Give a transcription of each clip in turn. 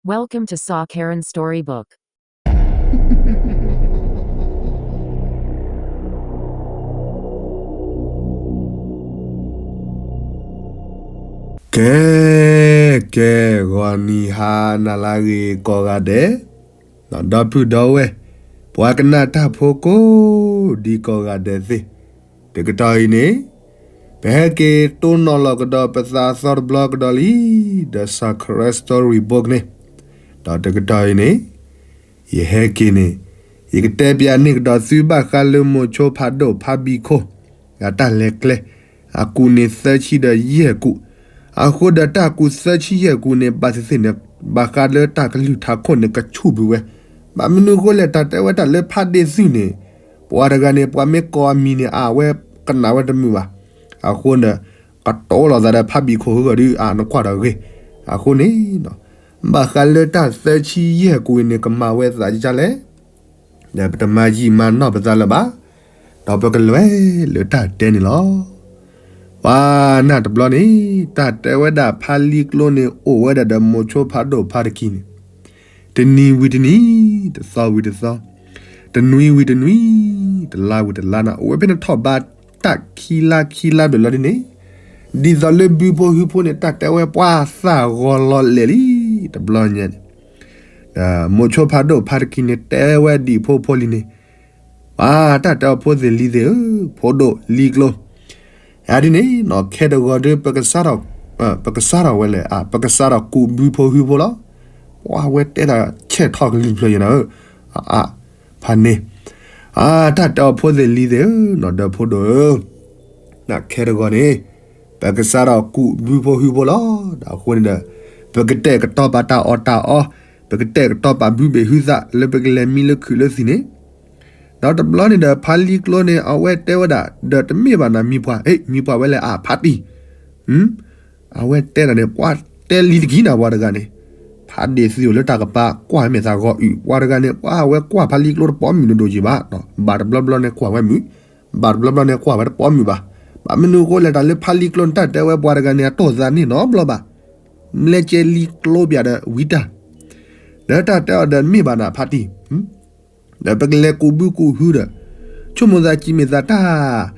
Welcome to Saw Karen Storybook. ကဲ ကဲ ဂီၤနံၤဟါနၤလၢအဂ့ၤကိးဂၤဒဲး, ဒီပုၢ်ဒီဝဲၢ် ပှၤကနၣ်တၢ်ဖိကိးဒံကိးဂၤဒဲးသ့ၣ်, တကတီၢ်အံၤန့ၣ် ပဟဲက့ၤတိၢ်နီၣ်လီၤကဒီးပသးအသီတဘျီကဒီးလံ, ဒီး Saw Karen Storybook န့ၣ်, ဒီးတကတီၢ်အံၤန့ၣ် ယဟဲက့ၤန့ၣ် ယကတဲပျးန့ၢ်ကဒီးသုဘၣ်ဃးလၢမိၤဆိဖးဒိၣ်ဖးဘံၣ်ခိၣ် အတၢ်လဲၤကျဲ, အကူးန့ၣ်သၢဆံဒီးယဲၢ်ကူး, အဃိဒီးတၢ်ကူးသၢဆံယဲၢ်ကူးန့ၣ် ဘၣ်သ့ၣ်သ့ၣ်န့ၣ် ဘၣ်ဃးလၢတၢ်ကလုၢ်ထးခိၣ်န့ၣ် ကဆူၣ်ဘုးဝဲ, ဘၣ်မနုၤအဃိလဲၣ် တၢ်တဲဝဲတၢ်လၢဖးဒ့ၣ်သုးန့ၣ် ပှၤတဂၤန့ၣ် ပှၤမ့ၢ်ကိးအမံၤန့ၣ် အဝဲကနၣ်ဝဲတမုာ်ဘၣ်, အဃိန့ၣ် ကတိၤလိာ်သးဒီးဖးဘံၣ်ခိၣ်ဟူဂီၤဒုး အနကွၢ်ဒီးဂ့ၤ, အဃိန့ၣ် ဘၣ်ဃးလၢတၢ်သၢဆံယဲၢ်ကူးအံၤန့ၣ် ကမၤဝဲသးဒ်လဲၣ်, ဒီးပတမၤယံာ်မၤနီၢ်ပသးလၢၤဘၣ်, ဒီးပကလဲၤလၢတၢ်တဲန့ၣ်လီၤ. ပှၤနၢ်တဘျီန့ၣ် တၢ်တဲဝဲဒၣ်ဖးလံကျိန့ၣ် အိၣ်ဝဲဒၣ်ဒီးမိၤဆိဖးဒိၣ်ဖးတကံၢ်န့ၣ် တနံၤဝံၤတနံၤ, တသီဝံၤတသီ, တနွံဝံၤတနွံ, တလါဝံၤတလါန့ၣ် အိၣ်ဝဲဖဲန့ၣ်ထီၣ်ဘးတၢ်ခံလါခံလါဘျဲၣ်လီၤဒ်န့ၣ်, ဒ်သိးလၢဘုဖိဟုဖိန့ၣ် တၢ်တဲဝဲပှၤသးဂီၤလီၤလဲၣ်လံ, တဘျီညါန့ၣ် မိၤဆိဖးဒိၣ်ဖးတကံၢ်န့ၣ် တဲဝဲဒံးဖိဖိလံန့ၣ်, ပှၤတၢ်တဲအီၤဖိသ့ၣ်လံၤသ့ၣ်ဧၢ, ဖိဒိၣ်လံၤကျိ အဒ်န့ၣ်နီၤ ခဲတဂီၤဒီး ပကစးထီၣ်ဝဲလဲၣ်, ပကစးထီၣ်ကူးဘုဖိဟုဖိလီၤ. ပှၤဝဲတဲဒၣ်ဆဲးထီၣ်ကလုၢ်ဖျၢၣ်ယဲနီၤဧၢ, အါ, ဖးန့ၣ်, အါ တၢ်တဲအီၤဖိသ့ၣ်လံၤသ့ၣ်ဧၢ, နီၢ်ဒီးဖိဒိၣ်ဧၢ, ခဲတဂီၤန့ၣ် ပကစးထီၣ်ကူးဘုဖိဟုဖိလီၤ. ဒီးအဃိန့ၣ်ဒီး ပကတဲာ်ကတီၤပာ်တၢ်အီၣ်တၢ်အီ, ပကတဲာ်ကတီၤပာ်ဘုဘ့ၣ်ဟုသး လၢပကလဲၤမံလၢခုးလၢသံၣ်န့ၣ်, ဒီးတဘျီန့ၣ်ဒီး ဖးလံကျိန့ၣ် အဝဲတဲဝဲဒၣ် ဒီးတမ့ၢ်ဘၣ်နၤမံၤပှၢ်, မံၤပှၢ်ဝဲလဲၣ် အါ ဖးတံၢ်, အဝဲတဲဒၣ်န့ၣ် ပှၤတဲလံၤတကံၢ်နၤ ပှၤတဂၤန့ၣ်, ဖးဒ့ၣ်သုးအိၣ်လၢတၢ်ကပၤ ကွၢ်မ့ၢ်သးဂီၤအုၣ် ပှၤတဂၤန့ၣ် ပှၤဝဲကွၢ်ဖးလံကျိတပိာ်မုၣ်ဒိၣ်ဒိၣ်က့ၤဘၣ်, ဘၣ်တဘျီဘျီန့ၣ်ကွၢ်ဝဲမုာ်, ဘၣ်တဘျီဘျီန့ၣ်ကွၢ်ဝဲတပိာ်မုၣ်ဘၣ်. ဘၣ်မနုၤအဃိလဲၣ် တၢ်လၢဖးလံကျိန့ၣ် တၢ်တဲဝဲပှၤတဂၤန့ၣ် အတိၢ်သးန့ၢ်နီတဘျီဘၣ်. မ့ၢ်ကဲလံကျိပၠးဒီးဝံတၢ်, ဒီးတၢ်တဲအီၤဒီးမ့ၢ်ဘၣ်နၤဖးတံၢ် ဒီးပကလဲၤကူးဘုကူးဟုဒီး ဆိကမိၣ်သးကံးမ့ၢ်သးတၢ်,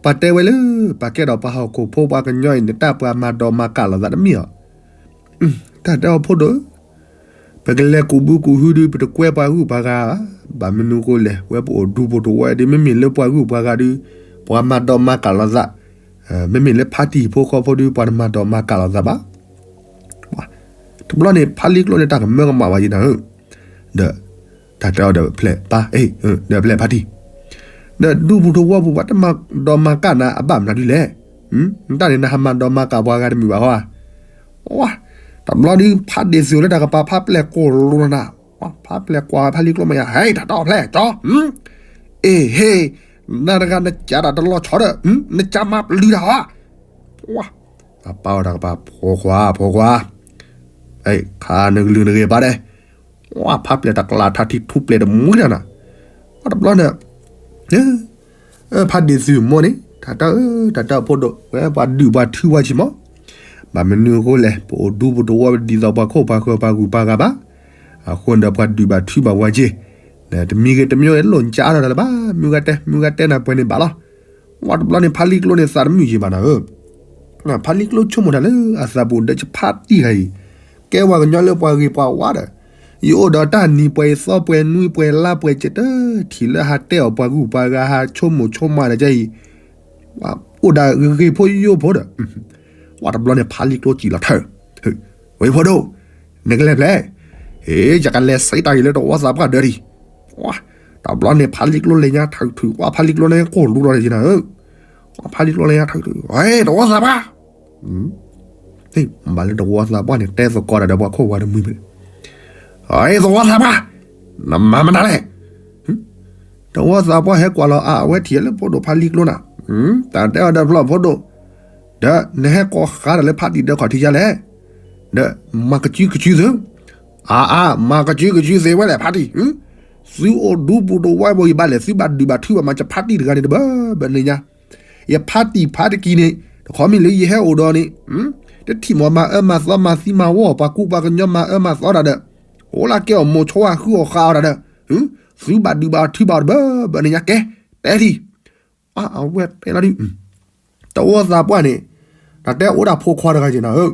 ပှၤတဲဝဲလၢ ပှၤကဲထီၣ်ပှၤဟီၣ်ခိၣ်ဖိပှၤကညီအံၤန့ၣ် တၢ်ပှၤမၤဒိးမၤကးလိာ်သးတမ့ၢ်အီၤ. တၢ်တဲအီၤဖိဒိၣ်ဧၢ, ပကလဲၤကူးဘုကူးဟုဒီး ပတကွဲပှၤဂုၤပှၤဂၤဘၣ်. ဘၣ်မနုၤအဃိလဲၣ် ဝဲပအိၣ်ဒူပူၤတဝီဒီး မ့မ့ၢ်လၢပှၤဂုၤပှၤဂၤဒီး ပှၤမၤဒိးမၤကးလိာ်သး, မ့မ့ၢ်လၢဖးတံၢ်ဖိဃီဖိဒီး ပှၤတမၤဒိးမၤကးလိာ်သးဘၣ်. တဘျီန့ၣ် ဖးလံကျိန့ၣ် တၢ်ကမၢကမၣ်ဝဲယဲနီၤဧၢ, ဒီး တၢ်တဲအီၤဒီးဖျဲးပၢ်, ဒီးဖျဲးဖးတံၢ်, ဒီးဒူပူၤတဝီပူၤ ပှၤတမၤဒိးမၤကးနၤအဘၣ်မနုၤဒ်လဲၣ်. နတၢ်န့ၣ် နဟးမၤဒိးမၤကးပှၤဂၤတမုာ်ဘၣ်ဟီဧါ. တဘျီဒုး ဖးဒ့ၣ်သုးအိၣ်လၢတၢ်ကပၤ ဖးပျဲၢ်ကိၢ်လိာ်နၤ, ဖးပျဲၢ်ကွၢ်ဖးလံကျိမ့ၢ်ယါ ဟဲ တၢ်တဲအီၤဖျဲးကၠီ, အ့ဟ့, နၤတဂၤနကးတၢ်တလီၤဆီဒီး နကးမၤပျုၤတၢ်ဧါ. အပၢ်အိၣ်တၢ်ကပၤ ဖိခွါ ဖိခွါ, ခါနကလုၢ်နဂ့ၤဘၣ်ဒဲး, ဖးပျဲၢ်တကျးထါထံထူပျဲၢ်တမှံတၢ်နၤ, တဘျီန့ၣ် ဖးဒ့ၣ်သုးမိၢ်န့ၣ် တၢ်တဲအီၤ တၢ်တဲအီၤဖိဒိၣ် ဝဲပှၤဒုးပှၤထုပှၤက့ၤမး, ဘၣ်မနုၤအဃိလဲၣ် ပအိၣ်ဒူပူၤတဝီဒ်သိးပှၤခိၣ်ပှၤဃၢၤပှၤဂုၤပှၤဂၤဘၣ်, အဃိန့ၣ်ဒီးပှၤဒုးဘၣ်ထုဘၣ်ပှၤက့ၤ, တမံၤဂ့ၤတမံၤဂ့ၤ လိၣ်ကးထီၣ်တၢ်လၢၤဘၣ်, မုၢ်ဂၤတဲ မုၢ်ဂၤတဲနၤပှဲၤန့ၣ်ဘၣ်လီၤ. ဝဲတဘျီန့ၣ် ဖးလံကျိန့ၣ် သးတမုာ်ယံာ်ဘၣ်နၤဧၢ, ဖးလံကျိဆိကမိၣ်တၢ်လၢအသးပူၤဒီး ယဖးတံၢ်တဂၤအံၤ ကဲပှၤကညီလၢပှၤဂ့ၤပှၤဝါဒီး ယအိၣ်ဒီးတၢ်နံၤပှဲၤသီပှဲၤနွံပှဲၤလါပှဲၤကတၢၢ်ထံၣ်လၢဟးတဲအီၤပှၤဂုၤပှၤဂၤ ဟးဆိကမိၣ်ဆိကမးဒီးကအံၤ, အိၣ်ဒၣ်ဂ့ၤဂ့ၤဖိယိယိဖိဒီး, ဝဲတဘျီန့ၣ် ဖးလံကျိစံၣ်လီၤထၢၣ်, ဝဲဖိဒိၣ်, နကလဲၤဖဲလဲၣ်, ဟ့ ယကလဲၤစံးတၢ်အံၤလၢတဝီသးပှၢ်ဒၢးဒံး, တဘျီန့ၣ်ဖးလံကျိလဲၤညါထၢၣ်ထုး ဝဲဖးလံကျိန့ၣ်ကိၢ်လူလီၤယဲနၤဧၢ, ဝဲဖးလံကျိလဲၤညါထၢၣ်ထုး တဝီသးပှၢ် ဘၣ်လၢတဝီသးပှၢ်န့ၣ် တဲသကိးတၢ်ဒီးပှၤခိၣ်ပှၤတမှံၤဖဲလဲၣ်, သဝီသးပှၢ်, နမၤမနုၤလဲၣ်, တဝီသးပှၢ်ဟဲကွၢ်လီၤအဝဲထံၣ်လၢဖိဒိၣ်ဖးလံကျိနၤ, တၢ်တဲအီၤဒီးဖျီၣ်ဖိဒိၣ်, ဒီးနဟဲကိးဃာ်တၢ်လၢဖးတံၢ်ဒီးခီၣ်ထံးယါလဲၣ်, ဒီးမၤကစုကစုသ့, အါအါ မၤကစုကစုသ့ဝဲလဲၣ်ဖးတံၢ်, သုအိၣ်ဒူပူၤတဝီဘိယဘၣ်လဲၣ် သုဘၣ်ဒုးဘၣ်ထုဘၣ်မၤ ယဖးတံၢ်တဂၤန့ၣ်တဘၢဘၢန့ၣ်ညါ ယဖးတံၢ်ဖးတကံၢ်န့ၣ် တခီမ့ၢ်လၢယဟဲအိၣ်ဒီးန့ၣ်, တထံၣ်မီၤမၤအၢမၤသီမၤသံမၤဝီ ပှၤကူပှၤကညီမၤအၢမၤသီတၢ်ဒီး အိၣ်လၢကဲအီၤမိၤဆိဝါဃုအီၤဃးအီၤတၢ်ဒီး သုဘၣ်ဒုးဘၣ်ထုဘၣ်တဘၢဘၢန့ၣ်ညါကဲ တဲထံၣ် အဝဲတဲလီၤဒုး တဝီသးပှၢ်န့ၣ် တၢ်တဲအိၣ်ဒၣ်ဖိခွါတဂၤက့ၤနၤဧ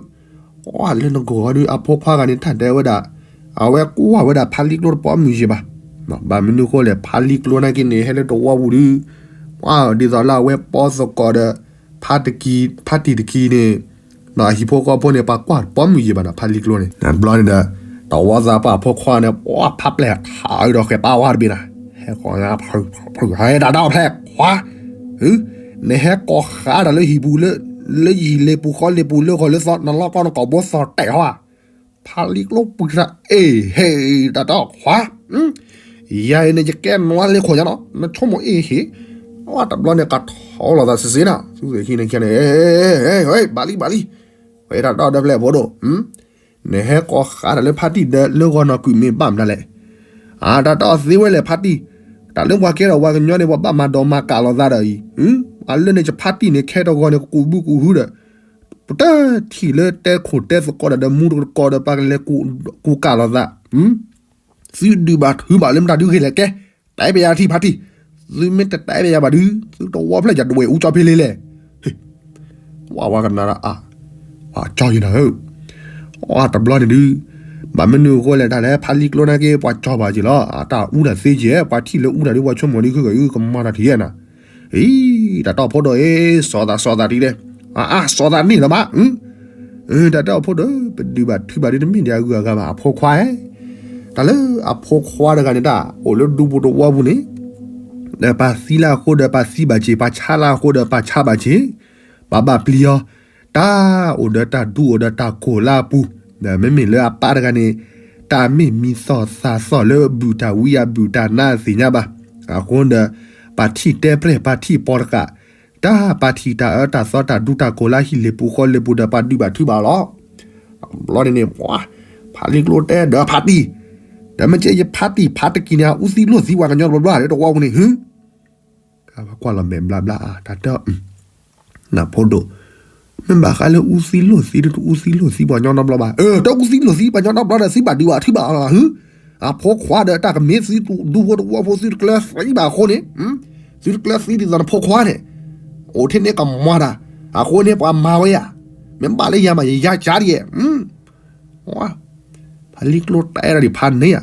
ၢ, လၢနဂီၢ်ဒုး အဖိခွါဂၤန့ၣ် တၢ်တဲဝဲဒၣ် အဝဲကွၢ်ဝဲဒၣ်ဖါလံကျိတပိာ်မုၣ်ယံၤဘၣ်. ဘၣ်မနုၤဃိလဲၣ် ဖါလံကျိနာ်က့န့ၣ် ဟဲလၢတဝီပူၤဒုး ဒ်သိးလၢအဝဲပိာ်သကိးဒီး ဖါတံၢ်တကံန့ၣ် အဟံၣ်ဖိဃီဖိန့ၣ် ပှၤကွၢ်တပိာ်မုၣ်ယံၤဘၣ်နၤ ဖါလံကျိန့ၣ် ဘျီန့ၣ်ဒီး တဝီသးပှၢ်အဖိခွါန့ၣ် ပှၤဖးပျဲၢ်ထးဒီးဃဲၤပာ်ဝါတဘ့ၣ်နၤ ဟဲဃီၤ ဟဲဒၣ်ဒၣ်ဖျဲၣ်ခွါ နဟဲကိးဃးတၢ်လၢဟံၣ်ပူၤ လၢယဟံၣ်လ့ပူၤဃီလ့ပူၤ လၢဂီၤလၢသီ နလီၢ်ကီၢ်နကိာ်ဘိသီၣ်တဲာ်ဟီဧါ. ဖါလံကျိပှံၤထး အ့ၣ် ဟ့ၣ် တၢ်တဲအီၤခွါ ယၤအံၤန့ၣ် ယကဲနွါလ့ခိၣ်ညါနီၤ နဆိကမိၣ်အ့ၣ်ဟ့ၣ် တဘျီန့ၣ် ကထီလိာ်သးစ့စ့နၤ သုသ့ၣ်ခံန့ၣ်ခံန့ၣ် ဘၣ်လံဘၣ်လံ ဝဲတၢ်တဲအီၤဒီးဖျဲၣ်ဖိဒိၣ် နဟဲကိးဃးတၢ်လၢဖါတံၢ်ဒီးလၢဂီၤနီၢ်ကုၢ်မ့ၢ်ဘၣ်မနုၤလဲၣ်. အတၢ်တဲအီၤသ့ဝဲလဲၣ်ဖါတံၢ်, တၢ်လၢပှၤကဲထီၣ်ပှၤကညီန့ၣ် ပှၤဘၣ်မၤဒိးမၤကးလိာ်သးဒီးအံၤ, ပှၤလၢန့ၣ်ယဖါတံၢ်န့ၣ် ခဲတဂီၤန့ၣ် ကကူးဘုကူးဟုဒီး ပတထံၣ်လၢတဲခိၣ်တဲသကိးဒီးမူတကီဒီးပှၤကလဲၤကူးကးလိာ်သး, သုဒုးဘၣ်ထုဘၣ်လၢမတၤဒုဂ့ၤလဲၣ်ကဲ, တဲပယၤထံၣ်ဖါတံၢ်, သုမ့ၢ်တတဲပယၤဘၣ်ဒုး သုတဝီဖျဲၣ်ယဒွဲၣ်အူကၠီဖဲလ့လဲၣ် ဝဲဝဲကနၣ်ဒီးအါ, ပှၤကၠီယံၤနၤဧၢ, အတဘျီန့ၣ်ဒုး, ဘၣ်မနုၤအဃိလဲၣ် တၢ်လၢဖါလံကျိနာ်က့ ပှၤကၠီဘၣ်က့ၤလီၤ, အတၢ်အူတၢ်သ့က့ၤ, ပှၤထံၣ်လၢအူတၢ်ဒုး ပှၤဆိကမိၣ်ဒုး ခုကကမၤတၢ်ထံၣ်ယဲနၤ, အံၤ, တၢ်တဲအီၤဖိဒိၣ်အံၤ, စီၤသးစီၤသးတံၢ်ဒဲး, အါအါ စီၤသးန့ၣ်လီၤမး, တၢ်တဲအီၤဖိဒိၣ်, ပဒုးဘၣ်ထုဘၣ်ဒုး တမ့ၢ်ဒံးအဂုၤအဂၤဘၣ် အဖိခွါဧၢ, တၢ်လၢအဖိခွါတဂၤန့ၣ် တၢ်အိၣ်လၢဒူပူၤတဝီပူၤန့ၣ် ဒီးပှၤသံလၢအဃိဒီးပှၤသံဘၣ်က့ၤ, ပှၤဆါလၢအဃိဒီးပှၤဆါဘၣ်က့ၤ, ပှၤဘၣ်ပျံၤအီၤ, တၢ်အိၣ်ဒီးတၢ်ဒူအိၣ်ဒီးတၢ်ကိၢ်လၢအပူၤ, ဒီးမ့မ့ၢ်လၢအပၢ်တဂၤန့ၣ်, တၢ်မ့ၢ်မံသီၣ်သးသီၣ်လၢအဘုၣ်တၢ်ဝံအဘုၣ်တၢ်နါအသ့ၣ်ညါဘၣ်, အဃိဒီး, ပှၤထံၣ်တဲပြဲၢ်ပှၤထံၣ်ပီတကး, တၢ်ပှၤထံၣ်တၢ်အၢတၢ်သီတၢ်ဒူတၢ်ကိၢ်လၢဟံၣ်လ့ၣ်ပူၤဃီလ့ၣ်ပူၤဒီးပှၤဒုးဘၣ်ထုဘၣ်လီၤ ဘျီန့ၣ်န့ၣ်, ဖါလံကျိတဲဒီးဖါတံၢ်, ဒီးမ့ၢ်ကဲယဖါတံၢ်ဖါတံၢ်ကံၤန့ၣ် အူသံလိာ်သံပှၤကညီတဘျီဘျီလၢတဝီပူၤန့ၣ်, ကွၢ်လီၤမဲာ်ဘျါဘျါအါ တၢ်တဲအီၤ, နၢ်ဖိဒိၣ်, မ့ၢ်ဘၣ်ဃးလၢအူသံလိာ်သံ တအူသံလိာ်သံပှၤကညီတဘျီဘျီဘၣ်, တအူသံလိာ်သံပှၤကညီတဘျီဘျီဒီး သုဘၣ်ဒုးဘၣ်ထုဘၣ်လီၤ, အဖိခွါဒီးတၢ်ကမ့ၢ်သုဒူဖိတဝီဖိ သုတကျၢၤသံဘၣ်အဃိန့ၣ်, သုတကျၢၤသံဒ်သိးနဖိခွါန့ၣ်, အိၣ်ထဲန့ၣ်ကမၤတၢ်, အဃိန့ၣ်ပှၤမၤဝဲယၤ, မ့ၢ်ဘၣ်လၢယၤမး ယယါကၢ်ဒ်ယဲၢ် ဖါလံကျိတဲဒီးဖါန့ၣ်ဧါ,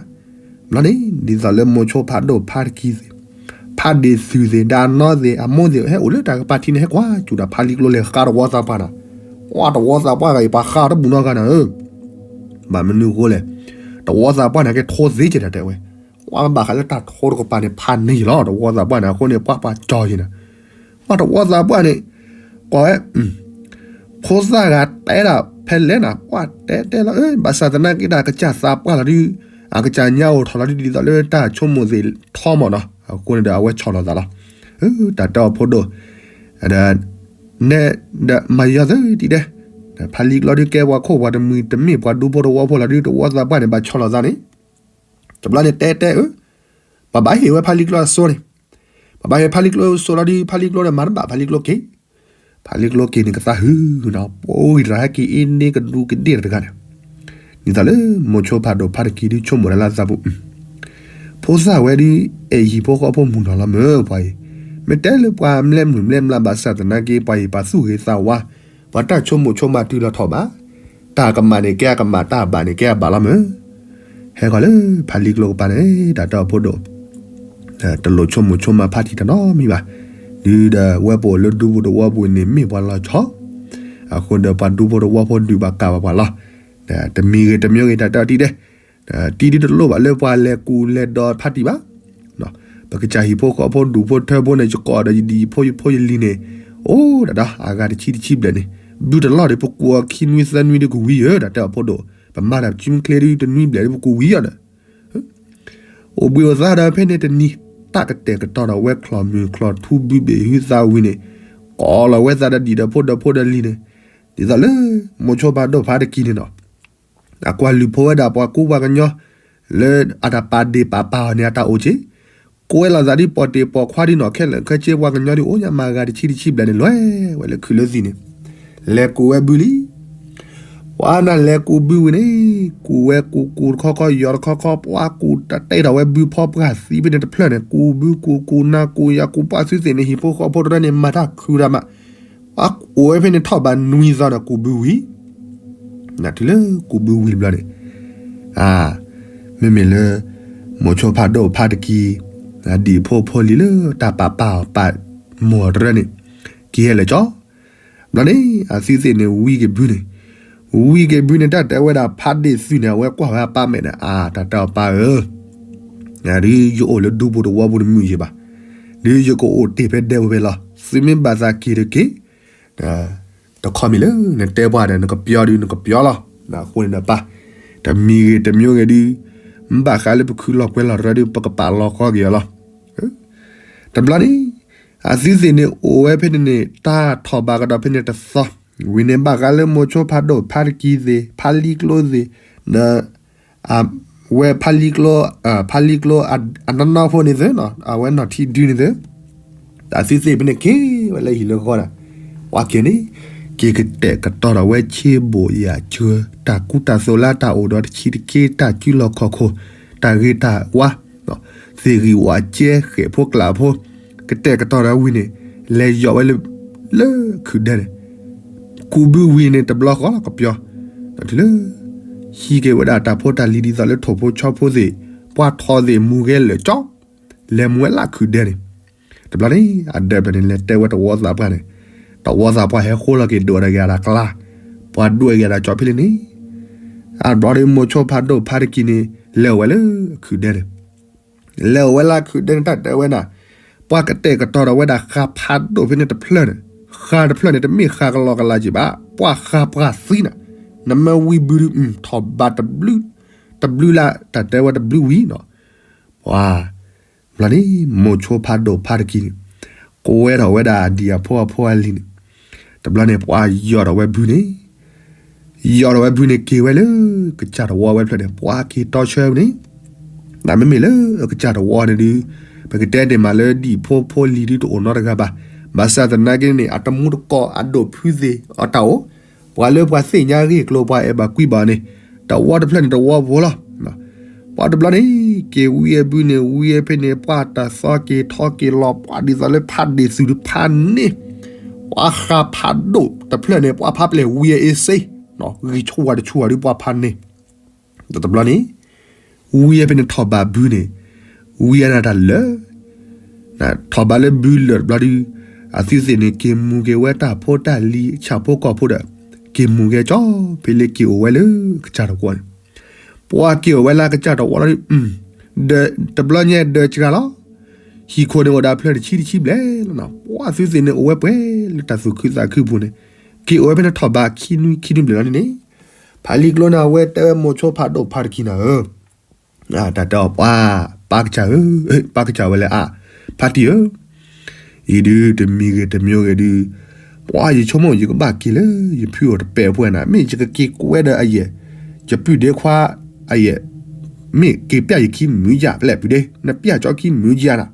ဘျီန့ၣ် ဒ်သိးလၢမိၤဆိဖးဒိၣ်ဖါတံၢ်သ့ၣ်, ဖါဒ့ၣ်သုၣ်သ့ၣ် ဒီးအနီၢ်သ့ၣ် အမိၢ်သ့ၣ် ဟဲအိၣ်လၢတၢ်ကပၤထံန့ၣ် ဟဲကွၢ်စူၣ်ဒီးဖါလံကျိလဲၤဃါတဝီသးပှၢ်နၤ, တဝီသးပှၢ်ဂၤအံၤ ပှၤဃါအီၤတဘူၣ်နီတဂၤနၤဧၢ, ဘၣ်မနုၤအဃိလဲၣ်, တဝီသးပှၢ်န့ၣ် ကဲထိသ့ကဲဒၣ်တဲဝဲ, ပှၤဘၣ်ဃးလၢတၢ်ထိတကပၤန့ၣ် ဖါန့ၣ်ယလီၤ တဝီသးပှၢ်န့ၣ် အဃိန့ၣ် ပှၤပှၤကၠီယံၤနၤ ပှၤတဝီသးပှၢ်န့ၣ်, ကွၢ်ဝဲ, ဖိသၣ်ဂၤတဲဒၣ်ဖဲလဲၣ်နၤ ပှၤတဲတဲလီၤ, ဘၣ်ဆၣ်သနာ်က့ဒၣ် အကစၢ်သးပှၢ်လီၤဒုး, အကစၢ်ညါအိၣ်ထီၣ်လီၤဒုး ဒ်သိးလၢတၢ်ဆိကမိၣ်သ့ၣ်ထီမးနီၤ, အဃိန့ၣ်ဒီး အဝဲဆီၣ်လီၤသးလီၤ, တၢ်တဲအီၤဖိဒိၣ်, ဒီး, နဲဒၣ်မၤယီၤသ့ဒ်ဒဲး, ဖါလံကျိဒုးကဲပှၤခိၣ်ပှၤတမှံၤ တမ့ၢ်ပှၤဒူဖိတဝီဖိလီၤဒုး တဝီသးပှၢ်န့ၣ် ဘၣ်ဆီၣ်လီၤသးန့ၣ်, တဘျီန့ၣ်တဲတဲအၢ ပှၤဘၣ်ဟ့ၣ်ဝဲဖါလံကျိအစိန့ၣ်, ပှၤဘၣ်ဟ့ၣ်ဖါလံကျိအစိလီၤဒုး ဖါလံကျိန့ၣ် မၤတဘၣ်ဖါလံကျိက့ၤ, ဖါလံကျိက့ၤန့ၣ် ကသးဟုနီၤ ပိဂံၢ်တရၢ်ဟဲက့ၤအ့န့ၣ်ကဒူကဒ့ၣ်တဂၤန့ၣ်, ဒ်သိးလၢ မိၤဆိဖးဒိၣ်ဖါတံၢ်ကံၤဒုး ဆိကမိၣ်တၢ်လၢအသးပူၤ, ဖိသၣ်ဝဲဒုး အဲၣ်ဟံၣ်ဖိဃီဖိမုၢ်နီၢ်လီၤမၢ် ပှၤအံၤ, မ့ၢ်တဲလၢပှၤမျဲမုၢ်မျဲမျးဘၣ်ဆၣ်သနာ်က့ ပှၤအံၤပှၤသူၣ်ဂ့ၤသးဝါ, ပှၤတၢ်ဆိကမိၣ်ဆိကမးတုၤလီၤထီၣ်ဘၣ်, တၢ်ကမၣ်န့ၣ်ကဲအကမၣ် တၢ်ဘၣ်န့ၣ်ကဲအဘၣ်လီၤမၢ် ဟဲဃီၤလၢဖါလံကျိကပၤန့ၣ် တၢ်တဲအီၤဖိဒိၣ်, တလိၣ်ဆိကမိၣ်ဆိကမးဖါတံၢ်တနီတမံၤဘၣ်, ဒုးဒီးဝဲပအိၣ်လၢဒူဖိတဝီပူၤန့ၣ်မ့ၢ်ပှၤလီၤဆီ, အဃိဒီးပှၤဒူဖိတဝီဖိဒုးဘၣ်ကးဘၣ်ပှၤလီၤ, တမံၤဂ့ၤတမံၤဂ့ၤ တၢ်တဲအီၤတံၢ်ဒဲး, တံၢ်ဒုးတလိၣ်ဘၣ်လၢပှၤလဲၤကူၣ်လဲၤဒီးဖါတံၢ်ဘၣ် ပကစၢ်ဟံၣ်ဖိဃီဖိဒူၣ်ဖိထၢဖိန့ၣ် ယကိးဒီးယဒံၣ်ယဖိယဖိယလံၤန့ၣ်, အိၣ်ဒၣ်ဒီးအဂၤတဆံတဆံဘျဲၣ်န့ၣ်, ဘုတလီၢ်ဒီးပကူၣ်အီၤခံနွံသၢနွံဒီးကဝံၤယၢၤ တၢ်တဲအီၤဖိဒိၣ်, ပမၤတၢ်ပစုမုၢ်ချ့ဒုးတနွံဘျဲၣ်ဒီးပကူၣ်ဝံၤယၢၤဒီး, အိၣ်ဘှံးအိၣ်သါဒီးဖဲန့ၣ်တနံၤ, တၢ်ကတဲာ်ကတီၤဒီးဝဲချီၣ်မုၢ်ချီၣ်ထူဘုဘ့ၣ်ဟုသးဝံၤန့ၣ်, ကိးလီၤဝဲသးဒီးဒံၣ်ဒီးဖိဒီးဖိဒီးလံၤန့ၣ်, ဒ်သိးလၢ မိၤဆိဖးဒိၣ်ဖါတံၢ်ကံၤန့ၣ်နီၤ အကွၢ်လုၢ်ဖိဝဲဒၣ်ပှၤကူပှၤကညီ, လၢအတၢ်ပာ်ဒ့ၣ်ပာ်ပာ်အီၤန့ၣ် အတၢ်အိၣ်က့ၤ, ကွဲးလီၤသးဒ်ပိာ်တ့ၢ်ပိာ်ခွါဒ်နီၢ်ခဲလၢာ်ခဲဆ့ပှၤကညီဒ်အိၣ်ညါမၤဂၤတဆံတဆံဘျဲၣ်န့ၣ် လဲၤဝဲလၢခုၣ်လၢသံၣ်န့ၣ်, လဲၤကူးဝဲဘုလံ, ပှၤနၤလဲၤကူးဘုဝံၤန့ၣ်, ကူးဝဲကူးကူးတခီခီ ယီၤတခီခီ ပှၤကူးတတဲထီၣ်ဝဲဘုဖီပှၢ်သံဖဲန့ၣ်တဖျၢၣ်န့ၣ် ကူးဘုကူးကူးနၤကူးယၤကူး ပှၤသုသ့ၣ်န့ၣ် ဟံၣ်ဖိဃီဖိတဖၣ်န့ၣ် မၤတၢ်ခုတၢ်မး, ပှၤအိၣ်ဝဲဖဲန့ၣ်ထီၣ်ဘးနွံသီဒီးကူးဘုဝံၤ နတုၤလၢကူးဘုဝံၤတဘျီန့ၣ်, မ့မ့ၢ်လၢ မိၤဆိဖးဒိၣ်ဖးတကံ, ဒံၣ်ဖိဖိလံၤလၢတၢ်ပာ်ပာ်အီၤပာ်မိၢ်အီၤတရၢန့ၣ်, က့ၤဟဲလၢာ်ကၠီ, ဘျီန့ၣ် အသုသ့ၣ်န့ၣ်ဝံက့ၤဘုန့ၣ်, ဝံက့ၤဘုန့ၣ် တၢ်တဲဝဲဒၣ်ဖးဒ့ၣ်သုန့ၣ် အဝဲကွၢ်ဝဲအပၢ်မဲာ်န့ၣ် အါ တၢ်တဲအီၤပၢ်ဧၢ, ဒုးယအိၣ်လၢဒူပူၤတဝီပူၤတမုာ်ယံၤဘၣ်, ဒုးယကအိၣ်တ့ၢ်ဖဲဒဲဝဲဖဲလီၤ, သုမ့ၢ်ဘၣ်သးက့ၤတက့ၢ် တခီမ့ၢ်လၢနတဲပှၤဒီး နကပျီဒုး နကပျီလီၤ, အဃိန့ၣ်ဒီးပၢ်, တမံၤဂ့ၤတမံၤဂ့ၤဒုး, ဘၣ်ဃးလၢပခုလီၤကွဲလီၤတရၢဒုး ပကပာ်လီၤဃီက့ၤအီၤလီၤ. တဘျီန့ၣ် အသုသ့ၣ်န့ၣ်အိၣ်ဝဲဖဲန့ၣ်န့ၣ် တၢ်ထီၣ်ဘးကဒီးဖဲန့ၣ်တသီ, ဝံၤန့ၣ် ဘၣ်ဃးလၢမိၤဆိဖးဒိၣ်ဖးတကံသ့ၣ် ဖးလံကျိသ့ၣ်, ဒီး အဝဲဖးလံကျိ, ဖးလံကျိ အနီၢ်နီၢ်ဖိန့ၣ်သ့ၣ်, အဝဲနီၢ်ထံဒုန့ၣ်သ့ၣ်, တၢ်သုသ့ၣ်ဖဲန့ၣ်က့ၤဝဲလၢဟံၣ်လၢဃီဒီး, ပှၤက့ၤန့ၣ် က့ၤကတဲာ်ကတီၤဒီးဝဲဆ့ဘိၣ်ယၤစၢၤ တၢ်ကူတၢ်သိးလၢတၢ်အိၣ်ဒီးတဆံးတက့ၢ် တၢ်စုလီၢ်ခီၣ်ခိၣ်, တၢ်ဂ့ၤတၢ်ဝါ, သ့ၣ်ဂံၢ်ဝးကဲဃဲၣ်ဖိကျးဖိ, ကတဲာ်ကတီၤဒီးဝံၤန့ၣ် လဲၤယီၤဝဲလၢ လၢခုၣ်ဒဲန့ၣ် ကူးဘုဝံၤန့ၣ် တဘျီဃီလီၤကပျီ, တုၤလၢ ဟံးက့ၤဝဲဒၣ်တၢ်ဖိတၢ်လံၤဒ်သိးလၢထိၣ်ဖိဆီဖိသ့ၣ်, ပှၤထီၣ်သ့ၣ်မူၤဂဲၤလၢာ်ကၠီ, လဲၤမူၤဝဲလၢခုၣ်ဒဲန့ၣ်, တဘျီန့ၣ် အဒၢးဖျၢၣ်န့ၣ် လဲၤတဲဝဲတဝီသးပှၢ်န့ၣ်, တဝီသးပှၢ်ဟဲဃိလီၤက့ၤဒိၣ်ဒီးက့ၤအတၢ်ကျါ, ပှၤဒိၣ်က့ၤအတၢ်ကၠီဖဲလံန့ၣ်, အဘျီဒီးမိၤဆိဖးဒိၣ်ဖးတကံန့ၣ် လဲၤအိၣ်ဝဲလၢခုၣ်ဒဲန့ၣ် လဲၤအိၣ်ဝဲလၢခုၣ်ဒဲန့ၣ် တၢ်တဲဝဲဒၣ်, ပှၤကတဲာ်ကတီၤဒီးဝဲဒၣ်ဃါဖးဒိၣ်ဖဲန့ၣ်တဖျၢၣ်န့ၣ်, ဃါတဖျၢၣ်န့ၣ် တမ့ၢ်ဃါကလီကလါက့ၤဘၣ်, ပှၤဃါပှၤသံနၤ, နမ့ၢ်ဝံဘုဒုး ထီၣ်ဘးတဘျုး, တဘျုးလၢ် တၢ်တဲဝဲတဘျုးဝံၤနီၤ, ပှၤ ဘျီန့ၣ် မိၤဆိဖးဒိၣ်ဖးတကံန့ၣ် ကဝဲထီၣ်ဝဲဒၣ်ဒံၣ်အဖိအဖိအလံၤန့ၣ်, တဘျီန့ၣ် ပှၤယီၤထီၣ်ဝဲဘုန့ၣ်, ယီၤထီၣ်ဝဲဘုန့ၣ် က့ၤဝဲလၢ ကစၢ်တဝီဝဲဖျၢၣ်န့ၣ် ပှၤက့ၤတီဆၢန့ၣ်, နမ့မ့ၢ်လၢကစၢ်တဝီန့ၣ်ဒုး, ပကတဲဒ်မးလၢဒံၣ်ဖိဖိလံၤဒုးတအိၣ်နီတဂၤဘၣ်, ဘၣ်ဆၣ်သနာ်က့န့ၣ် အတမူတကိးအဒိၣ်ဖုသ့ၣ်အတၢ်အိၣ်, ပှၤလၢပှၤသ့ၣ်ညါဂ့ၢ်ကျိၤ ပှၤအဲၣ်ဘၣ်ကွံဘၣ်န့ၣ်, တဝီတဖျၢၣ်န့ၣ်တဝီဖိလီၤ. ပှၤတဘျီန့ၣ် က့ၤဝံအဘုန့ၣ် ဝံအဖဲန့ၣ် ပှၤတၢ်သီက့ၤထီက့ၤလီၤ ပှၤဒ်သိးလၢဖးဒ့ၣ်သုးတဖၣ်န့ၣ်, ပှၤဃါဖးဒိၣ်တဖျၢၣ်န့ၣ် ပှၤဖးပျဲၢ်ဝံအအ့စ့, ဂံၢ်ဆူၣ်ဝါတဆူၣ်ဝါဒုးပှၤဖးန့ၣ်, ဒီးတဘျီန့ၣ် ဝံအဖဲန့ၣ်ထီၣ်ဘးဘုန့ၣ်, ဝံအနၢ်တၢ်လၢာ် ထီၣ်ဘးလၢဘုလၢာ်တဘျီဒုး, အသုသ့ၣ်န့ၣ် က့ၤမူၤက့ၤဝဲတၢ်ဖိတၢ်လံၤဆၣ်ဖိကီၢ်ဖိဒီး, က့ၤမူၤက့ၤကၠီ ဖဲလၢက့ၤအိၣ်ဝဲလၢကစၢ်တဝီန့ၣ်, ပှၤက့ၤအိၣ်ဝဲလၢကစၢ်တဝီလီၤဒုး, ဒီးတဘျီညါဒၢးစှၤလီၤ, ဟံၣ်ခိၣ်န့ၣ်အိၣ်ဒီးဖျၢၣ်တဆံတဆံဘျဲၣ်လီၤနီၤ, ပှၤသုသ့ၣ်န့ၣ်အိၣ်ဝဲပှဲၤလၢတၢ်သူၣ်ခုသးခုပူၤန့ၣ်, က့ၤအိၣ်ဝဲဖဲန့ၣ်ထီၣ်ဘးခံနွံခံနွံဘျဲၣ်လီၤန့ၣ်န့ၣ်, ဖးလံကျိန့ၣ် အဝဲတဲဝဲမိၤဆိဖးဒိၣ်ဖးတကံန့ၣ်ဧၢ တၢ်တဲအီၤပှၤ, ပၢ်ကစၢ်ဧၢ, ပၢ်ကစၢ်ဝဲလဲၣ်အါ, ဖါတံၢ်ဧၢ, အံၤဒုးတမံၤဂ့ၤတမံၤဂ့ၤဒုး, ပှၤယဆိကမိၣ်ယကဘၣ်က့ၤလၢယဖုအိၣ်တပဲာ်အဖဲနၤ, မ့ၢ်ယကက့ၤကွဲဒီးအယဲၢ်, ယပုၢ်ဒ့ခွါအယဲၢ်, မ့ၢ်က့ၤပျၢ်ယခံမုၢ်ယါဖဲလဲၣ်ပုၢ်ဒ့, နပျၢ်ကၠီခံမုၢ်ယါနၤ,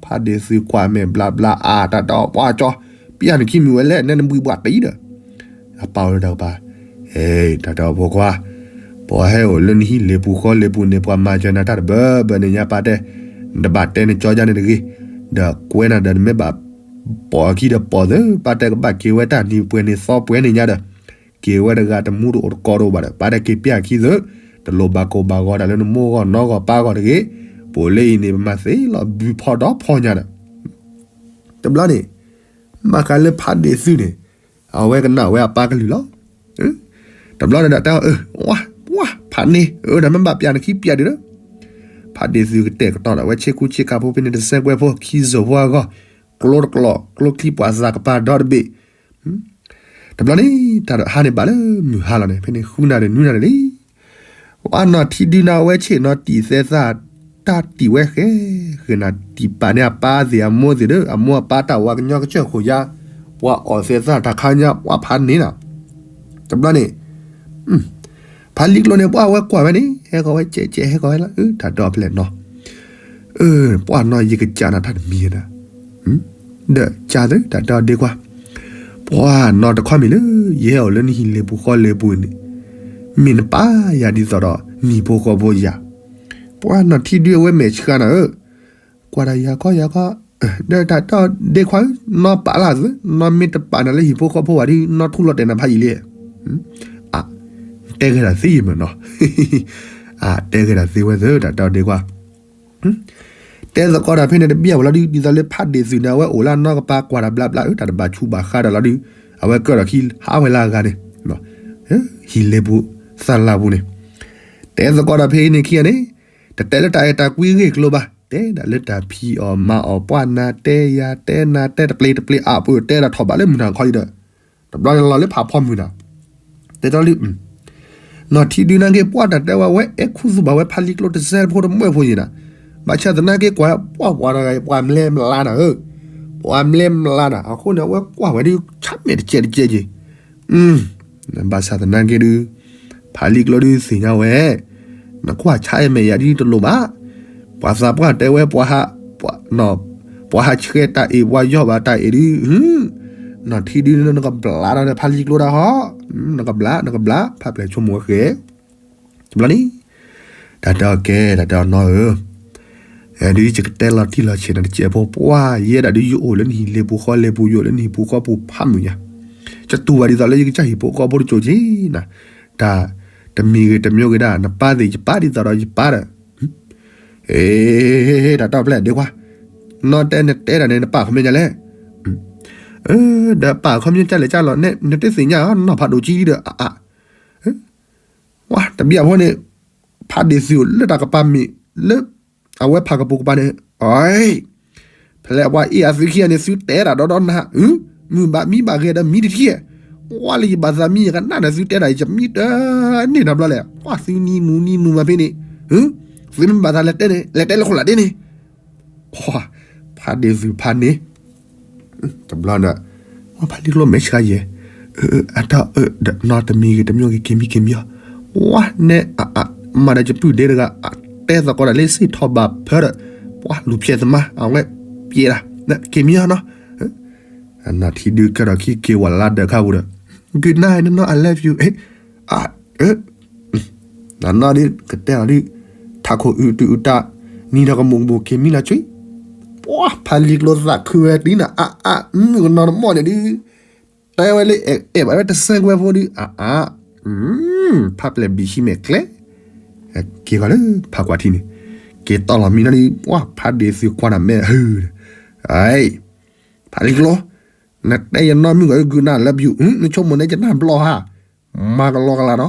ဖါဒ့ၣ်သုးကွၢ်မဲာ်ဘျါဘျါအါ တၢ်တဲအီၤပှၤကၠီ, ပျၢ်နခံမုၢ်ဝဲလဲၣ် နဲနဘှံးဘှးတံၢ်ဒီး အပၢ်ဝဲတၢ်ကပၤ, အ့ တၢ်တဲအီၤဖိခွါ, ပှၤဟဲအိၣ်လၢနဟံၣ်လ့ၤပူၤဃီလ့ၤပူၤန့ၣ် ပှၤမၤစၢၤနၤတၢ်တဘၢဘၢန့ၣ်ညါ ပၢ်တဲ, နတဘၣ်တဲနကၠီယါန့ၣ်တဂ့ၤ, ဒီးကွဲးနၤဒီးနမ့ၢ်ဘၣ်ပိာ်အခံဒီးပိာ်သၢ, ပၢ်တဲကဘၣ်က့ၤဝဲတၢ်နံၤပှဲၤန့ၣ်သီပှဲၤန့ၣ်ညါဒီး, က့ၤဝဲတဂၤတမူတအိၣ်တကိးတအိၣ်ဘၣ်ဒီး ပၢ်တဲက့ၤပျၢ်ခံသၢ, တလိၣ်ဘၣ်ကိၢ်ဘၣ်ဂီၤတၢ်လၢနမိၢ်ဂီၢ်နီၢ်ဂီၢ်ပၢ်ဂီၢ်တဂ့ၤ, ပအိၣ်လၢအံၤန့ၣ် ပမၤသ့လီၤဘုဖီဒီဖီညါဒီး တဘျီန့ၣ်, ဘၣ်ဃးလၢဖးဒ့ၣ်သုးန့ၣ်, အဝဲကနၣ်ဝဲအပၢ်ကလုၢ်လီၤ. တဘျီန့ၣ်ဒီးတဲအီၤ, အၢ ဝါ ဝါ ဖးန့ၣ်, အၢ ဒီးမ့ၢ်ဘၣ်ပျၢ်နခံပျၢ်ဒုးဒီး, ဖးဒ့ၣ်သုးကတဲာ်ကတီၤဒီးဝဲဆ့ကူဆ့ကၤဖိဖဲန့ၣ် တစဲးကွဲးဖိ ခံစိၢ်ဖိအဂီၢ်, ကျိတကျိး ကျိချံပှၤသးကပၤဒီတဘ့ၣ် တဘျီန့ၣ် တၢ်ဟးန့ၣ်ဘၣ်လၢမုၢ်ဟါလီၤန့ၣ် ဖဲန့ၣ်ဃုနၣ်ရံၣ်နွံနၣ်ရံၣ်လံ. ပှၤနီၢ်ထံဒုနၤဝဲဆ့ၣ်နီၤတံၢ်သဲသၣ်, တၢ်တံၢ်ဝဲဃဲ, ဃဲနၤတံၢ်ပာ်န့ၢ်အပၢ်သ့ၣ်အမိၢ်သ့ၣ်ဒီး အမိၢ်အပၢ်တၢ်ဝါကညီကစၢၢ်ခိၣ်ယါ, ပှၤအီၣ်သဲသၣ်တၢ်ခါညါ ပှၤဖးန့ၢ်နၤ. တဘျီန့ၣ် ဖးလံကျိန့ၣ် ပှၤဝဲကွၢ်ဝဲန့ၣ် ဟဲဃီၤဝဲကဲးကဲး ဟဲဃီၤဝဲလီၤ တၢ်တဲအီၤဖဲလဲၣ်နီၤ. ပှၤနီၢ်ယကစၢ်နၤတၢ်တမံၤနၤ, ဒီးကၢ်သၢ တၢ်တဲအီၤဒ့ကွၢ်, ပ ပှၤနီၢ်တခီမ့ၢ်လၢ ယဟဲအိၣ်လၢနဟံၣ်လ့ပူၤဃီလ့ပူၤန့ၣ်, မ့ၢ်နပာ်ယၤဒ်သိးဒီး နဟံၣ်ဖိဃီဖိယၤ, ပှၤနီၢ်ထံဒုအဝဲမဲာ်ဆှးနၤဧၢ, ကွၢ်တၢ်ယၤခီယၤခီ, ဒီးတၢ်တီဒ့ခွါဧၢ, နီၢ်ပာ်လၢသု, နီၢ်မ့ၢ်တပာ်နၤလၢဟံၣ်ဖိဃီဖိဘၣ်ဒီး နီၢ်ထူလီၤတဲာ်နၤဖးယံာ်လံ, တဲဂ့ၤတၢ်သ့ယမၢ်နီၤ, တဲဂ့ၤတၢ်သ့ဝဲသၢ တၢ်တီဒ့ခွါ တဲသကိးတၢ်ဖဲန့ၣ်တဘျီဝဲလီၤဒုး ဒ်သိးလၢဖးဒ့ၣ်သုးန့ၣ် အဝဲအိၣ်လၢအနီၢ်ကပၤကွၢ်တၢ်ဘျါဘျါဧၢ တၢ်တဘၣ်ဆူးဘၣ်ဃးဒီးလီၤဒုး, အဝဲကၢၢ်ထီၣ်ခံဟးဝဲလၢအဂၤန့ၣ်, ဟံၣ်လ့ပူၤ သၢလါပူၤန့ၣ်, တဲသကိးတၢ်ဖဲအံၤန့ၣ်ခံဂၤန့ၣ်, တတဲလၢတၢ်အဲၣ်တၢ်ကွံဂ့ၢ်ကျိၤဘၣ်, တဲဒၣ်လၢတၢ်ဖံးအီၣ်မၤအီၣ်ပှၤနၤတဲယၤတဲနၤတဲတပျ့ၤတပျ့ၤအါပှၤတဲဒၣ်ထီၣ်ဘၣ်လၢမုၢ်နၤခီဒီး, တဘျီန့ၣ်လီၤလၢဖးဖီမုၢ်နၤ, တဲတီလံ နီၢ်ထံဒုးနာ်က့ ပှၤတၢ်တဲဝဲ ဝဲအဲၣ်ခူသူၣ်ဘၣ်ဝဲဖးလံကျိတစဲးဖိတမှဲဖိယံၤနၤ, ဘၣ်ဆၣ်သနာ်က့ကွၢ် ပှၤပှၤတဂၤ ပှၤမလဲမလါနၤဧၢ, ပှၤမလဲမလါနၤ အဃိန့ၣ် အဝဲကွၢ်ဝဲဒုး ဆါမဲာ်တကဲးတကဲးက့ၤ, ဘၣ်ဆၣ်သနာ်က့ဒုး ဖးလံကျိဒုးသ့ၣ်ညါဝဲ, နကွၢ်ဆါအဲၣ်မဲာ်ယၤဒ်တလိၣ်ဘၣ်, ပှၤသးပှၢ်တဲဝဲ ပှၤဟးဆှဲတၢ်အ့ၣ် ပှၤယီၢ်ဘၣ်တၢ်အ့ၣ်ဒုး, နီၢ်ထံဒုး နကဘျးဒီးဖးလံကျိဒၣ်ဟီ, နကဘျး နကဘျး ဖးပျဲၢ်ဆိကမိၣ်ဝဲဃဲ, တဘျီန့ၣ်, တၢ်တဲအီၤကဲ တၢ်တဲအီၤနီၢ်ဧၢ, ဒုးယကတဲလီၤတံၢ်လီၤဆဲးနၤတစဲးဖိ ပှၤယဲဒၣ်ဒုးယအိၣ်လၢနဟံၣ်လ့ပူၤဃီလ့ပူၤ ယအိၣ်လၢနဟံၣ်ပူၤဃီပူၤဖးမုၢ်ညါ, ယတူၢ်ဘၣ်ဒ်သိးလၢယကစၢ်ဟံၣ်ဖိဃီဖိတစိၤက့ၤနၤ, တၢ်တမံၤဂ့ၤတမံၤဂ့ၤဒၣ် နပၢ်သ့ၣ်ယပၢ်ဒ်သိးဒီးယပၢ်ဒီး တၢ်ပျဲၢ်ဒ့ခွါ, နီၢ်တဲနတဲတၢ်န့ၣ် နပာ်ခီပညီဒ်လဲၣ်, ဒီးပာ်ခီပညီဒ်လဲၣ်ဒ်လဲၣ်န့ၣ် နတသ့ၣ်ညါအီၤ နီၢ်ဖးဒိၣ်ကံဒီးအါအါ, ဝဲတဘျီဖိန့ၣ်, ဖးဒ့ၣ်သုးလၢတၢ်ကပၤမ့ၢ်လၢ အဝဲဖးကပူၤကပၤန့ၣ်, အီ, ဖဲလဲၣ်ပှၤအ့ၣ်အသုခံဂၤန့ၣ် သုတဲတၢ်ဒီဒီနၤ, မုၢ်ဘၣ်မံဘၣ်ဂဲၤဒီးမံတထံၣ်, ဝဲလၢယဘၣ်သးမံယကနၣ်န့ၣ် သုတဲတၢ်ယမံတန့ၢ်နီတဘျီလဲၣ်, ပှၤသုနံၤမူၤနံၤမူၤမးဖဲန့ၣ်, သုမ့ၢ်ဘၣ်သးလဲၤတဲန့ၣ် လဲၤတဲလၢခိၣ်လာ်ဒ့န့ၣ်, ဖးဒ့ၣ်သုးဖးန့ၣ် တဘျီဒီး, ဝဲဖးလံကျိမဲာ်ဆှးယဲၢ်, အတၢ်အၢ နီၢ်တမံၤဂ့ၤတမံၤဂ့ၤ က့ၤမံက့ၤမံအီၤ, ဝဲနဲၣ်အ မၤဒီးယပုၢ်ဒ့တဂၤ တဲသကိးတၢ်လၢစ့ၢ်ထီၣ်ဘၣ်ဖၢဒီး, ပှၤလူၤဖျဲးသမါ အဝဲပျဲဒၣ်, က့ၤမံအီၤနီၤ, နီၢ်ထံဒုးကဲထီၣ်ခံက့ၤဝဲလၢဒၢးခါပူၤဒီး, Good night နီၢ်နီၢ် I love you, နီၢ်နီၢ်ဒုးကတဲအီၤဒုး, ထးခိၣ်အုးတုၤအုးတၢ်, နံၤဒီးကမူးကမူးက့ၤမံလီၤဆွံ, ပှၤဖးလံကျိသးခုဝဲတုၤနၤအါအါ, မုၣ်ကနီၤတမီၢ်န့ၣ်ဒုး, တဲဝဲလၢအဲၣ်ဘၣ်ဝဲတစဲးကွဲဖိဒုးအါအါ, ဖးပျဲၢ်ဘံၣ်ဆံမဲာ်ကျဲ, က့ၤဃီလၢဖးကွၢ်ထံန့ၣ်, က့ၤတီၢ်လီၤမံနီၤဒုး ပှၤဖးဒ့ၣ်သုးကွၢ်နၤမဲာ်ဟု, ဖးလံကျိ, နတဲယနီၢ်မုၣ်ဂၤ Good night I love you, နဆိကမိၣ်န့ၣ်ယနၢ်ဘျီဟါ, မၤကလီကလးနီ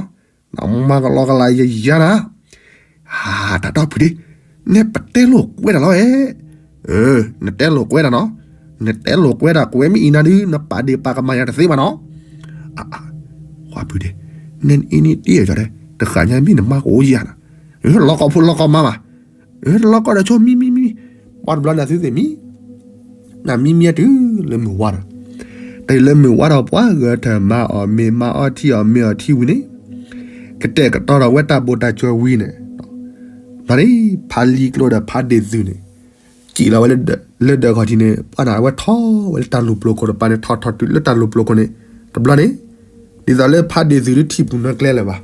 ၤ, မၤကလီကလးယယၤနၤ တၢ်တီဖုၣ်ဒ့, နပတဲလိာ်ကွဲတၢ်လီၤအဲ, နတဲလိာ်ကွဲတၢ်နီၤ, နတဲလိာ်ကွဲတၢ်ကွဲမ့ၢ်အံၤနၤဒုး နပာ်ဒ့ၣ်ပာ်ကမၣ်ယၤတသ့ဘၣ်နီၤ, ကွၢ်ဖုၣ်ဒ့, နအံၤန့ၣ်တ့ၢ်ကီးဒဲး တဃာ်ညါမ့ၢ်နမါကအိၣ်ယၤနၤ, လီၤကီၢ်ဖိလီၤကီၢ်မါဘၣ်, လီၤကီၢ်ဒီးဆိမံမံမံ, ပှၤတဘျီနၤသုသ့ၣ်မံ နမံမံတုၤလၢမုၢ်ဝါဒီး, တုၤလၢမုၢ်ဝါဒီးပှၤဂဲၤထၢၣ်မၤအီၣ်မ့ၤမၤအီထံအီၣ်မ့ၤအီထံဝံၤန့ၣ်, ကတဲာ်ကတီၤဒီးဝဲတၢ်ဘိၣ်တၢ်စၢၤဝံၤန့ၣ်, ဘျီန့ၣ် ဖးလံကျိဒီးဖးဒ့ၣ်သုးန့ၣ်, စံၣ်လီၤဝဲလၢဒၢးခီၣ်ထံးန့ၣ် ပှၤန့ၣ် အဝဲထီၣ်ဝဲလၢတၢ်လိၣ်ပျိၤခိၣ်တပၤန့ၣ် ထီၣ်ထီၣ်တုၤလၢတၢ်လိၣ်ပျိၤခိၣ်န့ၣ်, တဘျီန့ၣ်, ဒ်သိးလၢဖးဒ့ၣ်သုးဒုးထံၣ်ပူၤနီၢ်ကျဲလၢၤဘၣ်,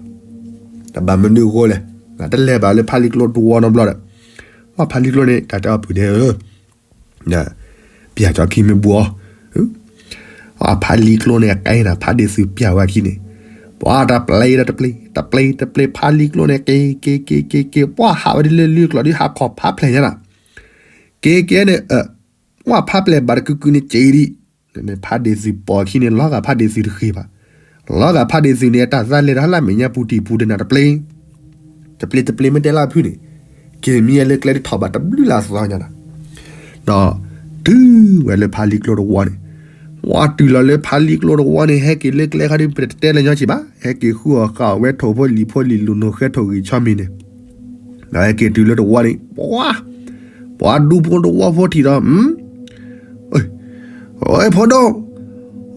တဘၣ်မနုၤအဃိလဲၣ်, တလဲၤဘၣ်လၢဖးလံကျိတဝီနီတဘျီဒီး, ပှၤဖးလံကျိန့ၣ် တၢ်တဲအီၤဖုၣ်ဒ့ဧၢ ပျၢ်ကၠီခံမ့ၢ်ဘှီ, ဖးလံကျိန့ၣ် အကဲနၤ ဖးဒ့ၣ်သုးပျၢ်ဝဲအခံန့ၣ်, ပှၤတပျဲဒီးတပျဲ, တပျဲတပျဲ ဖးလံကျိန့ၣ် က့ၤ က့ၤ က့ၤ က့ၤ က့ၤ ပှၤဟးဝဲဒ်လၢလွံၢ်ကျီၢ်ဒ်ဟးခီၣ်ဖးဖျဲၣ်ညါနၤ, က့ၤ က့ၤန့ၣ်, ပှၤဖးဖျဲၣ်ဘၣ်တကုာ်ကုာ်န့ၣ်က့ၤဒံး, ဖးဒ့ၣ်သုးပိာ်အခံန့ၣ် လီၤဂာ်ဖးဒ့ၣ်သုးတဃ့ဘၣ်, လီၤဂာ်ဖးဒ့ၣ်သုးန့ၣ် အတၢ်သးလဲၤတၢ်လၢမဲာ်ညါပူၤတံၢ်ပူၤတနၢ်တပျဲ တပျ့ၤတပျ့ၤမ့ၢ်တဲလၢအဖုၣ်န့ၣ်, က့ၤမံလၢကျဲတထီၣ်ဘၣ်တဘျုးလၢအသီညါနၤ, ဒီးတုၤဝဲလၢဖးလံကျိတဝီန့ၣ်, ဝဲတုၤလီၤလၢဖးလံကျိတဝီန့ၣ် ဟဲက့ၤလၢကျဲခါဒုး ပတတဲလၢညီက့ၤဘၣ်, ဟဲက့ၤဃုအီၣ်ဃာ်အီၣ်ဝဲထိၣ်ဖိလံၤဖိလံၤလူၤနိၣ်ဃဲထိၣ်ဂံၢ်ဆီမံၤန့ၣ်, ဒီးဟဲက့ၤတုၤလၢတဝီန့ၣ် ပှၤ, ပှၤဒူဖိတဝီဖိထံၣ်ဒီး အ့ၣ်ဖိဒိၣ်,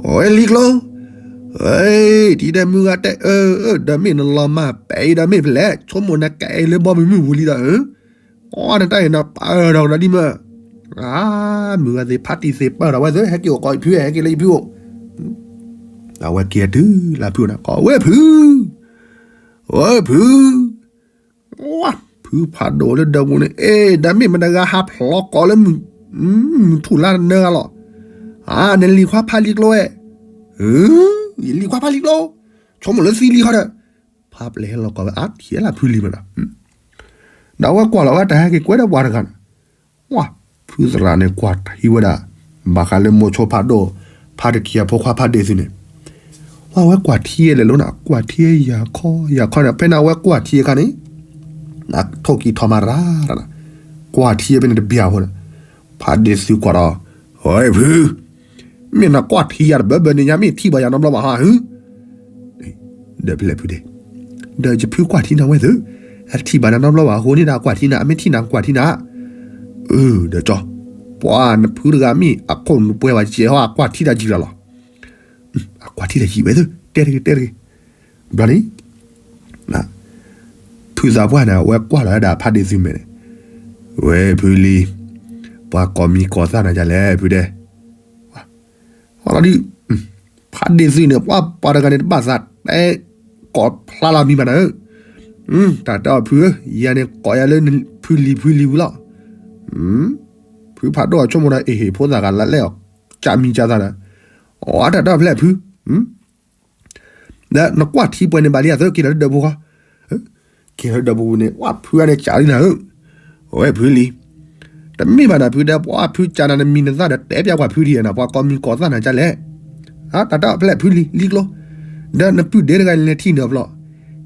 အ့ၣ်လံကျိ, အ့ၣ် တံၤဒဲးမုၢ်ဂၤတဲအၢ, ဒီးမ့ၢ်နလီၤမၢ်ပဲာ်အံၤဒီးမ့ၢ်ဖဲလဲၣ်, ဆိကမိၣ်နကအဲၣ်လၢဘီမုၢ်မုၢ်ပူၤလံဒီး, အီနတၢ်အံၤနပာ်အၢၣ်ဒီးကဒီးဒ်မၢ, မုၢ်ဂၤသ့ၣ်ဖးတံၢ်သ့ၣ်ပၢၢ်ဒီးဝဲသ့ၣ် ဟဲက့ၤအိၣ်ကီးဖု, ဟဲက့ၤလၢယဖုအိၣ်, ပ ဒီးအဝဲက့ၤတုၤလၢဖုအိၣ်န့ၣ် ကိးဝဲဖု, ဝဲဖု, ဝါ, ဖုဖးဒိၣ်လၢဒၢးပူၤန့ၣ် အဲၣ် ဒီးမ့ၢ်မတၤဂၤဟးဖျိးကိးလၢမုၢ်ထူၣ်လါနၢဂၤလီၤ, အါ နလံၤခွါဖးလံၤကျိဝဲ, ယလံၤခွါဖးလံၤကျိ, ဆိကမိၣ်လၢသံလံဟီဒီး, ဖးပျဲၢ်ဟဲလီၤကိးဝဲ အါထံၣ်လၢဖုလံၤမးနီၤ ဒီးအဝဲကွၢ်လီၤဝဲတၢ်ဟဲက့ၤကွဲဒီးပှၤတဂၤန့ၣ်, ဝါ, ဖုသရၣ်န့ၣ်ကွၢ်ထံဝဲဒၣ်, ဘၣ်ဃးလၢမိၤဆိဖးဒိၣ်, ဖးတကံၢ်အဖိခွါဖးဒ့ၣ်သုန့ၣ်, ဝါဝဲကွၢ်ထံလဲၤလိၤနၤ ကွၢ်ထံယၤခီယၤခီန့ၣ် ဖဲန့ၣ်အဝဲကွၢ်ထံအခါန့ၣ်, ထိၣ်ကံၢ်ထီၣ်မၤရၤ, ကွၢ်ထံဖဲန့ၣ်တဘျီအဃိန့ၣ်, ဖးဒ့ၣ်သုကွၢ်ဒီး, ဝဲဖု မ့ၢ်နကွၢ်ထံယၤတဘၢဘၢန့ၣ် ယမ့ၢ်ထံၣ်ဘၣ်ယၤနီတဘျီဘၣ်ဟီဧါ, ဒီးဖဲလဲၣ်ဖုဒ့ၣ်, ဒီးယဖုကွၢ်ထံနၤဝဲသု, အထံၣ်ဘၣ်နနီတဘျီဘၣ်အဃိန့ၣ်ဒီး အကွၢ်ထံနၤ အမ့ၢ်ထံၣ်နၤကွၢ်ထံနၤ, အၢ ဒီးကၠီ, ပှၤနဖုတဂၤမ့ၢ်အခိၣ်နူာ်ပှဲၤဘၣ်ကဲဟီ အကွၢ်ထံတၢ်ယံၤလီၤလီၤ, အကွၢ်ထံတၢ်ယံၤဝဲသု တဲတဂ့ၤတဲတဂ့ၤ, ဘျီန့ၣ် ဖုသးပှၢ်န့ၣ် အဝဲကွၢ်လီၤဝဲဒၣ်ဖးဒ့ၣ်သုမဲာ်န့ၣ်, ဝဲဖုလံၤ, ပှၤကိးမံၤကိးသၣ်နၤဒ်လဲၣ်ဖုဒ့ၣ်, လီၤဒုး, ဖးဒ့ၣ်သုန့ၣ် ပှၤပှၤတဂၤန့ၣ် တဘၣ်သးတဲကိးဖျါလီၤမံၤဘၣ်နၤဧၢ, တၢ်တဲအီၤဖုဧၢ, ယၤန့ၣ်ကိးယၤလၢဖုလံၤဖုလံၤဝံၤလီၤ, ဖုဖးဒိၣ်အဆိကမိၣ်ဒီး အ့ၣ်ဟ့ၣ်ဖိသၣ်ဂၤလၢလဲၣ်အီၤ, ကးမံၤကးသၣ်နၤ, အတၢ်တဲအီၤဖဲလဲၣ်ဖု ဒီးနကွၢ်ထံပှဲၤန့ၣ်ဘၣ်လံအသၢ က့ၤလီၤလၢဒၢးပူၤဃီ, က့ၤလီၤလၢဒၢးပူၤန့ၣ် ဝဲဖုဂၤန့ၣ်ကးလံနၤဧၢ, အဝဲဖုလံၤ, တမ့ၢ်ဘၣ်နၤဖုဒီး ပှၤဖုကးနၤနမံၤနသၣ်ဒီး တဲပျးပှၤဖုဒံးနၤ ပှၤကိးမံၤကိးသၣ်နၤဒ်လဲၣ်, တၢ်တၢ်ဖဲလဲၣ်ဖုလံၤ လံၤကျိ, ဒီးနပုၢ်ဒ့တဂၤလဲၤထံၣ်နၤအဖျီ,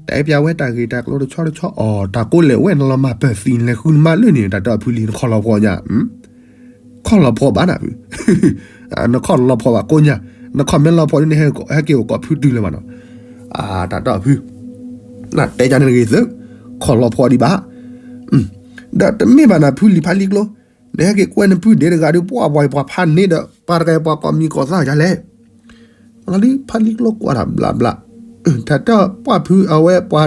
တဲပျးဝဲတၢ်ဂ့ၢ်တၢ်ကျိတဆီတဆီ အီၤ တၢ်ကိးလဲၣ်ဝဲနလီၤမၢ်ပၢၢ်သံ နလဲၤဃုနမါလၢန့ၣ် တၢ်တၢ်ဖုလံၤ နခီၣ်လီၤဖှီၣ်ညါ ခီၣ်လီၤဖှီၣ်ဘၣ်နၤ, နခီၣ်လီၤဖှီၣ်ဘၣ်ကိးညါ, နခီၣ်မ့ၢ်လီၤဖှီၣ်ဒ်န့ၣ် ဟဲက့ၤအိၣ်ကိးဖုတုၤလၢၤဘၣ်နီၤ, တၢ်တၢ်ဖု, နတဲကန့ၣ်တဂ့ၤသု, ခီၣ်လီၤဖှီၣ်ဒံးဘၣ်, ဒီးတမ့ၢ်ဘၣ်နၤဖုလံၤဖးလံၤကျိ, နဟဲက့ၤကွဲနပုၢ်ဒ့တဂၤဒီး ပှၤပှၤပှၤဖးန့ၣ်ဒီး ပှၤတဂၤပှၤကိးမံၤကိးသၣ်ဒ်လဲၣ်, လီၤဒုး ဖးလံၤကျိကွၢ်တၢ်ဘျးဘျး, တၢ်တၢ်ပှၤဖုအဝဲပှၤ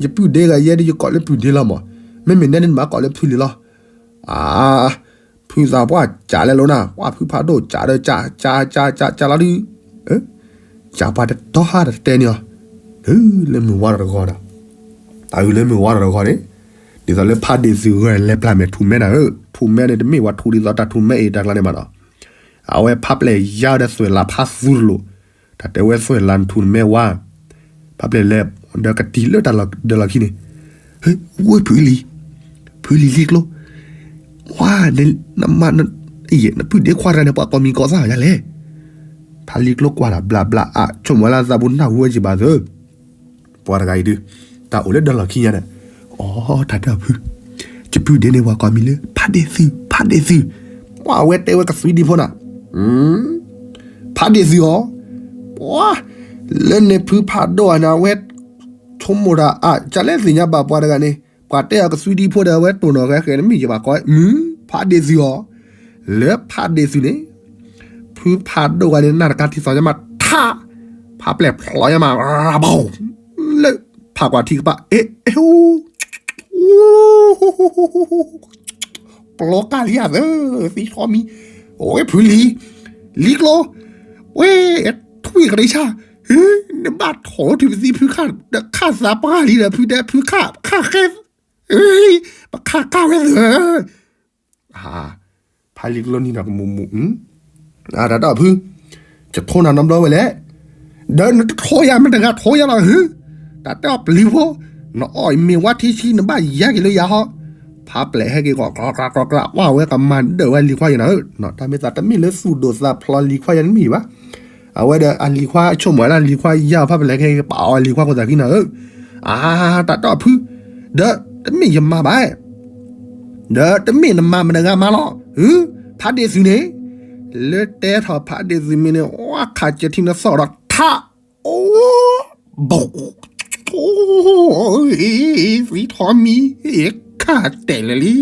ယပုၢ်ဒ့ဂၤယဲဒ်ယကိးလၢပုၢ်ဒ့လီၤမး, မ့မ့ၢ်နဲဒ်နဘၣ်ကိးလၢဖုလံၤလီၤ, အါ ဖုသးပှၢ်ကးလဲၣ်လိၤနၤ, ပှၤဖုဖးဒိၣ်ကးဒီးကး ကး ကး ကး ကးလီၤဒုး, ကးပှၤတတီဟါတတဲန့ၢ်အီၤ, လၢမုၢ်ဝါထီၣ်တဂီၤဒီး, တၢ်အုၣ်လၢမုၢ်ဝါထီၣ်တဂီၤန့ၣ်, ဒ်သိးလၢဖးဒ့ၣ်သုဂၤလဲၤပျၢ်မဲာ်ထူၣ်မဲနၤဧၢ, ထူၣ်မဲန့ၣ် တမ့ၢ်ပှၤထူၣ်ဒ်သိးတၢ်ထူၣ်မဲအံၤတၢ်ကျါန့ၣ်ဘၣ်ဒီး, အဝဲဖးပျဲၢ်ယါဒီးသွဲၣ်လးဖးသူတလိာ်, တၢ်တဲဝဲသွဲၣ်လးနထူၣ်နမဲဝါ, ဖးပျဲၢ်လဲၤ ဒီးကတံၢ်လၢတၢ်လီၢ်ဒၢးလီၢ်ခံန့ၣ်, ဝဲဖုလံၤ, ဖုလံၤလံၤကျိ, ဝါ, နမါ, နပုၢ်ဒ့ခွါတဂၤန့ၣ် ပှၤကိးမံၤကိးသၣ်ယၤလဲၣ်, ဖးလံၤကျိကွၢ်တၢ်ဘျးဘျး အါ ဆိကမိၣ်ဝဲလၢသးပူၤနၢ်ဟူဝဲက့ၤဘၣ်သၢ ပှၤတဂၤအံၤဒုး, တၢ်အိၣ်လၢဒၢးလီၢ်ခံညါဒီး, အိ တၢ်တဲအီၤဖု, ယပုၢ်ဒ့န့ၣ်ပှၤကိးမံၤလၢ ဖးဒ့ၣ်သု, ဖးဒ့ၣ်သု, ပှၤအဝဲတဲဝဲကသွံဒံဖိနၤ, ဖးဒ့ၣ်သုအီၤ, ပှၤ, လၢန့ၣ်ဖုဖးဒိၣ်အန့ၣ် အဝဲ ဆိကမိၣ်တၢ်အါ ကလဲၣ်သ့ၣ်ညါဘၣ်ပှၤတဂၤန့ၣ်, ပှၤတဲအီၤကသွံဒံဖိဒီး အဝဲတိၢ်နီၣ်ဃဲဃဲန့ၣ် မ့ၢ်ယဘၣ်ကိးမုၢ် ဖးဒ့ၣ်သုအီၤ, လၢဖးဒ့ၣ်သုန့ၣ်, ဖုဖးဒိၣ်ဂၤန့ၣ် နၢ်တကါထံသီညါမးထါ, ဖးပျဲၢ်ဖျိညါမး ရၤဘီ, လၢဖးကွၢ်ထံကပၤ အ့ၣ် အ့ၣ် ပျီကၢ်လံဧါသၢ, သံထီၣ်မံၤ, အိ ဖုလံၤ, လံၤကျိ, ဝဲ, ထွံၣ်ကရံဆၣ်, နဘၣ်ထိၣ်ထံပသံဖုခၣ်, ဒီးခၣ်သးပှၢ်လံဒီးဖုတဲဖုခၣ်, ခၣ်ဃဲ, ပခၣ်ကၢ်ဝဲသၢ, ဖးလံၤကျိနံၤဒီးကမူးမူး, တၢ်တဲအီၤဖု, ယထိနၤနီတဘျီဝဲလဲၣ်, ဒီးနတထိယၤမ့ၢ်တဂၤထိယၤလီၤဧၢ, တၢ်တဲအီၤပျံၤဖိ, နအီၣ်မ့ၤဝါထံဆှံ နဘၣ်ယါက့ၤလၢယၤဟီ, ဖးပျဲၢ်ဟဲက့ၤကီး ကျီကျီကျီကျီ, ဝဲကမၤဒၢၣ်ဝဲလံၤခွါယၤနၤဧၢ, တၢ်မ့ၢ်သးတမ့ၢ်လၢသူၣ်ဒိၣ်သးဖျိးလံၤခွါယၤတမ့ၢ်ဘၣ်, အဝဲဒီးအလံၤခွါဆိကမိၣ်ဝဲဒၣ်လံၤခွါယၤအီၤ ဖးပျဲၢ်ဟဲက့ၤပာ်အီၤလံၤခွါခိၣ်သးခံနၤဧၢ, အါ တၢ်တဲအီၤဖု, ဒီးတမ့ၢ်ယမါဘၣ် ဒီးတမ့ၢ်နမါမတၤတဂၤမါလီၤ, ဖးဒ့ၣ်သုန့ၣ်, လၢတဲထီၣ်ဖးဒ့ၣ်သုမ့ၢ်န့ၣ် ဝဲခးစဲးထံနသီၣ်ဒီးထါ, အိ ဘီ, သံထီၣ်မံၤ, ခၣ်တဲာ်လၢာ်လ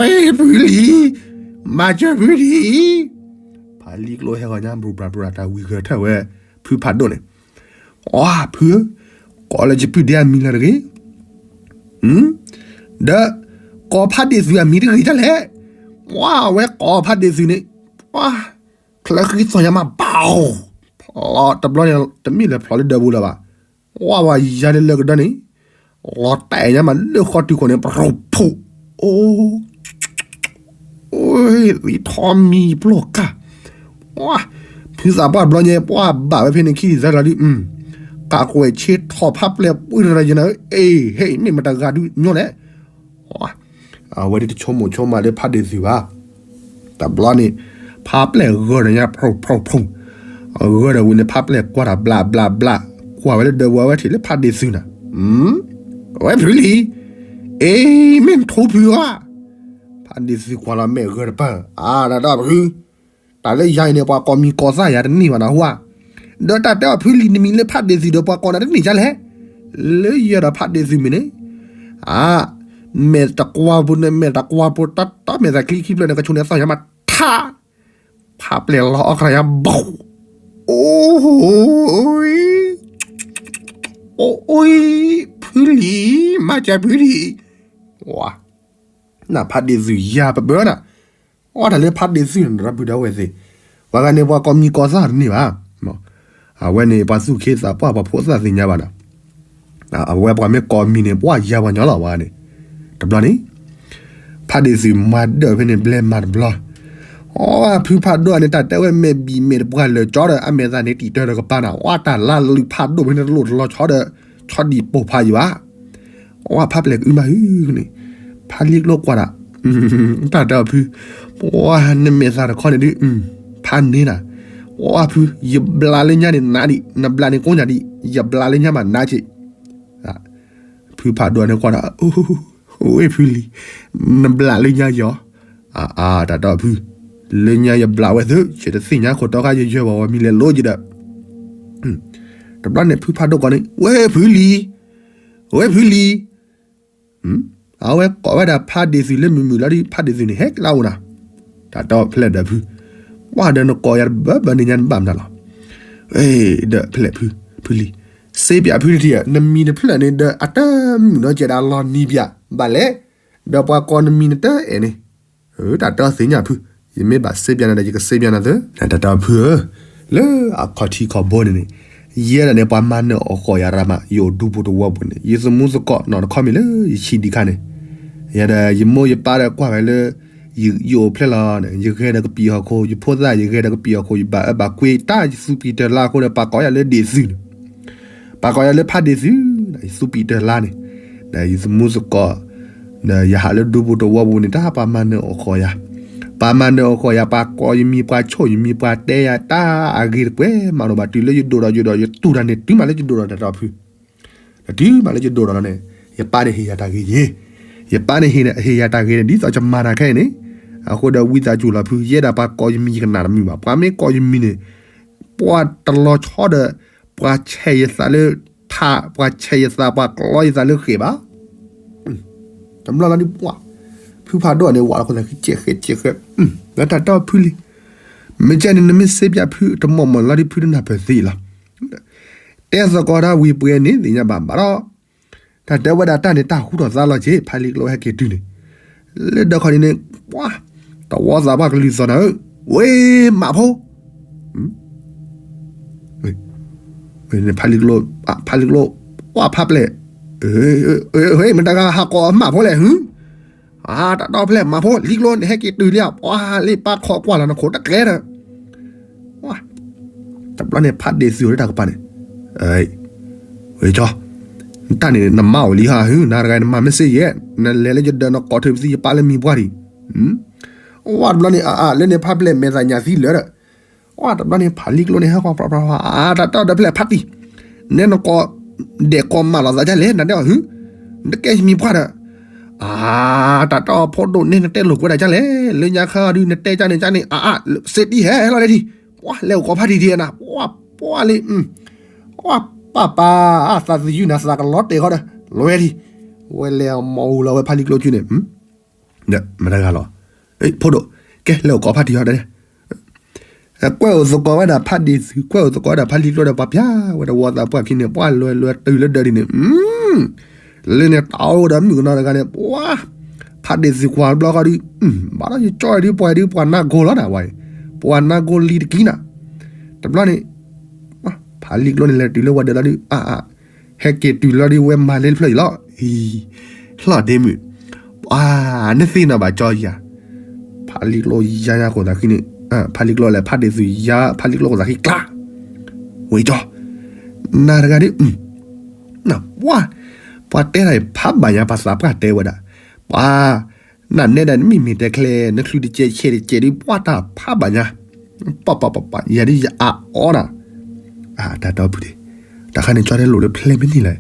ံ, အိ ဖုလံၤ, မၤစၢၤဖုဒံး, ဖးလံၤကျိဟဲဂီၤညါ ဘြူၤဘြၤဘြၤ တၢ်ဝံၤဂဲၤထၢၣ်ဝဲ, ဖုဖးဒိၣ်န့ၣ် အါ ဖုဧၢ, ကိးလၢယပုၢ်ဒ့အမံၤလၢတဂ့ၤ, ဒီးကိးဖးဒ့ၣ်သုအမံၤတဂ့ၤဒ်လဲၣ်, ပှၤဝဲကိးဖးဒ့ၣ်သုန့ၣ်, ပှၤ, ချၢဃံသီၣ်ညါမးဘၣ်, ဖျီ လီၤတဘျီန့ၣ် တမ့ၢ်လဲၤဖျိးလၢဒၢးပူၤလၢၤဘၣ်. ဝါဝါယၤလၢလၢကဒၢန့ၣ် လီၤတဲာ်ညါမးလၢဃီတုၤခိၣ်န့ၣ် ပရိဖူး, အိ သံထီၣ်မံၤပျီၢ်ကၢ်, ဖုသးပှၢ်ဘျီညါ ပှၢ်ဘၣ်ဝဲဖဲန့ၣ်ခံဒံးသၢလီၤဒုး, ကးကွဲးဆ့ထီၣ်ဖးပျဲၢ်ပှ့ၤတရၤယနၤ, အ့ ဟဲ မ့ၢ်မတၤတဂၤဒုးညီလဲၣ်. အဝဲဒၣ်တဆိကမိၣ်ဆိကမးလၢဖးဒ့ၣ်သုးဘၣ်. တဘျီန့ၣ် ဖးပျဲၢ်ဂၢၢ်ဒီးညါ ဖူးဖူးဖူး, ဂၢၢ်ဒီးဝံၤန့ၣ် ဖးပျဲၢ်ကွၢ်တၢ်ဘျးဘျးဘျး, ကွၢ်ဝဲလၢဒၢးပူၤဝဲထံၣ်လၢဖးဒ့ၣ်သုးနၤ, အဝဲဖုလံၤ, အ့ မ့ၢ်နထိဖုဧါ, ဖးဒ့ၣ်သုးကွၢ်လီၤမဲာ်ဂၢၢ်တပၢၢ်, အါ တၢ်ဒီးဖု တၢ်လၢယၤအံၤန့ၣ် ပှၤကိးမံၤကိးသၣ်ယၤတန့ၢ်ဘၣ်နဟူဧါ, ဒီးတၢ်တဲအီၤဖုလံၤနမံၤလၢဖးဒ့ၣ်သုးဒီးပှၤကိးနၤတန့ၢ်ဒ်လဲၣ်, လၢယဲဒီးဖးဒ့ၣ်သုးမံၤန့ၣ်, အါ မဲာ်တကွၢ်ပူၤန့ၣ် မဲာ်တကွၢ်ပူၤ တၢ်တၢ်မဲာ်သးချံခံဖျၢၣ်န့ၣ် ကဆိၣ်န့ၢ်အသီၣ်ယၤမးထး, ဖးပျဲၢ်လီၤအီၣ်ခရၢယၤဘီ, အိ အိ ဖုလံၤ မၤစၢၤဖုလံၤ, ဝါ နဖးဒ့ၣ်သုးယၤပဘၢနၤ, အီၣ်တၢ်လၢဖးဒ့ၣ်သုးနဒီပုၢ်ဒီဝဲၢ်သ့ၣ်, ပှၤဂၤန့ၣ် ပှၤကိးမံၤကိးသၣ်တန့ၢ်ဘၣ်, အဝဲန့ၣ် ပှၤသူၣ်က့သးပှၢ် ပှၤဖိသၣ်သ့ၣ်ညါဘၣ်နၤ, အဝဲပှၤမ့ၢ်ကိးမံၤန့ၣ် ပှၤယၤပှၤညီလီၤ ပှၤဂၤန့ၣ်, တဘျီန့ၣ် ဖးဒ့ၣ်သုးမၤဒၢၣ်ဖဲန့ၣ် ဘျဲမၤတဘျီ, အီ ဖုဖးဒိၣ်န့ၣ် တၢ်တဲဝဲမဲာ်ဘံၣ်မဲာ်တပှၢ်လၢာ်ကၠီဒီး အမဲာ်သးန့ၣ်တံာ်တၢ်ဒီးကပၤနၤ, အီ တၢ်လါလုၢ်ဖးဒိၣ်ဖဲန့ၣ်တလိၣ်တလီၤဆီဒီး ဆီဒံၣ်ပိာ်ဖးယံၤဘၣ် အီ ဖးပျဲၢ်ကအုမးဟုန့ၣ်, ဖးလံကျိကွၢ်ဒၣ်, တၢ်တဲအီၤဖု, ပှၤနမဲာ်သးတခီန့ၣ်ဒုး, ဖးန့ၢ်နၤ, အီ ဖု ယဘျးလၢညါန့ၣ်နးဒံး, နဘျးန့ၣ်ကိးညါဒံး, ယဘျးလၢညါမးနးက့ၤ, ဖုဖးဒိၣ်န့ၣ်ကွၢ်ဒၣ်, ဝ့ၢ်ဖုလံၤ, နဘျးလၢညါယီၤ, အါ တၢ်တဲအီၤဖု, လၢညါယဘျးဝဲသု, ဆဲးတသ့ၣ်ညါခိၣ်တီခါယယၢၤဘၣ်ဝဲ မံၤလဲၤလိယဒီး တဘျီန့ၣ် ဖုဖးဒိၣ်ကိးန့ၣ် ဝ့ၢ်ဖုလံၤ, ဝ့ၢ်ဖုလံၤ, အဝဲကိးဝဲဒၣ်ဖးဒ့ၣ်သုးလၢမုာ်မုာ်လီၤဒုး ဖးဒ့ၣ်သုးန့ၣ် ဟဲကလါအိၣ်နၤ, တၢ်တဲအီၤဖဲလဲၣ်ဒီးဖု, ပှၢ်ဒီးနကိးယၤတဘၢဘၢန့ၣ်ညါနဘၣ်မနုၤလီၤ, ဒီးဖဲလဲၣ်ဖု, ဖုလံၤ, စ့ပၠးဖုတထံၣ်ဧါ, နမံၤတဖျၢၣ်န့ၣ်ဒီး အတမုာ်နီတကဲးဒီးလီၤနံၤပၠး, ဘၣ်လဲၣ်, ဒီးပှၤကိးနမံၤနတအဲၣ်န့ၣ် တၢ်တဲအီၤသ့ၣ်ညါဖု, ယမ့ၢ်ဘၣ်စ့ပၠးနၤဒီး ယကစ့ပၠးနၤသၢ, တၢ်တဲအီၤဖုဧၢ, လၢအခီၣ်ထံးခီၣ်ဘိန့ၣ်န့ၣ်, ယဲဒၣ်န့ၣ် ပှၤမၤနၢၤအီၣ်ဃီၣ်ယၤရၤမး ယအိၣ်ဒူပူၤတဝီပူၤန့ၣ် ယသမူသကိးနီၢ်တခီမ့ၢ်လၢယဆံးဒံးခါန့ၣ်, ယဲဒီးယမိၢ်ယပၢ်ဒီးကွၢ်ဝဲလၢ ယအိၣ်ဖျဲၣ်လီၤန့ၣ် ယဂဲၤဒီးကပံာ်ဟီၣ်ခိၣ် ယဖိသၣ် ယဂဲၤဒီးကပံာ်ဟီၣ်ခိၣ် ယဘၣ်အၢဘၣ်ကွံတၢ် ယသူပံာ်တၢ်လါအဃိဒီး ပှၤကိးယၤလၢဒ့ၣ်သုးန့ၣ် ပှၤကိးယၤလၢဖးဒ့ၣ်သုး, ယသူပံာ်တၢ်လါန့ၣ်, ဒီးယသမူသကိး, ဒီးယဟးလၢဒူပူၤတဝီပူၤန့ၣ် တၢ်ပှၤမၤနၢၤအီၣ်ဃီၣ်ယၤ, ပှၤမၤနၢၤအီၣ်ဃီၣ်ယၤ ပှၤကိးယမံၤ ပှၤဆိၣ်ယမံၤ ပှၤတဲယၤတၢ်အဂ့ၤတကွဲးမးနီၤဘၣ် တုၤလၢယဒိၣ်ဒီးယဒိၣ်ဒီး ယတူၢ်တၢ်န့ၣ် တုၤမးလၢယဒိၣ်ဒီးတၢ်တီဖု ဒီးတုၤမးလၢယဒိၣ်ဒီးလီၤန့ၣ်, ယပၢ်န့ၣ်ဟ့ၣ်ယၤတၢ်ဂ့ၤယ့ၤ, ယပၢ်န့ၣ်ဟ့ၣ်ယၤတၢ်ဂ့ၤန့ၣ် ဒ်သိးယမၤတၢ်ခဲအံၤန့ၣ်, အဃိဒီးဝံသးစူၤလီၤဖု ယဲဒၣ်ပှၤကိးယမံၤယကနၣ်တမုာ်ဘၣ်, ပှၤမ့ၢ်ကိးယမံၤန့ၣ်, ပှၤတလီၤဆီဒီး, ပှၤဆဲးယသးလၢ, ထး, ပှၤဆဲးယသး ပှၤကျီယသးလၢဃဲၣ်ဘၣ် တဘျီလီၤဒုးပှၢ်, ဖုဖးဒိၣ်န့ၣ် ဝးလီၤခိၣ်သးဃံကဲးဃဲးကဲးဃဲး, လၢတၢ်တီဖုလံ, မ့ၢ်ကဲန့ၣ် နမ့ၢ်စ့ပၠးဖုတမီၢ်မီၢ်လီၤဒုး ဖုတနၢ်ပၢၢ်သ့လီၤ, တဲသကိးတၢ်ဝံၤပှဲၤန့ၣ်သ့ၣ်ညါဘၣ်ဘၣ်ဒီး, တၢ်တဲဝဲဒၣ်တၢ်န့ၣ် တၢ်ဟူထီၣ်သါလီၤက့ၤ ဖးလံကျိဟဲက့ၤတုၤန့ၣ်, လၢဒၢးခီန့ၣ်န့ၣ်, ပှၢ်, တဝီသးပှၢ်ကလုၢ်သီၣ်နၤဧၢ, ဝ့ၢ်မးဖိ ဖးလံကျိ, ဖးလံကျိ, ပှၢ်ဖးပျဲၢ်, မတၤဂၤဟးကိးမးဖိလဲၣ်ဟု, အါ တၢ်တီဖျဲၣ်မးဖိ လံကျိန့ၣ်ဟဲက့ၤတုၤလံဧါ ပှၢ်လံပၢ်ခီကွၢ်လီၤနခိၣ်တကျဲဒီး, တဘျီန့ၣ် ဖးဒ့ၣ်သုးအိၣ်လၢတၢ်ကပၤန့ၣ်, ဝ့ၢ်ကၠီ, နတၢ်န့ၣ် နမါအိၣ်လံဟါဟု နၤတဂၤနမၤမ့ၢ်စ့ယဲၢ် နလဲၤလၢယဒၢးနကိးထုးပသံယပၢ်လၢမံၤပှၢ်ဒံး, ဝါတဘျီန့ၣ် အါအါ လၢန့ၣ်ဖးပျဲၢ်မဲာ်သးညၣ်သံလၢာ်ဒီး, ဝါတဘျီန့ၣ် ဖးလံကျိန့ၣ် ဟဲဃီ အါ တၢ်တီဒီးဖျဲၣ်ဖးတံၢ်, နဲနကိး, ဒဲးကိးမးလီၤသးဒ်လဲၣ် နတဲအီၤဟု, နတကဲယမံၤပှၢ်ဒီး, အါ တၢ်တီဖိဒိၣ်န့ၣ် နတဲလိာ်ကွဲဒၣ်ဒ်လဲၣ် လၢညါခါဒုး နတဲကၢ်န့ၣ်ကၢ်န့ၣ် အါအါ စ့တံၢ်ဟဲဟဲလီၤလဲၣ်ဒံး, ပှၤလဲၤအိၣ်ကိးဖးတံၢ်ဒံးနၤ ပှၤပှၤလံ, ပှၤပၢ်ပၢ် သးသယုၢ်နၤသးကလီၤတဲာ်ဃီဒီး လွဲဒံး, ဝဲလဲၤမၤအူလီၤဝဲဖးလံကျိကၠူန့ၣ် မတၤဂၤလီၤ, ဖိဒိၣ်, ကဲ လဲၤအိၣ်ကိးဖးတံၢ်ဟီဒီး, ကွဲးအိၣ်သကိးဝဲဒၣ်ဖးဒ့ၣ်သုး ကွဲးအိၣ်သကိးဝဲဒၣ်ဖးလံကျိဒီး ပှၤပျၢ်ဝဲတဝီသးပှၢ်ခံန့ၣ် ပှၤလွဲလွဲတုၤလၢဒၢးဒံးန့ၣ်, လၢန့ၣ်တၢ်အိၣ်ဒီးမုၣ်ကနီၤတဂၤန့ၣ် ပှၤ, ဖးဒ့ၣ်သုးကွၢ်တဘျီဃီဒုး, ဘၣ်ဒီးယကၠီဒုးပှၤဒုးပှၤနါဂိၢ်လီၤနၤဝဲ, ပှၤနါဂိၢ်လံတကံနၤ, တဘျီန့ၣ် ဖးလံာ်ကျိန့ၣ်လဲၤတုၤလၢဝဲဒၢးလီၤဒုး အါအါ ဟဲက့ၤတုၤလီၤဒုး ဝဲမၤလၢတဖျၢၣ်အံၤလီၤ. အံၤ လီၤဒ့မုၣ်, ပှၤ နသ့ၣ်နီၣ်ဘၣ်ကၠီယၤ, ဖးလံာ်ကျိယါညါဃိသးဃံန့ၣ်, ဖးလံာ်ကျိလဲၣ် ဖးဒ့ၣ်သုယါ ဖးလံာ်ကျိဃိသးဃံကျါ, ဝဲကၠီ, နၤတဂၤဒုး ပှၤ ပှၤတဲတၢ်ဖးဘၣ်ညါ ပှၤသးပှၢ်တဲဝဲဒၣ်, ပှၤ နနဲဒၣ်နမ့ၢ်မ့ၢ်တဲချဲ နချုးတကဲးဆဲးတကဲးဒုး ပှၤတၢ်ဖးဘၣ်ညါ, ပပပပ ယၤဒုးယအါအီဒၣ်, တၢ်တီဖုဒ့ၣ်, တၢ်ခါန့ၣ်ကၠီတဲလိာ်လၢဖျဲမ့ၢ်န့ၣ်လဲၣ်,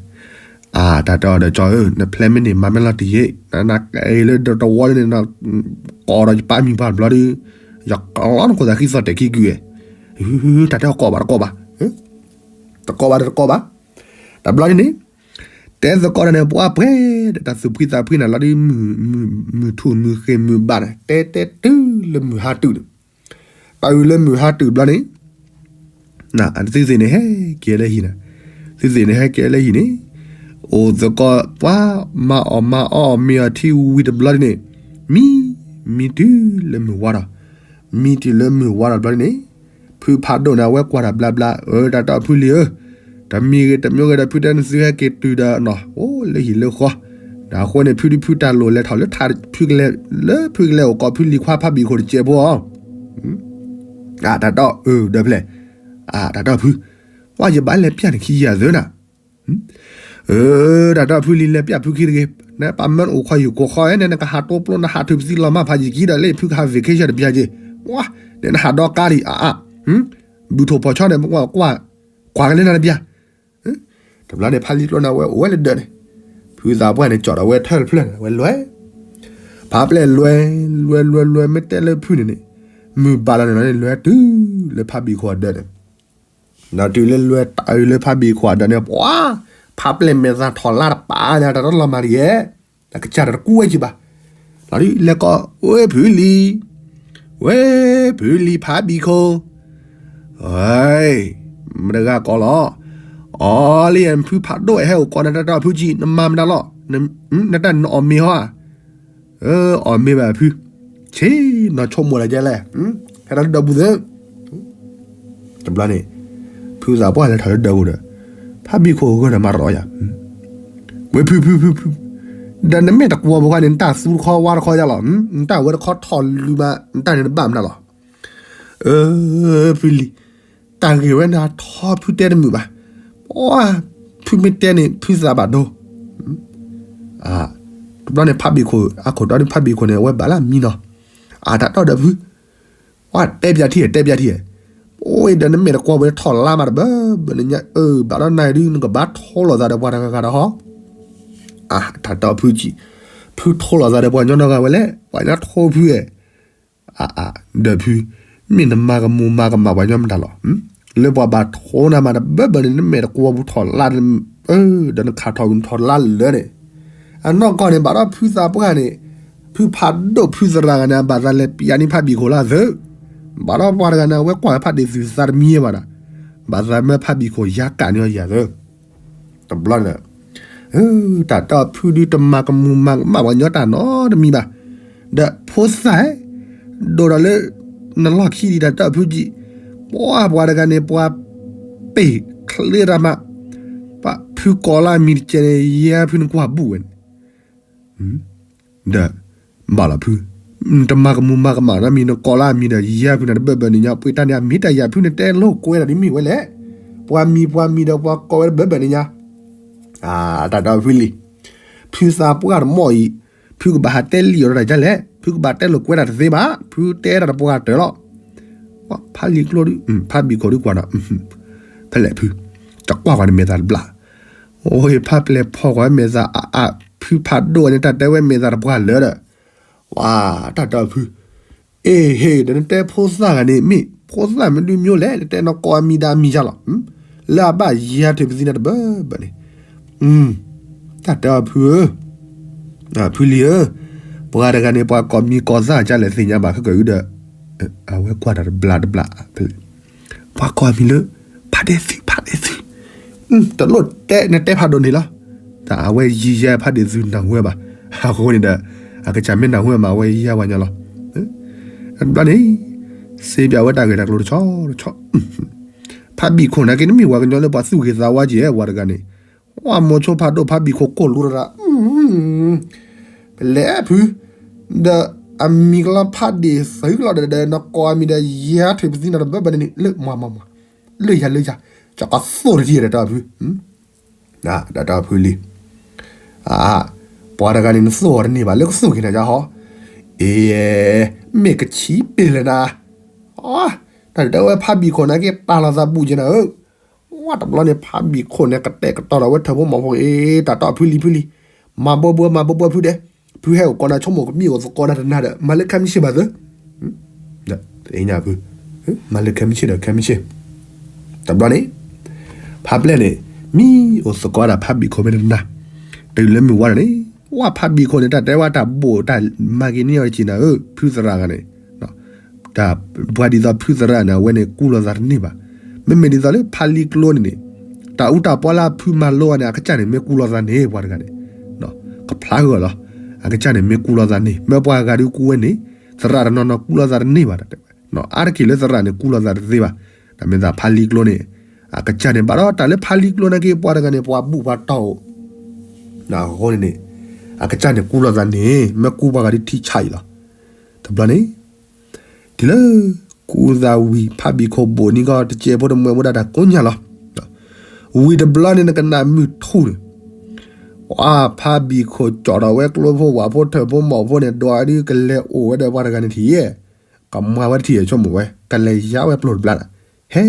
အတၢ်တီဒီးကၠီဧၢ နဖျဲမ့ၢ်န့ၣ် မၤမ့ၢ်လီၤတံၢ်ယ့ၣ် နကအဲၣ်လၢတဝီန့ၣ် ကိးဒီးယပၢ်မံၤပှၢ်တဘျီဒုး, ယကလီနခိၣ်သးဃံသီၣ်တဲာ်ခံကုာ်ဝဲ, တၢ်တဲအီၤကိးဘၣ်တကိးဘၣ်, တကိးဘၣ်တကိးဘၣ်, တဘျီန့ၣ်န့ၣ် တဲသကိးတၢ်န့ၣ် ပှၤပှဲၤဒီးတၢ်သူၣ်ဖှံသးဖှံနၤလီၤဒုး မုၢ်ထူၣ်မုၢ်ဃ့ၢ်မုၢ်ဘၣ်န့ၣ် တဲတဲတုၤလၢမုၢ်ဟါတုၤန့ၣ်, တၢ်အုးလၢမုၢ်ဟါတုၤဘျီန့ၣ် သုသ့ၣ်န့ၣ်ဟဲက့ၤလၢဟံၣ်န့ၣ်, သုသ့ၣ်န့ၣ်ဟဲက့ၤလၢဟံၣ်န့ၣ်, အိၣ်သကိးပှၤမၤအီၣ်မၤအီအီၣ်မ့ၤအီထံဝံၤတဘျီန့ၣ်, မံ, မံတုၤလၢမုၢ်ဝါဒီး, မံတုၤလၢမုၢ်ဝါဒီးဘျီန့ၣ်, ဖုဖးဒိၣ်န့ၣ် အဝဲကွၢ်တၢ်ဘျါဘျါ, အၢ တၢ်တီဖုလံၤဧၢ, တမံၤဂ့ၤတမံၤဂ့ၤဒီး ဖုတဲနသုဟဲက့ၤတုၤဒီးနီၤ အိၣ်လၢဟံၣ်လၢဃီ, ဒီးအဃိန့ၣ် ဖုဒုးဖုတၢ်လိၣ်လဲၤထီၣ်လၢ ဖုကလဲၤအိၣ်ကိးဖုလံၤခွါဖးဘံၣ်ခိၣ်တစဲးဖိအီၤ တၢ်တီအၢ ဒီးဖျဲၣ်, တၢ်တီဖု, ပှၤယဘၣ်လဲၤပျၢ်နခံယၤသၢနၤ, တၢ်တီဖုလံၤလဲၤပျၢ်ဖုခံတဂ့ၤ, နပာ်မၢနအိၣ်ခီယုၢ်ကိးခီဧဲ နကဟးတိပျိနဟးထုးပသံလီၤမၢ်ဖးယံာ်ကံဒီး လၢဖုကဟး vacation တပျၢ်က့ၤ, နဟးဒီကါဒံးအါအါ, ဘုထိၣ်ဖီၣ်ဆီန့ၣ် ကွၢ်ကလဲၤနၤတပျၢ် တဘျီန့ၣ် ဖးလံာ်ကျိန့ၣ် အဝဲအိၣ်ဝဲလၢဒၢးန့ၣ်, ဖုသးပှၢ်န့ၣ် ကၠီၣ်ဒီးဝဲထၢၣ်တဖျၢၣ်န့ၣ် ဝဲလွဲၢ်, ဖးပျဲၢ်လွဲၢ် လွဲၢ် လွဲၢ် လွဲၢ် မ့ၢ်တဲလၢဖုန့ၣ်န့ၣ်, မုၢ်ဘၣ်လီၤန့ၣ်လီၤန့ၣ် လွဲၢ်တုၤလၢဖးဘံၣ်ခိၣ်အဒၢးန့ၣ်, ဒီးတုၤလၢလွဲၢ်တၢ်အုးလၢဖးဘံၣ်ခိၣ်အဒၢးန့ၣ် ပှၤ, ဖးပျဲၢ်မဲာ်သၣ်ထီၣ်လါတပၤန့ၣ် တၢ်တလီၤမၢ်တယဲၢ်, တၢ်ကစၢ်တၢ်တကူဝဲကံဘၣ်, လီၤဒုးလဲၤကိး ဝဲဖုလံၤ ဝဲဖုလံၤဖးဘံၣ်ခိၣ်, မတဂၤကိးလီၤ, အီၤလံ ဖုဖးဒိၣ်ဟဲအိၣ်ကိးနၤတၢ်တီဖုကံ နမၤမတၤလီၤ, နတၢ်နအီၣ်မ့ၤဟီဧါ, အီၣ်မ့ၤဘၣ်ဖု, ဆ့ၣ်နီၤဆိကမိၣ်တၢ်ကဲလဲၣ်, ဟဲဒီးလၢဒီပူၤသၢ တဘျီန့ၣ်, ဖုသးပှၢ်လဲၤထီၣ်လၢဒီပူၤဒီး, ဖးဘံၣ်ခိၣ်ဂၢၢ်ဒီးမၤတရီယၤ, ဝဲဖုဖုဖုဖု, ဒီးနမ့ၢ်တကွီၤဖိခါန့ၣ် နတၢ်သူတခီဝါတခီယါလီၤ, နတၢ်ဝဲတခီထီၣ်လူၤမး နတၢ်န့ၣ်တဘၣ်မနုၤလီၤ, အၢ ဖုလံၤ, တၢ်ဂ့ၢ်ဝဲန့ၣ်ထီဖုတဲတမုာ်ဘၣ်, ပှၤ, ဖုမ့ၢ်တဲန့ၣ် ဖုသးဘၣ်ဒိ တဘျီန့ၣ် ဖးဘံၣ်ခိၣ် အခိၣ်တီဒုး ဖးဘံၣ်ခိၣ်န့ၣ် အဝဲဘၣ်လၢအမံနီၤ, အတၢ်တီဒီးဖု, ပှၤတဲပျၢ်ထံၣ် တဲပျၢ်ထံၣ်, အိၣ်ဒီးနမဲာ်တကွီၤဝဲ ထီၣ်လါမးတဘၣ်ဘၣ်န့ၣ်ညါ, အၢ ဘၣ်ဒီးနၤဒုး နကဘၣ်ထိလိာ်သးဒီးပှၤတဂၤဂၤဒီးဟီ, အတၢ်တီဖုကံ, ဖုထိလိာ်သးဒီးပှၤညီနီတဂၤဝဲလဲၣ်, ပှၤညီထိဖုဧဲ အအ ဒီးဖု, မ့ၢ်နမၤကမူၤမၤကမၣ်ပှၤညီမတၤလီၤ, လၢပှၤဘၣ်ထိနၤမးတဘၣ်ဘၣ်န့ၣ် နမဲာ်တကွီၤပူၤထီၣ်လါ, ဒီးနခးထီၣ်ထီၣ်လါလၢာ်န့ၣ်, အနီၢ်ကီၢ်န့ၣ် ဘၣ်ဒီးဖုသးပှၢ်န့ၣ်, ဖုဖးဒိၣ်ဖုသရၣ်ဂၤန့ၣ် အဘၣ်သးလဲၤပျၢ်န့ၢ်ဖးဘံၣ်ခိၣ်လၢအသၢ, ဘၣ်ဒီးပှၤတဂၤန့ၣ် အဝဲကွၢ်ဖးဒံးသူၣ်သးတမံၤဘၣ်ဒီး, ဘၣ်သးမၢဖးဘံၣ်ခိၣ်ယါကၣ်န့ၢ်အီၤယၤသၢ တဘျီန့ၣ်, တၢ်တီဖုဒုးတမၤကမူၤမၤကမၣ်ပှၤညီတၢ်နီတမံၤဘၣ်, ဒီးဖိသၣ်, ဒိၣ်ဒီးလၢ, နလီၢ်ခံဒံးတၢ်တီဖုကံ, ပှၤပှၤတဂၤန့ၣ် ပှၤပ့ၢ်ချ့ရၣ်မး, ပှၤဖုကိးလၢအမံၤတကဲးန့ၣ် ယဲဖုနကွၢ်ဘူၣ်ဝဲန့ၣ် ဒီး, ဘၣ်လီၤဖု, တမၤကမူၤမၤကမၣ်နီတမံၤ နကိးလၢအမံၤဒီး ယဲဖုနၤတဘၣ်ဘၣ်န့ၣ်ညါ ပှၤတၢ်န့ၣ် အမ့ၢ်တၢ်ယၤဖုန့ၣ် တဲလိာ်ကွဲဒၣ်ဒ်မ့ၢ်ဝဲလဲၣ်, ပှၤမံၤပှၤမံၤဒီးပှၤကိးဝဲတဘၣ်ဘၣ်န့ၣ်ညါ, တၢ်တီဖုလံၤ, ဖုသးပှၢ်တမီၢ်အံၤ, ဖုကဘၣ်ဟးတဲလံာ်အီၤတၢ်ဒ်လဲၣ်, ဖုကဘၣ်တဲလိာ်ကွဲဒၣ်တသ့ဘၣ်, ဖုတဲဒၣ်တပှၢ်တၢၢ်လီၤ, ဖးလံာ်ကျိဒုး ဖးဘံၣ်ခိၣ်ဒုးကွၢ်ဒီး, ဖဲလဲၣ်ဖု, တကွၢ်ကွၢ်နမဲာ်သၣ်တဘျီ အိၣ်ဖးပျဲၢ်ဖီၣ်ကွၢ်မဲာ်သၣ်အါအါ, ဖုဖးဒိၣ်န့ၣ် တၢ်တဲဝဲမဲာ်သၣ်တပှၢ်လၢာ်ဒီး, ဝါ, တၢ်တီဖု, အ့ဟ့ၣ် ဒီးနတဲဖိသၣ်ဂၤန့ၣ် မ့ၢ်ဖိသၣ်မနုၤမံၤလဲၣ် နတဲနီၢ်ကိးအမံၤဒီးအမံၤယါလီၤ, လၢအဘၣ်ယဲၢ်ထုးပသံနၤတဘၣ်ဘၣ်န့ၣ်, တၢ်တီဖုဧၢ ဖုလံၤဧၢ, ပှၤတဂၤန့ၣ် ပှၤကိးမံၤကိးသၣ်ကလဲၣ်သ့ၣ်ညါဘၣ် ခဲကၢအုဒီး, အဝဲကွၢ်တၢ်တဘျီတဘျီ, ပှၤကိးမံၤလၢ, ဖးဒ့ၣ်သု ဖးဒ့ၣ်သု, တလိၣ်တဲ နတဲဖးဒိၣ်န့ၣ်လီၤ, တၢ်အဝဲယံၤယဲၢ်ဖးဒ့ၣ်သုနၢ်ဟူဝဲဘၣ်, အဃိန့ၣ်ဒီး, အကစၢ်မ့ၢ်နၢ်ဟူဝဲမး အဝဲယံၤယဲၢ်ပှၤညီလီၤ, တဘျီန့ၣ်, စ့ပၠးဝဲတၢ်ဂ့ၢ်တၢ်ကျိၤတဆီတဆီ ဖးဘံၣ်ခိၣ်နာ်က့ နမ့ၢ်ပှၤကညီလၢပှၤသူၣ်ဂ့ၤသးဝါကဲ ပှၤတဂၤန့ၣ်, ဝဲမိၤဆိဖးဒိၣ်ဖးဘံၣ်ခိၣ်ကိၢ်လိတရၣ်, ပလဲၤဖု, ဒီးအမံၤကလီဖးဒ့ၣ်သုးကလီဒီး နကိးအမံၤဒီး ယၤထုးပသံနၤတဘၣ်ဘၣ်န့ၣ် လၢမၤမၤမၤ, လၢယၤလၢယၤ, ကကသိၣ်တထံၣ်ဒီးတၢ်ဖု ဒီးတၢ်ဖုလံ, ပှၤတဂၤန့ၣ် နသိၣ်အီၤတန့ၢ်ဘၣ် လၢကသိၣ်က့ၤနၤယါဟီ, အ့, မ့ၢ်ကဆံးပ့ၤလဲၣ်နၤ, တၢ်တဲဝဲဖးဘံၣ်ခိၣ်နာ်က့ တၢ်လီၤသးဘူးက့ၤနၤဧၢ, ဝဲတဘျီန့ၣ် ဖးဘံၣ်ခိၣ်န့ၣ် ကတဲာ်ကတီၤဒီးဝဲထၢၣ်ဖိမီၤဖိ အ့ တၢ်တီၢ်ဖုလံဖုလံ, မၤဘၢဘၢမၤဘၢဘၢဖုဒဲး, ဖုဟဲအိၣ်ကိးနၤဆိကမိၣ်ကမံၤအိၣ်သကိးနၤတနၤဒီး မၤလၢခဲမုၢ်ဆ့ၣ်ဘၣ်သၢ သ့ၣ်ညါဖု, မၤလၢခဲမုၢ်ဆ့ၣ်ဒီးခဲမုၢ်ဆ့ၣ်, တဘျီန့ၣ်, ဖးပျဲၢ်န့ၣ်, မံၤအိၣ်သကိးဒၣ်ဖးဘံၣ်ခိၣ်မ့ၢ်တနၤ, တုၤလၢမုၢ်ဝါဒီးန့ၣ်, ဝဲဖးဘံၣ်ခိၣ်န့ၣ် တၢ်တဲဝဲတၢ်ဘိၣ်တၢ်မၤက့ၤန့ၢ်အီၤတက့ၢ်နၤဧၢ ဖုသရၣ်ဂၤန့ၣ်, တၢ်ပှၤဒ်သိးဖုသရၣ်န့ၣ် အဝဲန့ၣ်ကူလီၤသးတန့ၢ်ဘၣ်, မ့မ့ၢ်ဒ်သိးလၢဖးလံကျိန့ၣ်န့ၣ်, တၢ်အူတၢ်ပီလၢအဖုမၤလိအီၤန့ၣ် အကစၢ်န့ၣ်မ့ၢ်ကူလီၤသးန့ၢ်ပှၤတဂၤန့ၣ်, ကဖျါဂၢၢ်လီၤ, အကစၢ်န့ၣ်မ့ၢ်ကူလီၤသးန့ၢ် မ့ၢ်ပှၤဂၤဒုးကူဝဲန့ၣ်, သရၣ်တနီၤနီၤကူလီၤသးတန့ၢ်ဘၣ် တၢ်တဲဝဲ, အါတက့ၢ်လၢသရၣ်န့ၣ်ကူလီၤသးတသ့ဘၣ်, တၢ်မ့ၢ်သးဖးလံကျိန့ၣ်, အကစၢ်န့ၣ်ဘၣ်ဒီးတၢ်လၢဖးလံကျိနာ်က့ ပှၤတဂၤန့ၣ် ပှၤဘူၣ်ပှၤတီၢ်အိၣ် အဃိန့ၣ်န့ၣ်, အကစၢ်န့ၣ်ကူလီၤသးန့ၢ် မ့ၢ်ကူပှၤဂၤဒ်ထံဆးအံၤလီၤ, တဘျီန့ၣ်, တုၤလၢ, ကူသးဝံၤ ဖးဘံၣ်ခိၣ်ဘိၣ်န့ၢ်ကီၢ် တကဲးဖိတမှဲးဖိဒၣ်တၢ်ကိးညါလီၤ, ဝံၤတဘျီန့ၣ် နကနၣ်မုၢ်ထူၣ်န့ၣ်, ပှၤဖးဘံၣ်ခိၣ်ကၠီၣ်ထီၣ်ဝဲကျိဖိဝၣ်ဖိထၢၣ်ဖိမီၣ်ဖိန့ၣ် ဒွးဒုးကလဲၤအိၣ်ဝဲဒီးပှၤတဂၤန့ၣ်ထံၣ်ယဲၢ်, ကမၤဝဲတထံၣ်ဆိကမိၣ်ဝဲ ကလဲၤယါဝဲပျိၢ်တဘျါဒီး, ဟဲ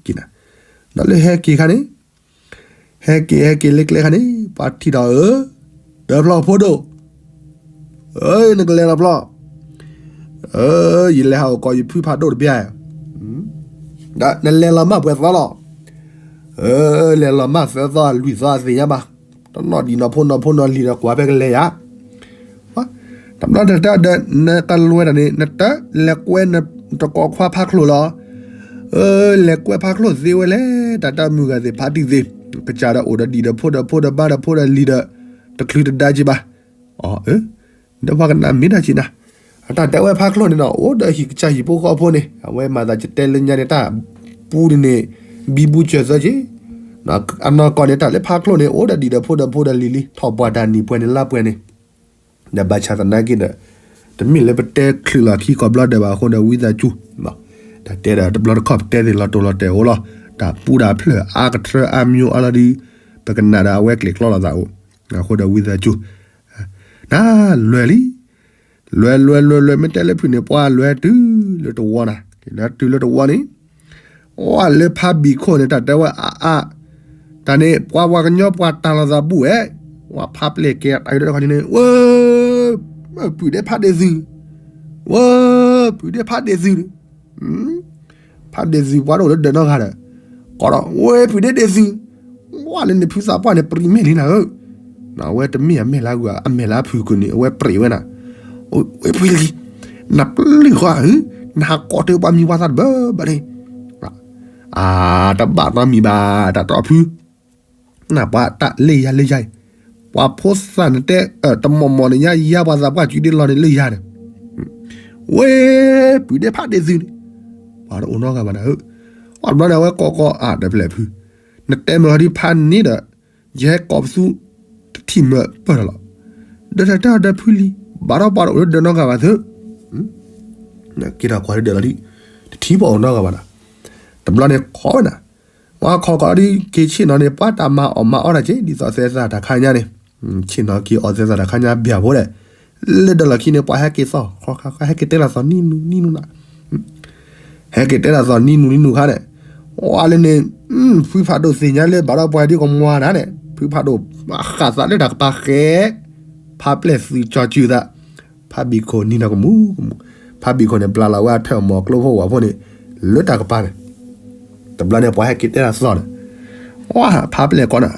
က့ၤနၤ, ဒီးလၢဟဲက့ၤခါန့ၣ် ဟဲက့ၤဟဲက့ၤလၢကျဲခါန့ၣ် ပှၤထံၣ်ဒီးအၢ, ဒီးဖျီၣ်ဖိဒိၣ်, အၢ နကလဲၤလီၤဖျီၣ်, အၢ ယလဲၤဟးအိၣ်ကိးယဖုဖးဒိၣ်တဘျါ, ဒီးနလဲၤလီၤမၢ်ပှဲၤသီလီၤ, အၢ လဲၤလီၤမၢ်သၢသီလွံၢ်သီအသ့ၣ်ညါဘၣ်, တနီၣ်ဒံးနီၢ်ဖိနီၢ်ဖိနီၢ်လံၤဒီးကွၢ်ဖဲကလဲၤယၤ တဘျီတတၢ်ဒီး နကလွဲတၢ်န့ၣ် နတလဲၤကွဲနတကိးခွါဖးချိၣ်လီၤ, အၢ လဲၤကွဲဖးချိၣ်သ့ဝဲလဲၣ် တၢ်တၢ်မုၢ်ဂၤသ့ၣ်ဖးတံၢ်သ့, ကစၢ်ဒီးအိၣ်ဒီးဒံၣ်ဒီးဖိဒီးဖိဒီးဘါဒီးဖိဒီးလံၤဒီး တချုးတဒါက့ၤဘၣ်, အၢ ဒီးပှၤကနၣ်မ့ၢ်တၢ်က့ၤနၤ, အတၢ်တဲဝဲဖးချိၣ်န့ၣ်ဒီး အိၣ်ဒီးဟံၣ်ကစၢ်ဟံၣ်ဖိဃီဖိန့ၣ် အဝဲမၤသးကတဲလၢညါန့ၣ် တၢ်ပူန့ၣ်န့ၣ် ဘံဘူစၢၤသၢက့ၤ အနီၢ်ကီၢ်န့ၣ် တၢ်လၢဖးချိၣ်န့ၣ် အိၣ်ဒီးဒံၣ်ဒီးဖိဒီးဖိဒီးလံၤလံ ထီၣ်ပှၢ်တၢ်နံၣ်ပှဲၤန့ၣ်လါပှဲၤန့ၣ်, ဒီးဘၣ်ဆၣ်သနာ်က့ဒီး တမ့ၢ်လၢပတဲချုးလီၤခံကိးဘျီဒဲးဘၣ်အဃိဒီးဝံသးစူၤ, တၢ်တဲဒီးတဘျီတခီၣ်ပတဲသ့ၣ်လီၤတိၢ်လီၤတဲာ်အိၣ်လီၤ, တၢ်ပူတၢ်ဖျၢၣ်အါကထြၢအါမံၤအါလီၤဒီး ပကနၣ်ဒီးအဝဲကျဲၤကျီလိာ်သးအိၣ်, အဃိဒီးဝံသးစူၤ, နလွဲၢ်လံ လွဲၢ်လွဲၢ်လွဲၢ်လွဲၢ် မ့ၢ်တဲလၢဖုၣ်န့ၣ် ပှၤလွဲၢ်တုၤလၢတဝီနၤ, တုၤလၢတဝီန့ၣ်, ဝဲလၢဖးဘံၣ်ခိၣ်န့ၣ် တၢ်တဲဝဲအါအါ, တၢ်န့ၣ် ပှၤပှၤကညီပှၤတၢ်လီၤသးဘူးဝဲ, ဝဲဖးပျဲၢ်ကဲတၢ်အံၤတခီန့ၣ် ဝဲ, ပုၢ်ဒဲဖးဒ့ၣ်သုး, ဝဲ, ပုၢ်ဒဲဖးဒ့ၣ်သုး ဖးဒ့ၣ်သုးပှၤတအိၣ်လၢဒၢးနီတဂၤဒီး, ကိးဒီး ဝဲပုၢ်ဒဲဒ့ၣ်သုး, ဝဲလၢန့ၣ်ဖုသးပှၢ်န့ၣ် ပြံးမဲာ်လံနၤဧၢ, အဝဲတမ့ၢ်အမဲာ်လၢအဂုၤ အမဲာ်လၢအဖုၣ်ကန့ၣ် အဝဲပြံးဝဲနၤ, ဝဲဖုလံ, နပျုၢ်ဃီဧၢ, နဟးကိးတၢ်ပှၤမံၤပှၤသၣ်တဘၣ်ဘၣ်န့ၣ်, အါ တဘၣ်နီတမံၤဘၣ် တၢ်တီဖု နပှၤတၢ်လၢယၤလၢယၤအံၤ, ပှၤဖိသၣ်နတဲ တမီၢ်မီၢ်န့ၣ် ညါယါပှၤသးပှၢ်စုဒ့လီၤန့ၣ်လၢယၤန့ၣ်, ဝဲပုၢ်ဒဲဖးဒ့ၣ်သုးန့ၣ်, ပှၤတအိၣ်နီတဂၤဘၣ်နၤဧၢ, ပှၤတဘျီန့ၣ် အဝဲကိးကိးအါဒီးဖဲလဲၣ်ဖု, နတဲမ့ၢ်ဟီဒ်ဖးန့ၣ်ဒီး, ယဟဲကိးပသူ တထံၣ်မၢပၢၢ်ဒီးလီၤ, ဒီးတၢ်တၢ်ဒီးဖုလံ, ဘၣ်ဒီးပှၤတအိၣ်လၢဒၢးနီတဂၤဘၣ်သု, က့ၤထီၣ်ကွၢ်လၢဒၢးလီၤဒ်, တထံၣ်ပှၤအိၣ်နီတဂၤဘၣ်နၤ, တဘျီန့ၣ်ခိးဝဲနၤ ပှၤခိးကိးဒ်က့ၤဆ့ၣ်နီၤန့ၣ် ပှၤတၢ်မၤအီၣ်မၤအီတၢ်က့ၤ ဒ်သိးသဲသးတၢ်ခါညါန့ၣ်, ဆ့ၣ်နီၤက့ၤအီၣ်သဲသးတၢ်ခါညါဘၣ်ဖိဒီး, လၢဒၢးလီၢ်ခံန့ၣ် ပှၤဟဲက့ၤသီၣ် ဟဲက့ၤတဲတၢ်သီၣ်နံၣ်နူနံၣ်နူနၤ, ဟဲက့ၤတဲတၢ်သီၣ်နံၣ်နူနံၣ်နူခါန့ၣ်, ဝဲလၢန့ၣ်, ဖုဖးဒိၣ်သ့ၣ်ညါလၢဘၣ်ဒီးပှၤဒ်ကမွၤနၤန့ၣ် ဖုဖးဒိၣ် ဃၣ်သးလၢတၢ်ကပၤဃဲ, ဖးပျဲၢ်သုးကၠီၤစုၤသး ဖးဘံၣ်ခိၣ်နံၤနီၢ်ကမူၤကမူၤ, ဖးဘံၣ်ခိၣ်န့ၣ် ဘျးလီၤဝဲအထၢၣ်မီၤကျိဖိဝၣ်ဖိန့ၣ်, လၢတၢ်ကပၤန့ၣ်, တဘျီန့ၣ် ပှၤဟဲက့ၤတဲတၢ်သီၣ်န့ၣ်, ဝဲဖးပျဲၢ်ကိးနၤ,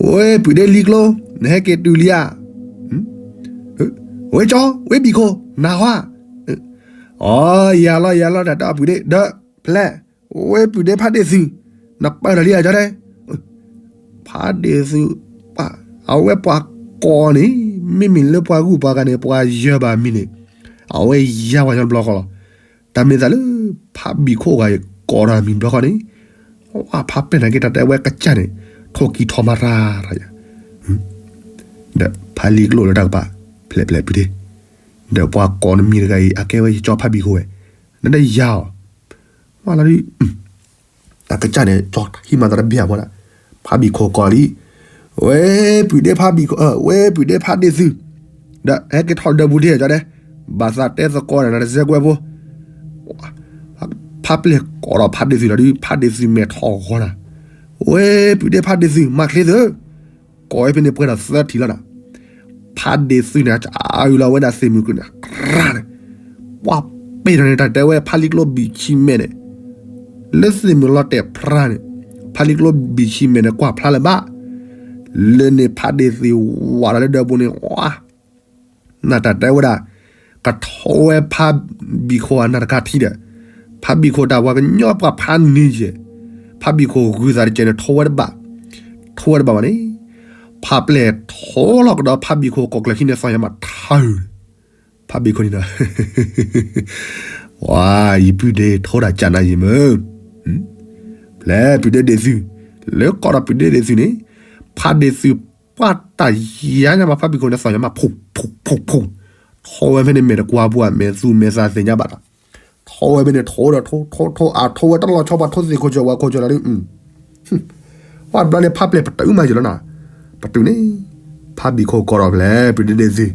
ဝဲပုၢ်ဒဲလံကျိ, နဟဲက့ၤတုၤလံဧါ, ဝဲကၠီ, ဝဲဘံၣ်ခိၣ်, နၤဟါ, အိ, ယၤလီၤယၤလီၤ တၢ်တဲအီၤပုၢ်ဒဲ ဒီးဖဲလဲၣ်, ဝဲပုၢ်ဒဲဖးဒ့ၣ်သုး, နပၢၢ်ထီၣ်လံဧါကၠီတဲ ဖးဒ့ၣ်သုး, အဝဲပှၤကိးန့ၣ်, မ့မ့ၢ်လၢပှၤဂုၤပှၤဂၤန့ၣ် ပှၤယၢၤဘၣ်မံၤန့ၣ်, အဝဲယါပှၤကညီတဘျီဃီလီၤ. တၢ်မ့ၢ်သးလၢ ဖးဘံၣ်ခိၣ်ဂၤအံၤကိးတၢ်မံၤတဘျီဃီန့ၣ်, ဖါပျဲၢ်န့ၣ်က့ၤတၢ်တဲဝဲကစၢ်န့ၣ် ထိၣ်ကံထီၣ်မၤတၢ်တၢ်ယၤ ဒီးဖါလံၤကျိလၢတၢ်ကပၤ ဖျဲးဖျဲးပုၢ်ဒ့ ဒီးပှၤကိးနမံၤတဂၤအံၤ အကဲဝဲယကၠီဖါဘံၣ်ခိၣ်ဝဲ နတယၤအီၤ မ့ၢ်လီၤဒုး အကစၢ်န့ၣ် ကၠီဟံးမၤသးတဘၣ်အီၤဘၣ်ဒၣ် ဖါဘံၣ်ခိၣ်ကိးလံ ဝဲ ပုၢ်ဒ့ဖါဘံၣ်ခိၣ် ဝဲ ပုၢ်ဒ့ဖါဒ့ၣ်သုး ဒီးဟဲက့ၤထီၣ်ဒီးပူၤဒ့ၣ်ကၠီဒဲး ဘၣ်သးတဲသကိးဒီးနတစဲးကွဲးဖိ ဖါပျဲၢ်ကိးဒီးဖါဒ့ၣ်သုးလီၤဒုး ဖါဒ့ၣ်သုးမဲာ်ထီၣ်ဂီၤနၤ ဝဲ ပုၢ်ဒ့ဖါဒ့ၣ်သုး မၤချ့သုး ကိးဝဲဖဲန့ၣ်ပှဲၤဒီးသၢထံၣ်လီၤနၤ ဖါဒ့ၣ်သုးန့ၣ် အအုၣ်လီၤဝဲဒၣ်သ့ၣ်မုၢ်ကုၢ်န့ၣ် ကြၢးန့ၣ် ပှၤပ့ၢ်ထီၣ်န့ၣ် တၢ်တဲဝဲဖါလံၤကျိဘံၣ်ဆံမဲာ်န့ၣ် လၢသ့ၣ်မုၢ်လီၤတဲာ်ဖျါန့ၣ် ဖါလံၤကျိဘံၣ်ဆံမဲာ်န့ၣ် ကွၢ်ဖျါလၢၤဘၣ် လၢန့ၣ်ဖါဒ့ၣ်သုးဝးဒီးလၢဒၢးပူၤန့ၣ် နတၢ်တဲဝဲဒၣ် ကထီဝဲဖါဘံၣ်ခိၣ်အနၢ်တကးထံဒီး ဖါဘံၣ်ခိၣ်တၢ်ပှၤကညီပှၤဖးန့ၢ်ယဲၢ် ဖါဘံၣ်ခိၣ်ဂုၤသးတကဲးန့ၣ် ထီဝဲတဘၣ် ထီဝဲတဘၣ်ဘၣ်န့ၣ် ဖါပျဲၢ်ထီလီၤကဒီးဖါဘံၣ်ခိၣ်ကိးကျၢၢ်ခံန့ၣ် သီၣ်ညါမးထၢၣ် ဖါဘံၣ်ခိၣ်န့ၣ်ဒီး ဝါ ယပုၢ်ဒ့ထီဒၣ်ကၢ်နၤယံၤမ့ၢ် ဖဲပုၢ်ဒ့ဒ့ၣ်သုး လၢကိးဒီးပုၢ်ဒ့ဒ့ၣ်သုးန့ၣ် ဖါဒ့ၣ်သုးပှၤတၢ်ယါညါမး ဖါဘံၣ်ခိၣ်န့ၣ် သီၣ်ညါမး ဖူ ဖူ ဖူ ဖူ ထီဝဲဖဲန့ၣ် မဲာ်တကွၢ်ပူၤ မဲာ်သူမဲာ်သးသ့ၣ်ညါဘၣ်ဒီး ထီဝဲဖဲန့ၣ် ထီဒီးထီ ထီ ထီ အထီဝဲတလီၤဆီပှၤထိသ့ၣ်ခိၣ်စၢၤဝဲ ခိၣ်စၢၤလီၤဒုး ပှၤတဘျီန့ၣ် ဖါပျဲၢ်ပတုာ်မးယံၤလီၤနၤ ပတုာ်န့ၣ် ဖါဘံၣ်ခိၣ်ကိးဒီးဖဲလဲၣ် ပုၢ်ဒ့ဒ့ၣ်သုး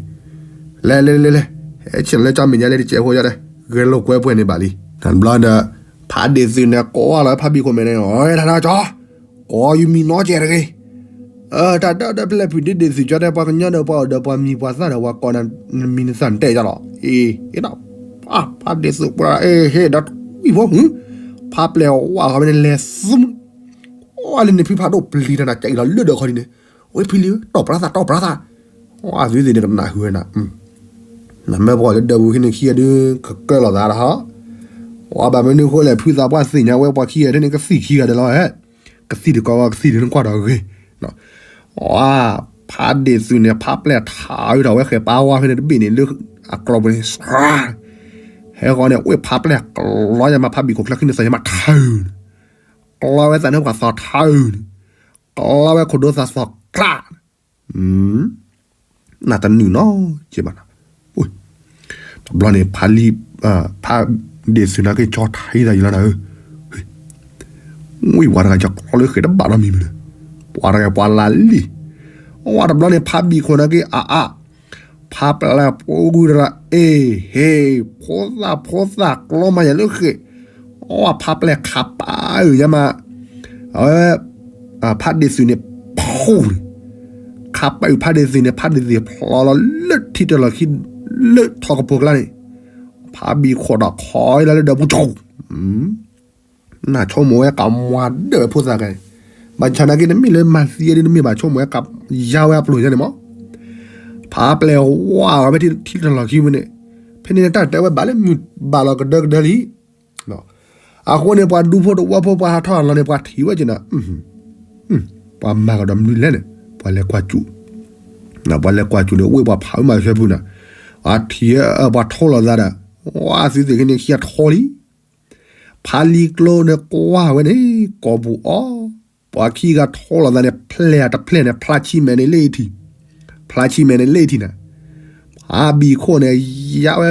လဲၤလဲၤလဲၤလဲၤ ဟဲဆ့ၣ်လီၤလၢကၠီမဲာ်ညါလၢ တကဲးဖိယါဒီး ဂဲၤလိာ်ကွဲပှဲၤန့ၣ်ဘၣ်လံ တဘျီဒီး ဖါဒ့ၣ်သုးန့ၣ် ကိးလီၤဖါဘံၣ်ခိၣ်မဲာ်န့ၣ် အဝဲဒၣ်ကၠီ ကိးယမံၤနီတကဲးတဂ့ၤ တၢ်ဒၣ်ဒီးဖဲလဲၣ်ပုၢ်ဒ့ဒ့ၣ်သုးကၠီတဲ ပှၤကညီဒီးပှၤအိၣ်ဒီးပှၤမံၤပှၤသၣ်ဒီး ပှၤကိးနၤနမံၤနသၣ်နတဲကၠီလီၤ အ့ ဟ့ၣ်ဒီး ဖါဒ့ၣ်သုးပှၤ အ့ ဟ့ၣ်ဒီးထွံၣ်ဖိ ဖါပျဲၢ်ဝါဂီၤဖဲန့ၣ် လဲၤသူ ဝါလၢန့ၣ်ဖံဖးဒိၣ်ပျံၤတၢ်နၤ ကၠီအံၤလီၤလၢဒီးခီဒ်န့ၣ် ဝဲဖံလံ တီၢ်ပြါသၣ် တီၢ်ပြါသၣ် ဝါသုသ့ၣ်န့ၣ်ကနၣ်ဟုၣ်ဝဲနၤ နမ့ၢ်ပှၤလၢဒၢးပူၤဟံးန့ၢ်ခံဂၤဒုး ကကၢလီၤသးဒီးဟီ ဝါဘၣ်မနုၤဃိလဲၣ် ဖုသးပှၢ်သ့ၣ်ညါဝဲပှၤခံဂၤဒ်န့ၣ် ကသံၣ်ခံဂၤဒဲးလီၤဟဲ ကသံၣ်တကီးဝဲ ကသံၣ်ဒုးနကွၢ်ဒီးဂ့ၤ ဝါ ဖါဒ့ၣ်သုးန့ၣ် ဖါပျဲၢ်ထးအုးထီၣ်ဝဲဃဲၤပာ်ဝါဖဲန့ၣ်တဘ့ၣ်န့ၣ် လၢအကျိၤပူၤန့ၣ် ဟဲဃီန့ၣ် အဝဲဖါပျဲၢ်ကျီယါမး ဖါဘံၣ်ခိၣ်ကျၢၢ်ခံန့ၣ် သီၣ်ယါမးထၢၣ်န့ၣ် ကျီဝဲသးန့ၣ်ပှၤသီၣ်ထၢၣ်န့ၣ် ကျီဝဲခိၣ်ဒိသးသီၣ်ကျၢ်န့ၣ် နတနုာ်နီကဲဘၣ်နၤ တဘျီန့ၣ် ဖါလံၤ ဖါဒ့ၣ်သုးန့ၣ်က့ၤကၠီထံသးယံၤလီၤနၤဧၢ ဝံၤပှၤတဂၤကၠီကျီလၢဃဲၤတဘၣ်နီတမံၤမံၤလၢ ပှၤတဂၤပှၤလၢလံ ဝါတဘျီန့ၣ် ဖါဘံၣ်ခိၣ်န့ၣ်က့ၤအါအါ ဖါပျဲၢ်ပူၤဂုၤတရၣ် အ့ ဟ့ၣ် ဖိသၣ်ဖိသၣ်ကျီမးယၤလၢဃဲၤ ဝါဖါပျဲၢ်ခးပာ်အုးယါမး အဝဲ ဖါဒ့ၣ်သုးန့ၣ် ဖူန့ၣ် ခးပာ်အုးဖါဒ့ၣ်သုးန့ၣ် ဖါဒ့ၣ်သုးဖျီလီၤလၢထံတလီၢ်ခံ လၢထီၣ်ကပိာ်ကျါန့ၣ် ဖါဘံၣ်ခိၣ်ဒီးခီလီၤလၢဒၢးပူၤဆိ နဆိကမိၣ်ဝဲကးမွၤဒၢးဝဲဖိသၣ်ဂၤန့ၣ် ဘၣ်ဆၣ်နာ်က့ နမ့ၢ်လၢမၤသံအဒုး နမ့ၢ်ဘၣ်ဆိကမိၣ်ဝဲကးယါဝဲအပျိၢ်ညါန့ၣ်မး ဖါပျဲၢ်ဝါဝဲဖဲထံတလီၢ်ခံဝဲန့ၣ် ဖဲန့ၣ်တၢ်တဲဝဲဘၣ်လၢမုၢ်ဘၣ်လီၤကဒၢကဒၢလံ အဃိန့ၣ် ပှၤဒူဖိတဝီဖိပှၤဟးထီၣ်အလီၢ်န့ၣ် ပှၤထံၣ်ဝဲက့ၤနၤ ပှၤမၤကဒီးမနုၤလဲၣ်န့ၣ် ပှၤလဲၤကွၢ်စူၣ် ပှၤလဲၤကွၢ်စူၣ်န့ၣ် ဝ့ၢ်ပှၤဖးဝဲမၤဆၢဖုနၤ အထံၣ်ပှၤထိလီၤသးဒီး ဝါသုသ့ၣ်က့န့ၣ်ခံဂၤထီလံ ဖါလံၤကျိန့ၣ်ကွၢ်ဝဲန့ၣ် ကိာ်ပူၤအီၤ ပှၤခံဂၤထိလီၤသးန့ၣ် ဖျဲၣ်တဖျဲၣ်န့ၣ် ဖျါဆံမဲာ်န့ၣ်လၢအထံၣ် ဖျါဆံမဲာ်န့ၣ်လၢအထံၣ်နၤ ဖါဘံၣ်ခိၣ်န့ၣ် ယါဝဲ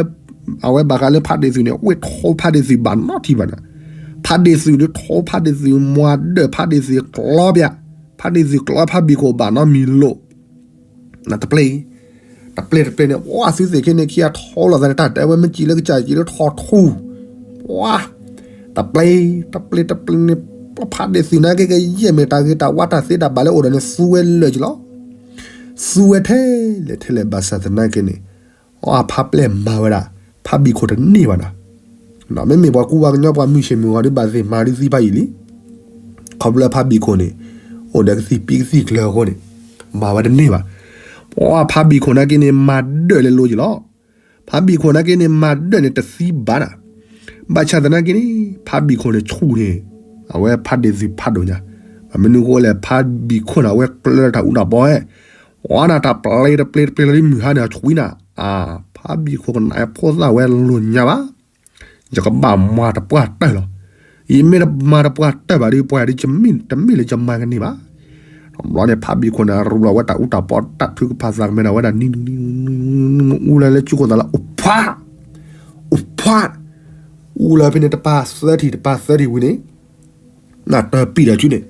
အဝဲဘၣ်ဃးလၢဖါဒ့ၣ်သုးန့ၣ် ဝ့ၢ်ထိဖါဒ့ၣ်သုးဘၣ်နီတထံၣ်ဘၣ်နၤ ဖါဒ့ၣ်သုးဒုးထိဖါဒ့ၣ်သုးမွၤဒၢးဖါဒ့ၣ်သုးကျီပျၢ် ဖါဒ့ၣ်သုးကျီဖါဘံၣ်ခိၣ်ဘၣ်နီတမံၤလိာ် နတပျဲ တပျဲတပျဲန့ၣ် ဝါသုသ့ၣ်က့န့ၣ် ခံဂၤထိလီၤသးန့ၣ် တၢ်တဲဝဲမ့ၢ်စံးလၢကစၢ်က့လၢထီၣ်ထူ ဝါ တပျဲ တပျဲတပျဲန့ၣ် ဖါဒ့ၣ်သုးနာ်က့ကယဲၢ်မ့ၢ်တၢ်ဂ့ၤတၢ်ဝါတၢ်သ့တၢ်ဘၣ်လၢအိၣ်ဒီးန့ၣ် သူဝဲလၢာ်က့လီၤ သူဝဲထဲလဲၣ်ထဲလဲၣ်ဘၣ်ဆၣ်သနာ်က့န့ၣ် အဖါပျဲၢ်မၤဝဲဒၣ် ဖါဘံၣ်ခိၣ်တန့ၢ်ဘၣ်နၤ မ့မ့ၢ်ပှၤကူပှၤကညီပှၤမုၢ်ဆ့ၣ်မုၢ်ဂီၤဒုးဘၣ်သ့ၣ်မၤဒုးသံဖးယံာ်လံ ခီဖျိဖါဘံၣ်ခိၣ်န့ၣ် အိၣ်ဒီးကသံၣ်ပံကသံၣ်ကျၢၤအဃိန့ၣ် မၤဝဲတန့ၢ်ဘၣ် ပှၤဖါဘံၣ်ခိၣ်နာ်က့န့ၣ် မၤဒၢးလဲၤလိၤက့လီၤ ဖါဘံၣ်ခိၣ်နာ်က့န့ၣ် မၤဒၢးန့ၣ်တသံဘၣ်နၤ ဘၣ်ဆၣ်သနာ်က့န့ၣ် ဖါဘံၣ်ခိၣ်န့ၣ်ဆူၣ်န့ၣ် အဝဲဖါဒ့ၣ်သုးဖးဒိၣ်ညါ မနုၤဃိလဲၣ် ဖါဘံၣ်ခိၣ်န့ၣ် အဝဲကျၢၤတၢ်အူတၢ်ပီဟဲ ဝါနၤတၢ်ပျဲတပျဲတပျဲလီၤဒ်မုၢ်ဟါန့ၣ် အဆူၣ်နၤ အါ ဖါဘံၣ်ခိၣ်ကနၣ်ဖိသၣ်ဝဲလိၤညါဘၣ် ယကဘၣ်မၤတပှၢ်တၢၢ်လီၤ ယမ့ၢ်တမၤတပှၢ်တၢၢ်ဘၣ်ဒီး ပှၤဒ်တမ့ၢ်လၢယမၤကန့ၢ်ဘၣ်. တဘျီန့ၣ် ဖးဘံၣ်ခိၣ်န့ၣ် ရူးလီၤဝဲတၢ်အူတၢ်ပီ တၢ်ထုကဖၣ်သးကမဲဒီးဝဲဒၣ်နံၤနံၤနံၤ အူလၢလၢကၠူခိၣ်သးလၢ အိၣ်ဖှါ အိၣ်ဖှါ အူလၢဖဲန့ၣ်တပၤသၢထံၣ် တပၤသၢထံၣ်ဝံၤန့ၣ် နတပံာ်ဒီးကၠူန့ၣ်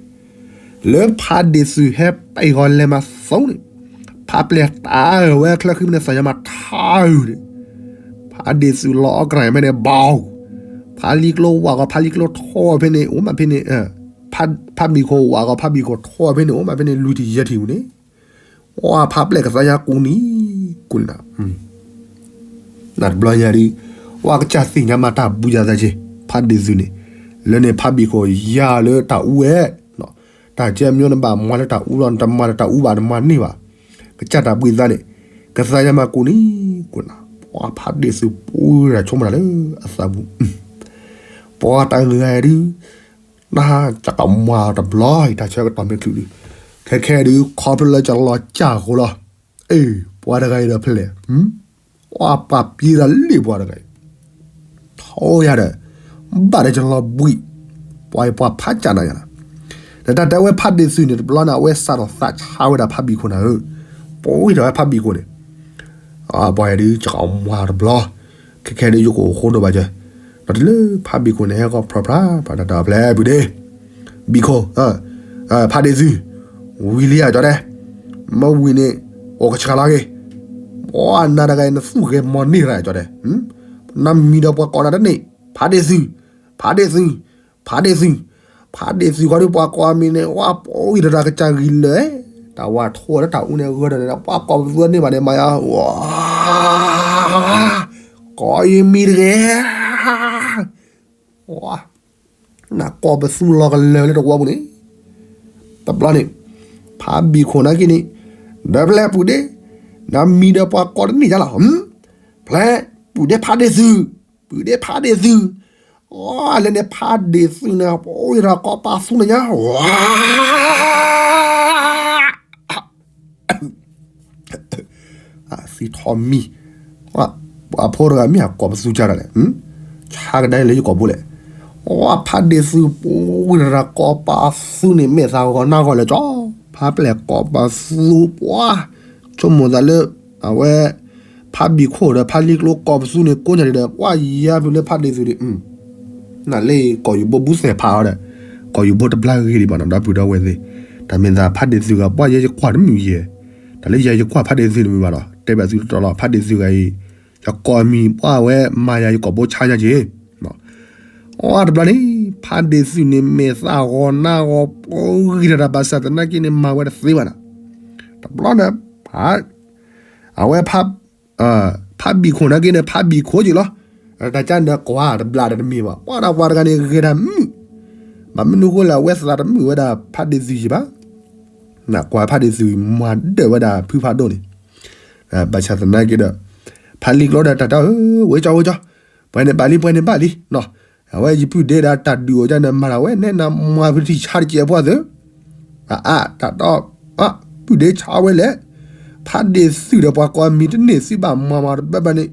လၢဖးဒ့ၣ်သုးဟဲပံာ်ဃီလဲၤမၤသီန့ၣ် ဖးပျဲၢ်တၢ်အၢၣ်ဝဲချၢဃံမ့ၢ်န့ၣ် သးယါမၤထါအုးန့ၣ် ဖးဒ့ၣ်သုးလီၤအီကရၢၢ်ဖဲန့ၣ် ဘၣ် ဖးလံကျိဝးဂီၤ ဖးလံကျိထီၣ်ဖဲန့ၣ် အိၣ်မးဖဲန့ၣ် ဖးဘံၣ်ခိၣ်ဝးဂီၤ ဖးဘံၣ်ခိၣ်ထီၣ်ဖဲန့ၣ် အိၣ်မးဖဲန့ၣ် လွံၢ်ထံၣ်ယဲၢ်ထံၣ်ဝံၤန့ၣ် ဝဲဖးပျဲၢ်ကသါယါကူနံၤ ကူနံၤ နတဘျီညါဒုး ဝဲကစၢ်သ့ၣ်ညါမးတၢ်ဘူးယၤသးက့ၤ ဖးဒ့ၣ်သုးန့ၣ် လၢန့ၣ်ဖးဘံၣ်ခိၣ်ယါလၢတၢ်အူဝဲ တၢ်ကဲမညီနဘၣ်မၤလၢတၢ်အူလီၤ နတမၤလၢတၢ်အူဘၣ် နမၤန့ၢ်ဘၣ် ကစၢ်တၢ်ဘှံးသးန့ၣ် ကသါယါမးကူနံၤ ကူနံၤ ပှၤဖးဒ့ၣ်သုးပူၤတၢ်ဆိကမိၣ်တၢ်လၢအသးပူၤ ပှၤတၢ်ဂ့ၢ်ဂၤဒုး နကကမၤတဘျီအံၤ တၢ်ဆၢကတီၢ်မ့ၢ်ချုးဒုး ခဲခဲဒုး ခီဖျိလၢကလီၤစၢ်ဃိလီၤ အ့ ပှၤတဂၤအံၤဒီးဖဲလဲၣ် ပှၤပာ်ပျံၤတၢ်လံပှၤတဂၤအံၤ ထီယၤဒီး ဘၣ်ဒီးကလီၤဘှံး ပှၤအံၤပှၤဖးကၢ်နၤယၤလီၤ ဒီးတၢ်တဲဝဲဖးဒ့ၣ်သုးန့ၣ် တဘျီန့ၣ် အဝဲစးထီၣ်သးဆါဝဲဒၣ်ဖးဘံၣ်ခိၣ်နၤဧၢ ပှၤဝံၤဒီးဝဲဖးဘံၣ်ခိၣ်န့ၣ် ပှၤအံၤဒုး ကမၤတဘျီ ခဲခဲဒုး ယကအိၣ်ဃိဒိၣ်ဘၣ်ကၢ ဒီးတလၢဖးဘံၣ်ခိၣ်န့ၣ် ဟဲဃီဖျီဖျါ ပှၤတၢ်တၢ်ဖျဲးပုၢ်ဒ့ ဘံၣ်ခိၣ် ဖးဒ့ၣ်သုး ဝံၤလံဧါကၠီတဲ မ့ၢ်ဝံၤန့ၣ် အိၣ်ကဆှီလီၤက့ၤ ပှၤနၤတဂၤအံၤ နသူၣ်ဂဲၤမီၤန့ၢ်ရၣ်ကၠီတဲ နမံၤဒီးပှၤကိးနၤတန့ၢ် ဖးဒ့ၣ်သုး ဖးဒ့ၣ်သုး ဖးဒ့ၣ်သုး ဖးဒ့ၣ်သုးခီဒုး ပှၤကိးမံၤန့ၣ် ဝဲပှၤဝံၤဒီးတၢ်ကစၢ်ဂံၢ်လၢာ် တၢ်ဝါထိၣ်လၢတၢ်အူန့ၣ် ဂၢၢ်ဒီးန့ၣ် ပှၤကိးပသူန့ၢ်ဘၣ်န့ၣ် မၤယါ ကိးယမံၤတဂ့ၤ နကိးပသူလီၤကလၢာ်လၢတဝီပူၤန့ၣ် တဘျီန့ၣ် ဖးဘံၣ်ခိၣ်နာ်က့န့ၣ် ဒီးဖဲလဲၣ်ပုၢ်ဒ့ နမံၤဒီးပှၤကိးတန့ၢ်ယါလီၤ ဖဲလဲၣ် ပုၢ်ဒ့ဖးဒ့ၣ်သုး ပုၢ်ဒ့ဖးဒ့ၣ်သုး အီ လၢန့ၣ်ဖးဒ့ၣ်သုးန့ၣ် ပှၤဝံၤဒီးကိးပသူန့ၣ်ညါ သံထီၣ်မံၤ ပှၤဖိတဂၤမ့ၢ်အကိးပသူကၢ်ဒၣ်လဲၣ် ဆါကဒါလၢယကိာ်ဘိလဲၣ် အီ ဖးဒ့ၣ်သုးပှၤဝံၤဒီးကိးပသူန့ၣ် မဲာ်သၣ်ဂီၤနါဂီၤလၢာ်ကၠီ ဖးပျဲၢ်ကိးပသူပှၤ ဆိကမိၣ်သးလၢ အဝဲ ဖးဘံၣ်ခိၣ်ဒီးဖးလံကျိကိးပသူန့ၣ် ကိးညါဒံးဒီး ပှၤယါဖုလၢဖးဒ့ၣ်သုးဒံး နလၢကိာ်ယူၤဘိဘူးသဲးဖးအီၤဒီး ကိာ်ယူၤဘိတဘျါဂ့ၤဒံးဘၣ်နီၤ ဒီပုၢ်ဒီဝဲၢ်သ့ၣ် တၢ်မ့ၢ်သးဖးဒ့ၣ်သုးဂၤ ပှၤယဲယကွၢ်တမုာ်ယဲ တၢ်လၢယဲယကွၢ်ဖးဒ့ၣ်သုးတမုာ်ဘၣ်နီၤ တဲဘၣ်သုတတီၤလီၤ ဖးဒ့ၣ်သုးဂၤအံၤ ယကိးမံၤပှၤဝဲမၤယၤယကိာ်ဘိဆါညါက့ၤ အီ တဘျီန့ၣ် ဖးဒ့ၣ်သုးန့ၣ် မဲာ်သၣ်ဂီၤနါဂီၤ ပှၤဂံၤတၢ်တၢ်ဘၣ်ဆၣ်သနာ်က့န့ၣ် မၤဝဲတသ့ဘၣ်နီၤ တဘျီန့ၣ် အဝဲ ဖးဘံၣ်ခိၣ်နာ်က့န့ၣ် ဖးဘံၣ်ခိၣ်က့ၤလီၤ တၢ်ကါန့ၣ်ကွၢ်တဘျးဒီးတမ့ၢ်ဘၣ် ပှၤဒီးပှၤတဂၤန့ၣ်ဂ့ၤတၢ်မုာ် ဘၣ်မနုၤဃိလဲၣ် အဝဲသးတမုာ်ဝဲဒၣ်ဖးဒ့ၣ်သုးယံၤဘၣ် နကွၢ်ဖးဒ့ၣ်သုးမၤဒၢၣ်ဝဲဒၣ်ဖုဖးဒိၣ်န့ၣ် ဘၣ်ဆၣ်သနာ်က့ဒီး ဖးလံကျိဒီးတၢ်တဲ ဝဲကၠီဝဲကၠီ ပှဲၤန့ၣ်ဘၣ်လံ ပှဲၤန့ၣ်ဘၣ်လံ အဝဲယပုၢ်ဒ့ဒီးတၢ်ဒုးအိၣ်ကၠီန့ၣ် မၤတၢ်ဝဲ နဲနမၤဖုထံၣ်ဆါတကဲးဖိသု အါ တၢ်ဒီး ပုၢ်ဒ့ဆါဝဲလဲၣ် ဖးဒ့ၣ်သုးဒီးပှၤကိးမံၤတန့ၢ်သုဘၣ် မၤမၤတဘၢဘၣ်န့ၣ်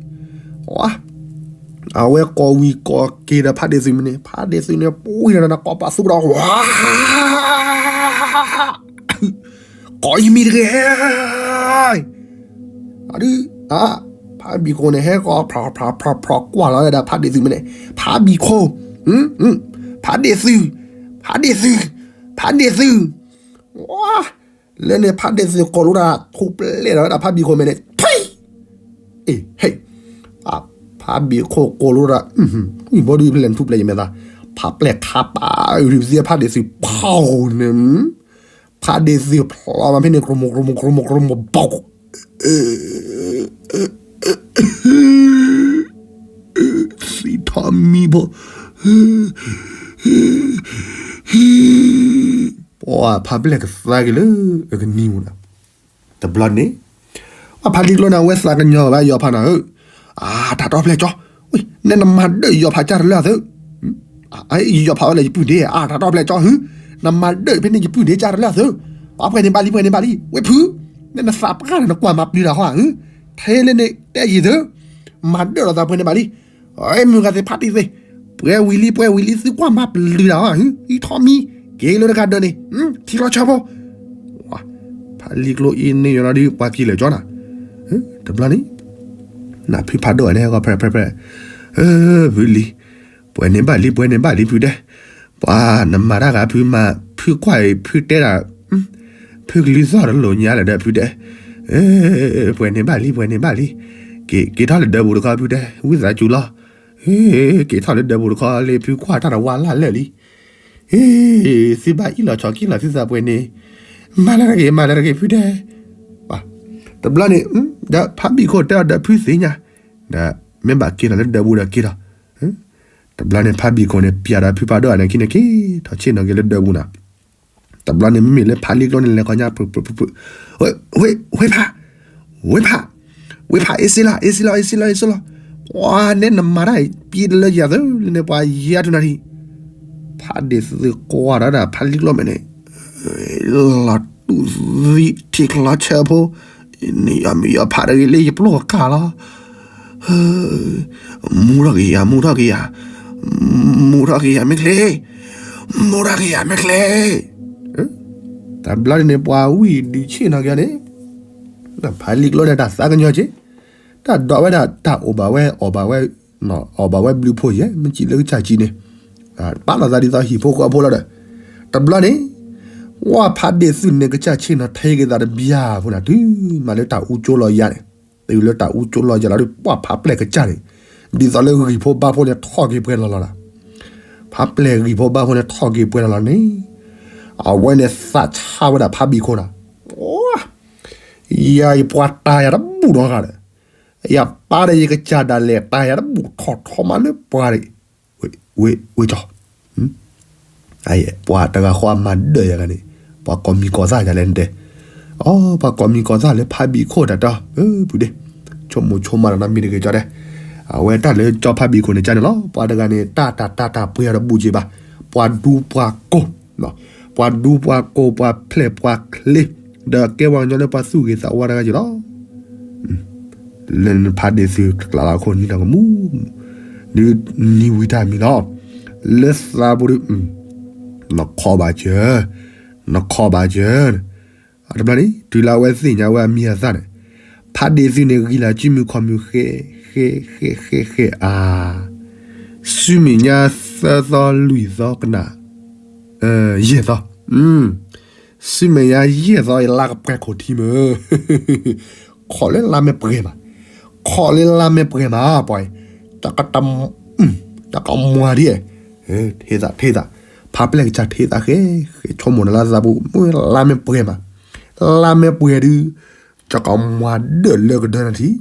အဝဲကိးဝံၤကိးက့ၤဒီးဖးဒ့ၣ်သုးမ့ၢ်န့ၣ် ဖးဒ့ၣ်သုးန့ၣ် ပှၤဝံၤဒီးနကိးပသူကဒီး ကိးယမံၤတဂ့ၤ အဒု ဖးဘံၣ်ခိၣ်န့ၣ် ဟဲကီး ဖျီဖျီဖျီဖျီကွၢ်လီၤဝဲဒၣ်ဖးဒ့ၣ်သုးမ့ၢ်န့ၣ် ဖးဘံၣ်ခိၣ် ဖးဒ့ၣ်သုး ဖးဒ့ၣ်သုး ဖးဒ့ၣ်သုး လၢန့ၣ်ဖးဒ့ၣ်သုးကိးလိတၢ်ထူၣ်ပျဲၢ်ဒီးဝဲဒၣ်ဖးဘံၣ်ခိၣ်မ့ၢ်န့ၣ် ထွံၣ် အ့ ဟဲ ဖးဘံၣ်ခိၣ်ကိးလိတၢ် ဘီဒုဖဲလဲၣ်ထူၣ်ပျဲၢ်ယမဲာ်သး ဖးပျဲၢ်ခးပာ်အုးဒုးပသံဖးဒ့ၣ်သုးဖီၣ်န့ၣ် ဖးဒ့ၣ်သုးဖျီမးဖဲန့ၣ် ကြိမုၢ်ကြိမုၢ်ကြိမုၢ်ကြိမုၢ် ဘီၣ် သံထီၣ်မံၤဘီ ပှၤဖးပျဲၢ်ကသါက့ၤလၢအကနံၤမူနီၤ တဘျီန့ၣ် အဖးလံကျိန့ၣ် အဝဲသးကညီၤဘၣ်ယီၤဖးနၤဧၢ, အတၢ်တီဖျဲၣ်ကၠီ, နဲနမၤဒၢၣ်ယီၤဖးကၢ်တလၢအသု, ယီၤဖးဝဲလၢယပုၢ်ဒ့, အတၢ်တီဖျဲၣ်ကၠီ, နမၤဒၢၣ်ဖဲန့ၣ်ယပုၢ်ဒ့ကၢ်တလၢအသု, ပှၤပှဲၤန့ၣ်ဘၣ်လံ ပှဲၤန့ၣ်ဘၣ်လံ, ဝဲဖု, နဲနသးပှၢ်န့ၣ် နကွၢ်မၤပျံၤတၢ်ဃီဧၢ, ထဲလၢန့ၣ်တဲယံၤသု, မၤဒၢၣ်လီၤသးပှဲၤန့ၣ်ဘၣ်လံ, မုၢ်ဂၤသ့ၣ်ဖးတံၢ်သ့ၣ် ပှဲၤဝံၤလံ ပှဲၤဝံၤလံ သုကွၢ်မၤပျုၤတၢ်အီၤ ဟံးထီၣ်မံ, က့ၤလၢတဂၤဒၢးန့ၣ် ထံချီဆၢဖိ, ဖးလံကျိအ့န့ၢ်ယီၤဒီး ပှၤက့ၤလၢာ်ကၠီနၤ, တဘျီန့ၣ် နဖုဖးဒိၣ်န့ၣ် ဟဲကီဖဲဖဲဖဲ, ဖုလံၤ, ပှဲၤန့ၣ်ဘၣ်လံ ပှဲၤန့ၣ်ဘၣ်လံ ဖုဒဲး, ပှၤနမၤတၢ်ဂၤဖုမၤ ဖုကွၢ်အံၤ ဖုတဲဒၣ် ဖုကလုၢ်သီၣ်တလိာ်ညါလၢၤဒီးဖုဒဲး, ပှဲၤန့ၣ်ဘၣ်လံ ပှဲၤန့ၣ်ဘၣ်လံ, က့ၤထီၣ်လၢဒၢးပူၤတခီဖုဒဲး ဝံသးစူၤလီၤ, က့ၤထီၣ်လၢဒၢးပူၤတခီလံ ဖုကွၢ်တၢ်တဝါလၢ်လၢာ်လံ, သုဘၣ်အံၣ်လီၤဆီခံလီၤသုသးပှဲၤန့ၣ်, မၤလၢတဂ့ၤ မၤလၢတဂ့ၤဖုဒဲး, တဘျီန့ၣ် ဒီးဖးဘံၣ်ခိၣ်တဲအီၤဒီးဖုသ့ၣ်ညါ, ဒီးမ့ၢ်ဘၣ်က့ၤလီၤလၢဒၢးပူၤဒီးက့ၤလီၤ, တဘျီန့ၣ်ဖးဘံၣ်ခိၣ်န့ၣ် ပျးဒီးဖုဖးဒိၣ်န့ၣ်ခံန့ၣ်က့ၤ ထီၣ်ဆ့ၣ်နီၤက့ၤလၢဒၢးပူၤနၤ, တဘျီန့ၣ်မ့မ့ၢ်လၢဖးလံကျိန့ၣ် လဲၤခီညါ ဝ့ဖး, ဝ့ဖး, ဝ့ဖး အ့စ့လီၤ အ့စ့လီၤ အ့စ့လီၤ အ့စ့လီၤ, ပှၤနဲနမၤတၢ်အံၤပံတလၢယၤသုလၢန့ၣ် ပှၤယါထူနၤထံ, ဖးဒ့ၣ်သုကွၢ်ဒီးဒၣ်ဖးလံကျိမဲာ်န့ၣ် လီၤတူၢ်သံထံချီဆၢဖိ, နံၤယီၤမံၤယီၤဖးတဂ့ၤလၢယပျိၢ်ကၢ်လီၤ, မူထီၣ်က့ၤယၤ မူထီၣ်က့ၤယၤ, မူထီၣ်က့ၤယၤမ့ၢ်ချ့, မူထီၣ်က့ၤယၤမ့ၢ်ချ့, တဘျီန့ၣ် ပှၤဝံၣ်ဒုးဆ့ၣ်နီၤက့ၤန့ၣ်, ဖးလံကျိန့ၣ်တၢ်သးကညီၤက့ၤ, တၢ်ဒိးဝဲဒၣ်တၢ်အိၣ်ဘၣ်ဝဲ အီၣ်ဘၣ်ဝဲ, အီၣ်ဘၣ်ဝဲဘျုးဖှိၣ်ယဲ မ့ၢ်စံးလၢကစၢ်စံးန့ၣ်, ပာ်လီၤသးဒ်သိးဟံၣ်ဖိဃီဖိလီၤဒီး, တဘျီန့ၣ်, ဝဲဖးဒ့ၣ်သုန့ၣ် ကစၢ်ဆ့ၣ်နီၤထဲက့ၤသးတဘျီဖိနၤ တုၤမးလၢတၢ်အူကၠိလီၤယၤန့ၣ်, တုၤလၢတၢ်အူကၠိလီၤယၤလီၤဒီး ပှၤဖးပျဲၢ်ကစၢ်န့ၣ်, ဒ်သိးလၢဂံၢ်ဖိဘါဖိန့ၣ်ထီၣ်က့ၤပှဲၤလီၤလီၤလီၤ, ဖးပျဲၢ်ဂံၢ်ဖိဘါဖိန့ၣ်ထီၣ်က့ၤပှဲၤလီၤလီၤန့ၣ်, အဝဲန့ၣ်သးဆါဝဲဒၣ်ဖးဘံၣ်ခိၣ်နၤ, ယၤယပှၤတၢ်ယၤတဘူၣ်နီတဂၤဒီး, ယပၢ်ဒီးယကစၢ်ဒၣ်လဲာ်တၢ်ယၤတဘူၣ်ထီၣ်ထီမးလၢပှၤန့ၣ်, ဝ့ၢ်ကၠီ, ပှၤတဂၤဃီအမၤဒၢၣ်ယၤဂၤန့ၣ်, ပှၤကိးမံၤကိးသၣ်ယၤလဲၣ်နတဲ, အိ ပှၤကိးမံၤကိးသၣ်လၢဖးဘံၣ်ခိၣ်တၢ်တီ, ဖုဒ့ၣ်, ဆိကမိၣ်ဆိကမးတၢ်နီတမံၤတဂ့ၤကၠီတဲ, အဝဲတၢ်လၢကၠီဖးဘံၣ်ခိၣ်န့ၣ်ကၠီန့ၣ်လီၤ, ပှၤတဂၤန့ၣ် တၢ်တၢ်တၢ်တၢ်ပှဲၤအီၤတဘူၣ်က့ဘၣ်, ပှၤဒူပှၤကိၢ် ပှၤဒူပှၤကိၢ် ပှၤဖျဲၣ်ပှၤချ့, ဒီးကဲပှၤကညီလၢပှၤသူၣ်ဂ့ၤသးဝါတဂၤက့ၤလီၤ. လၢနဖးဒ့ၣ်သုကျးလီၤအခိၣ်နံၤတၢ်ကမူ, ဒုးနံၤဝံၤတၢ်မံၤလီၤ. လၢသးပူၤဒုး, နခီဘၣ်စၢၤ, နခီဘၣ်စၢၤ, တဘျီန့ၣ် တုၤလၢအဝဲသ့ၣ်ညါဝဲအမံၤအသၣ်န့ၣ်, ဖးဒ့ၣ်သုန့ၣ် ဂံၢ်လၢစုမုၢ်ခီၣ်မုၢ်ဃဲ, ဃဲ, ဃဲ, ဃဲ, ဃဲ, အါ, စုမုၢ်ညါသၢသီလွံၢ်သီကနၣ်, ယဲၢ်သီ, စုမုၢ်ညါယဲၢ်သီအံၤ လါကပှဲၤခိၣ်ထံမ့ၢ်, ခီၣ်လၢလါမ့ၢ်ပှဲၤမး, ခီၣ်လၢလါမ့ၢ်ပှဲၤမး ပှၤအံၤ, တၢ်ကတၢ်, တၢ်ကမွၤဒ်, ထ့သး ထ့သး, ဖးပျဲၢ်ကစၢ်ထ့သးဃဲ, ဆိကမိၣ်နလၢသးပူၤ မ့ၢ်လါမ့ၢ်ပှဲၤမး, လါမ့ၢ်ပှဲၤဒုး, တၢ်ကမွၤဒၢၣ်လၢကဒၢနၤထံ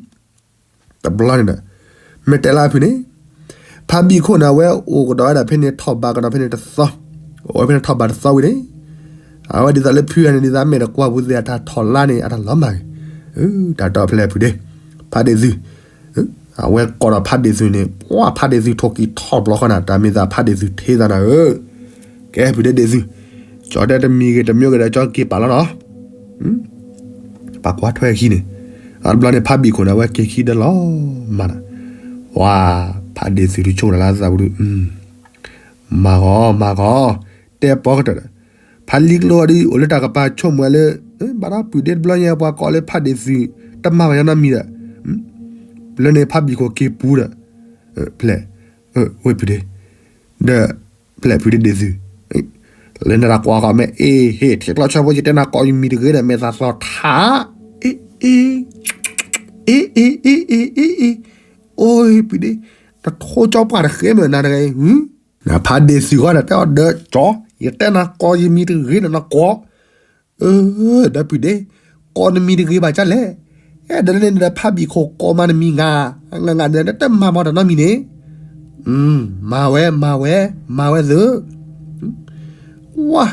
တဘျီန့ၣ်ဒီး, မ့ၢ်တဲလၢအဖုန့ၣ်, ဖးဘံၣ်ခိၣ်န့ၣ် အဝဲအိၣ်ကဒီးဝဲဒၣ်ဖဲန့ၣ်ထီၣ်ဘးကဒီးဖဲန့ၣ်တသီ, အိၣ်ဝဲဖဲန့ၣ်ထီၣ်ဘးတသီဝံၤန့ၣ်, အဝဲဒ်သိးလၢဖုဂၤန့ၣ် ဒ်သိးအမဲာ်တကွၢ်ပူၤသ့ၣ်အတၢ်ထီၣ်လါန့ၣ် အတၢ်လီၤမၢ်ဂ့ၤ, တၢ်တီဖဲလဲၣ်ဖုဒ့ၣ်, ဖးဒ့ၣ်သု, အဝဲကိးဒီးဖးဒ့ၣ်သုန့ၣ် ပှၤဖးဒ့ၣ်သုထိၣ်ကံၤထီၣ်ဘျီဃီနၤ တၢ်မ့ၢ်သးဖးဒ့ၣ်သုထ့သးနၤဧၢ, ကဲဖုဒ့ၣ်ဒ့ၣ်သု, ကၠီတဲတမံၤဂ့ၤတမံၤဂ့ၤဒီးကၠီက့ၤပာ်လီၤနီၤ ပှၤကွၢ်ထွဲအခံန့ၣ်, အတဘျီန့ၣ် ဖးဘံၣ်ခိၣ်န့ၣ် အဝဲက့ၤခံဒၢလီၤမးနီၤ, ဝါ, ဖးဒ့ၣ်သုဒုးဆိကမိၣ်လၢသးပူၤဒုး, မၤဂီၤ မၤဂီၤ, တဲပီကတၢၢ်ဒီး, ဖးလံကျိအီၤဒုး အိၣ်လၢတၢ်ကပၤဆိကမိၣ်ဝဲလၢ, ဘၣ်ဒီးပုၢ်ဒ့ၣ်တဘျီညါ ပှၤကိးလၢဖးဒ့ၣ်သု, တမၤဘၣ်ယၤနီတမံၤဒီး, လၢန့ၣ်ဖးဘံၣ်ခိၣ်က့ၤပူၤဒီး, ဖဲလဲၣ်, ဝဲဖုဒ့ၣ်, ဒီး, ဖဲလဲၣ်ဖုဒ့ၣ်ဒ့ၣ်သု, လၢနတၢ်ကွၢ်ဃီမ့ၢ်အ့ၣ်ဟ့ၣ် ထံကျီဆၢဖိ ယတဲနၤကိးယမံၤတဂ့ၤဒီး မဲာ်သးသီထး, အ့ၣ်, အ့ၣ်, အ့ၣ်, အ့ၣ်, အ့ၣ်, အ့ၣ်, အိၣ်ဖုဒ့ၣ်, တထိကၠီပှၢ်တဃဲမ့ၢ်နၤတဂ့ၤ, နဖးဒ့ၣ်သုဃီဒီး တဲအီၤဒီးကၠီ, ယတဲနၤကိးယမံၤတဂ့ၤဒီး နကိး အၢ, ဒီပုၢ်ဒ့ၣ်, ကိးနမံၤတဂ့ၤဘၣ်ကၠီလဲၣ်, အဲၣ်ဒိးလၢန့ၣ်ဒီးဖးဘံၣ်ခိၣ်ကိးမးနမံၤ ငါ, ငါ, ငါဒီးတမၤမၤတၢ်နီတမံၤန့ၣ်, မၤဝဲ, မၤဝဲ, မၤဝဲသု, ဝါ,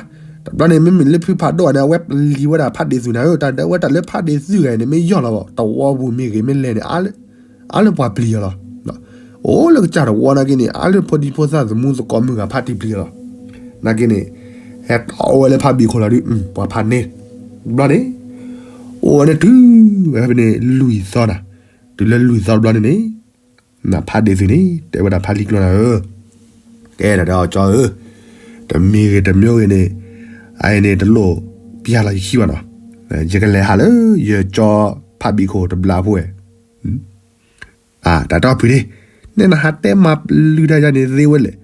တဘျီန့ၣ် မ့မ့ၢ်လၢဖုဖးဒိၣ်န့ၣ် အဝဲပျံၤဝဲဒၣ်ဖးဒ့ၣ်သုနၤဧၢ, တၢ်ဒၣ်ဝဲတၢ်လၢဖးဒ့ၣ်သုဂၤန့ၣ် မ့ၢ်ယီၢ်လီၤဘၣ်, တဝီပူၤမ့ၢ်ဂ့ၤမ့ၢ်လဲၣ်န့ၣ် အါလၢပှၤပျံၤအီၤလီၤ. အိၣ်လၢကစၢ်တဝီနာ်က့န့ၣ် အါလၢဖိဒံဖိသၣ်သမူသကိးမုၢ်ဂၤဖးတံၢ်ပျံၤအီၤလီၤ. နာ်က့န့ၣ် ဟဲတီၢ်အိၣ်ဝဲလၢဖးဘံၣ်ခိၣ်လီၤဒုး ပှၤဖးန့ၢ်, ဘျီန့ၣ် အိၣ်ဝဲန့ၣ်တုၤဝဲဖဲန့ၣ်လွံၢ်သီနၤ, တုၤလၢလွံၢ်သီတဘျီန့ၣ်န့ၣ်, နဖးဒ့ၣ်သုန့ၣ် တဲဝဲဒၣ်ဖးလံကျိနၤဧၢ, ကဲ တၢ်တဲအီၤကၠီဧၢ, တမံၤဂ့ၤတမံၤဂ့ၤန့ၣ်, အအံၤန့ၣ် တလိၣ်ပျၢ်လီၤယခံဘၣ်နီၤ, ယကလဲၤဟးလၢ ယကၠီဖးဘံၣ်ခိၣ်တဘျီဖိဝဲ, တၢ်တဲအီၤဖုးန့ၣ်, နဲနဟးတဲမၤလုၢ်တၢ်ယၤန့ၣ်သ့ဝဲလဲၣ်,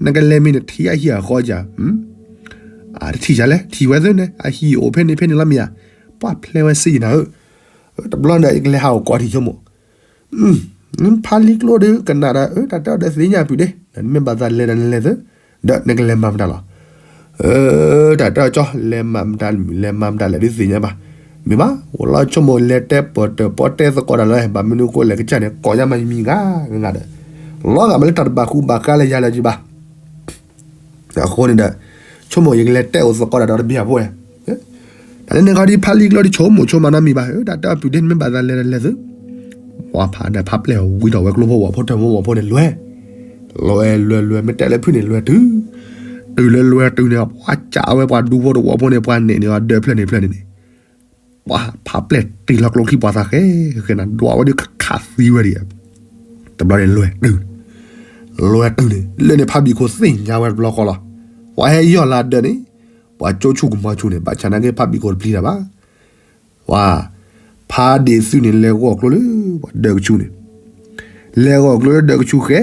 နကလဲၤမ့ၢ်နထံၣ်အဟံၣ်အဃီကၢ်, တထံၣ်ယၤလဲၣ် ထံၣ်ဝဲသ့န့ၣ် အဟံၣ်အိၣ်ဖဲန့ၣ်ဖဲန့ၣ်လီၤမ့ၢ်ဧါ, ပှၤဖျဲးဝဲစ့ၢ်ကီးနၤဧၢ, တဘျီဒီး ယကလဲၤဟးအိၣ်ကိးထံၣ်ဆိကမိၣ် ဖးလံကျိဒီးကနၣ်ဒီး တၢ်တဲအီၤဒီးသ့ၣ်ညါပုၢ်ဒ့, နမ့ၢ်ဘၣ်သးလဲၤဒီးနလဲၤသ့, ဒီးနကလဲၤမၤမတၤလီၤ, တၢ်တဲအီၤကၠီ လဲၤမၤမတၤလဲၤမၤမတၤလဲၣ်ဒုးသ့ၣ်ညါဘၣ်, မ့ၢ်ဘၣ် အိၣ်လီၤဆိကမိၣ်လဲၤတဲပၢၢ်တၢၢ်ပီၣ်တဲသကိးတၢ်လၢ ဘၣ်မနုၤဃိလဲၣ်ကစၢ်န့ၣ် ကိးညါမးယမံၤဂၤဂၤဒီး, လီၤဂာ်မ့ၢ်လၢတၢ်တဘၣ်ဃူဘၣ်ဃးလၢယၤလၢယဘၣ် အဃိန့ၣ်ဒီး, ဆိကမိၣ်ယကလဲၤတဲအိၣ်သကိးတၢ်ဒီးတဘ့ၣ်အဖိဝဲ, တၢ်လၢန့ၣ်ခီဒ်ဖးလံကျိဒ်ဆိကမိၣ်ဆိကမးနီတမံၤဘၣ်, တၢ်တဲအီၤပုၢ်ဒ့ နမ့ၢ်ဘၣ်သးလဲၤဒီးလဲၤသ့, ပှၤဖးဒၣ်ဖးပျဲၢ်ဝံထီၣ်ဝဲကျိဖိဝဲဖိထၢဖိဝဲဖိန့ၣ်လွဲ, လွဲလွဲလွဲ မ့ၢ်တဲလၢဖုၣ်န့ၣ်လွဲတုၤ, တုၤလၢလွဲတုၤန့ၣ် ပှၤကးဝဲပှၤဒူဖိတဝီဖိန့ၣ် ပှၤနဲၣ်န့ၢ်အီၤဒၢးဖျၢၣ်န့ၣ်ဖျၢၣ်န့ၣ်န့ၣ် ပှၤဖးပျဲၢ်တ့ၢ်လီၤကျိချံပှၤသးဃဲ, ဃဲနၤ ဒွးဝဲဒုးခးသံဝဲဒံး, တဘျီန့ၣ်လွဲတုၤ, လွဲတုၤန့ၣ် လၢန့ၣ်ဖးဘံၣ်ခိၣ်သ့ၣ်ညါဝဲတဘျီဃီလီၤ, ပှၤဟဲယီၢ်လၢဒၢးန့ၣ်, ပှၤကၠိဆူၣ်ကမီၤဆူၣ်န့ၣ် ဘၣ်ဆၣ်နာ်က့ဖးဘံၣ်ခိၣ်တပျံၤတၢ်ဘၣ်, ပှၤ, ဖးဒ့ၣ်သုးန့ၣ် လဲၤဂီၢ်ကျိလၢပှၤဒၢးကဆူၣ်န့ၣ်, လဲၤဂီၢ်ကျိလၢဒၢးကဆူၣ်ဃဲ,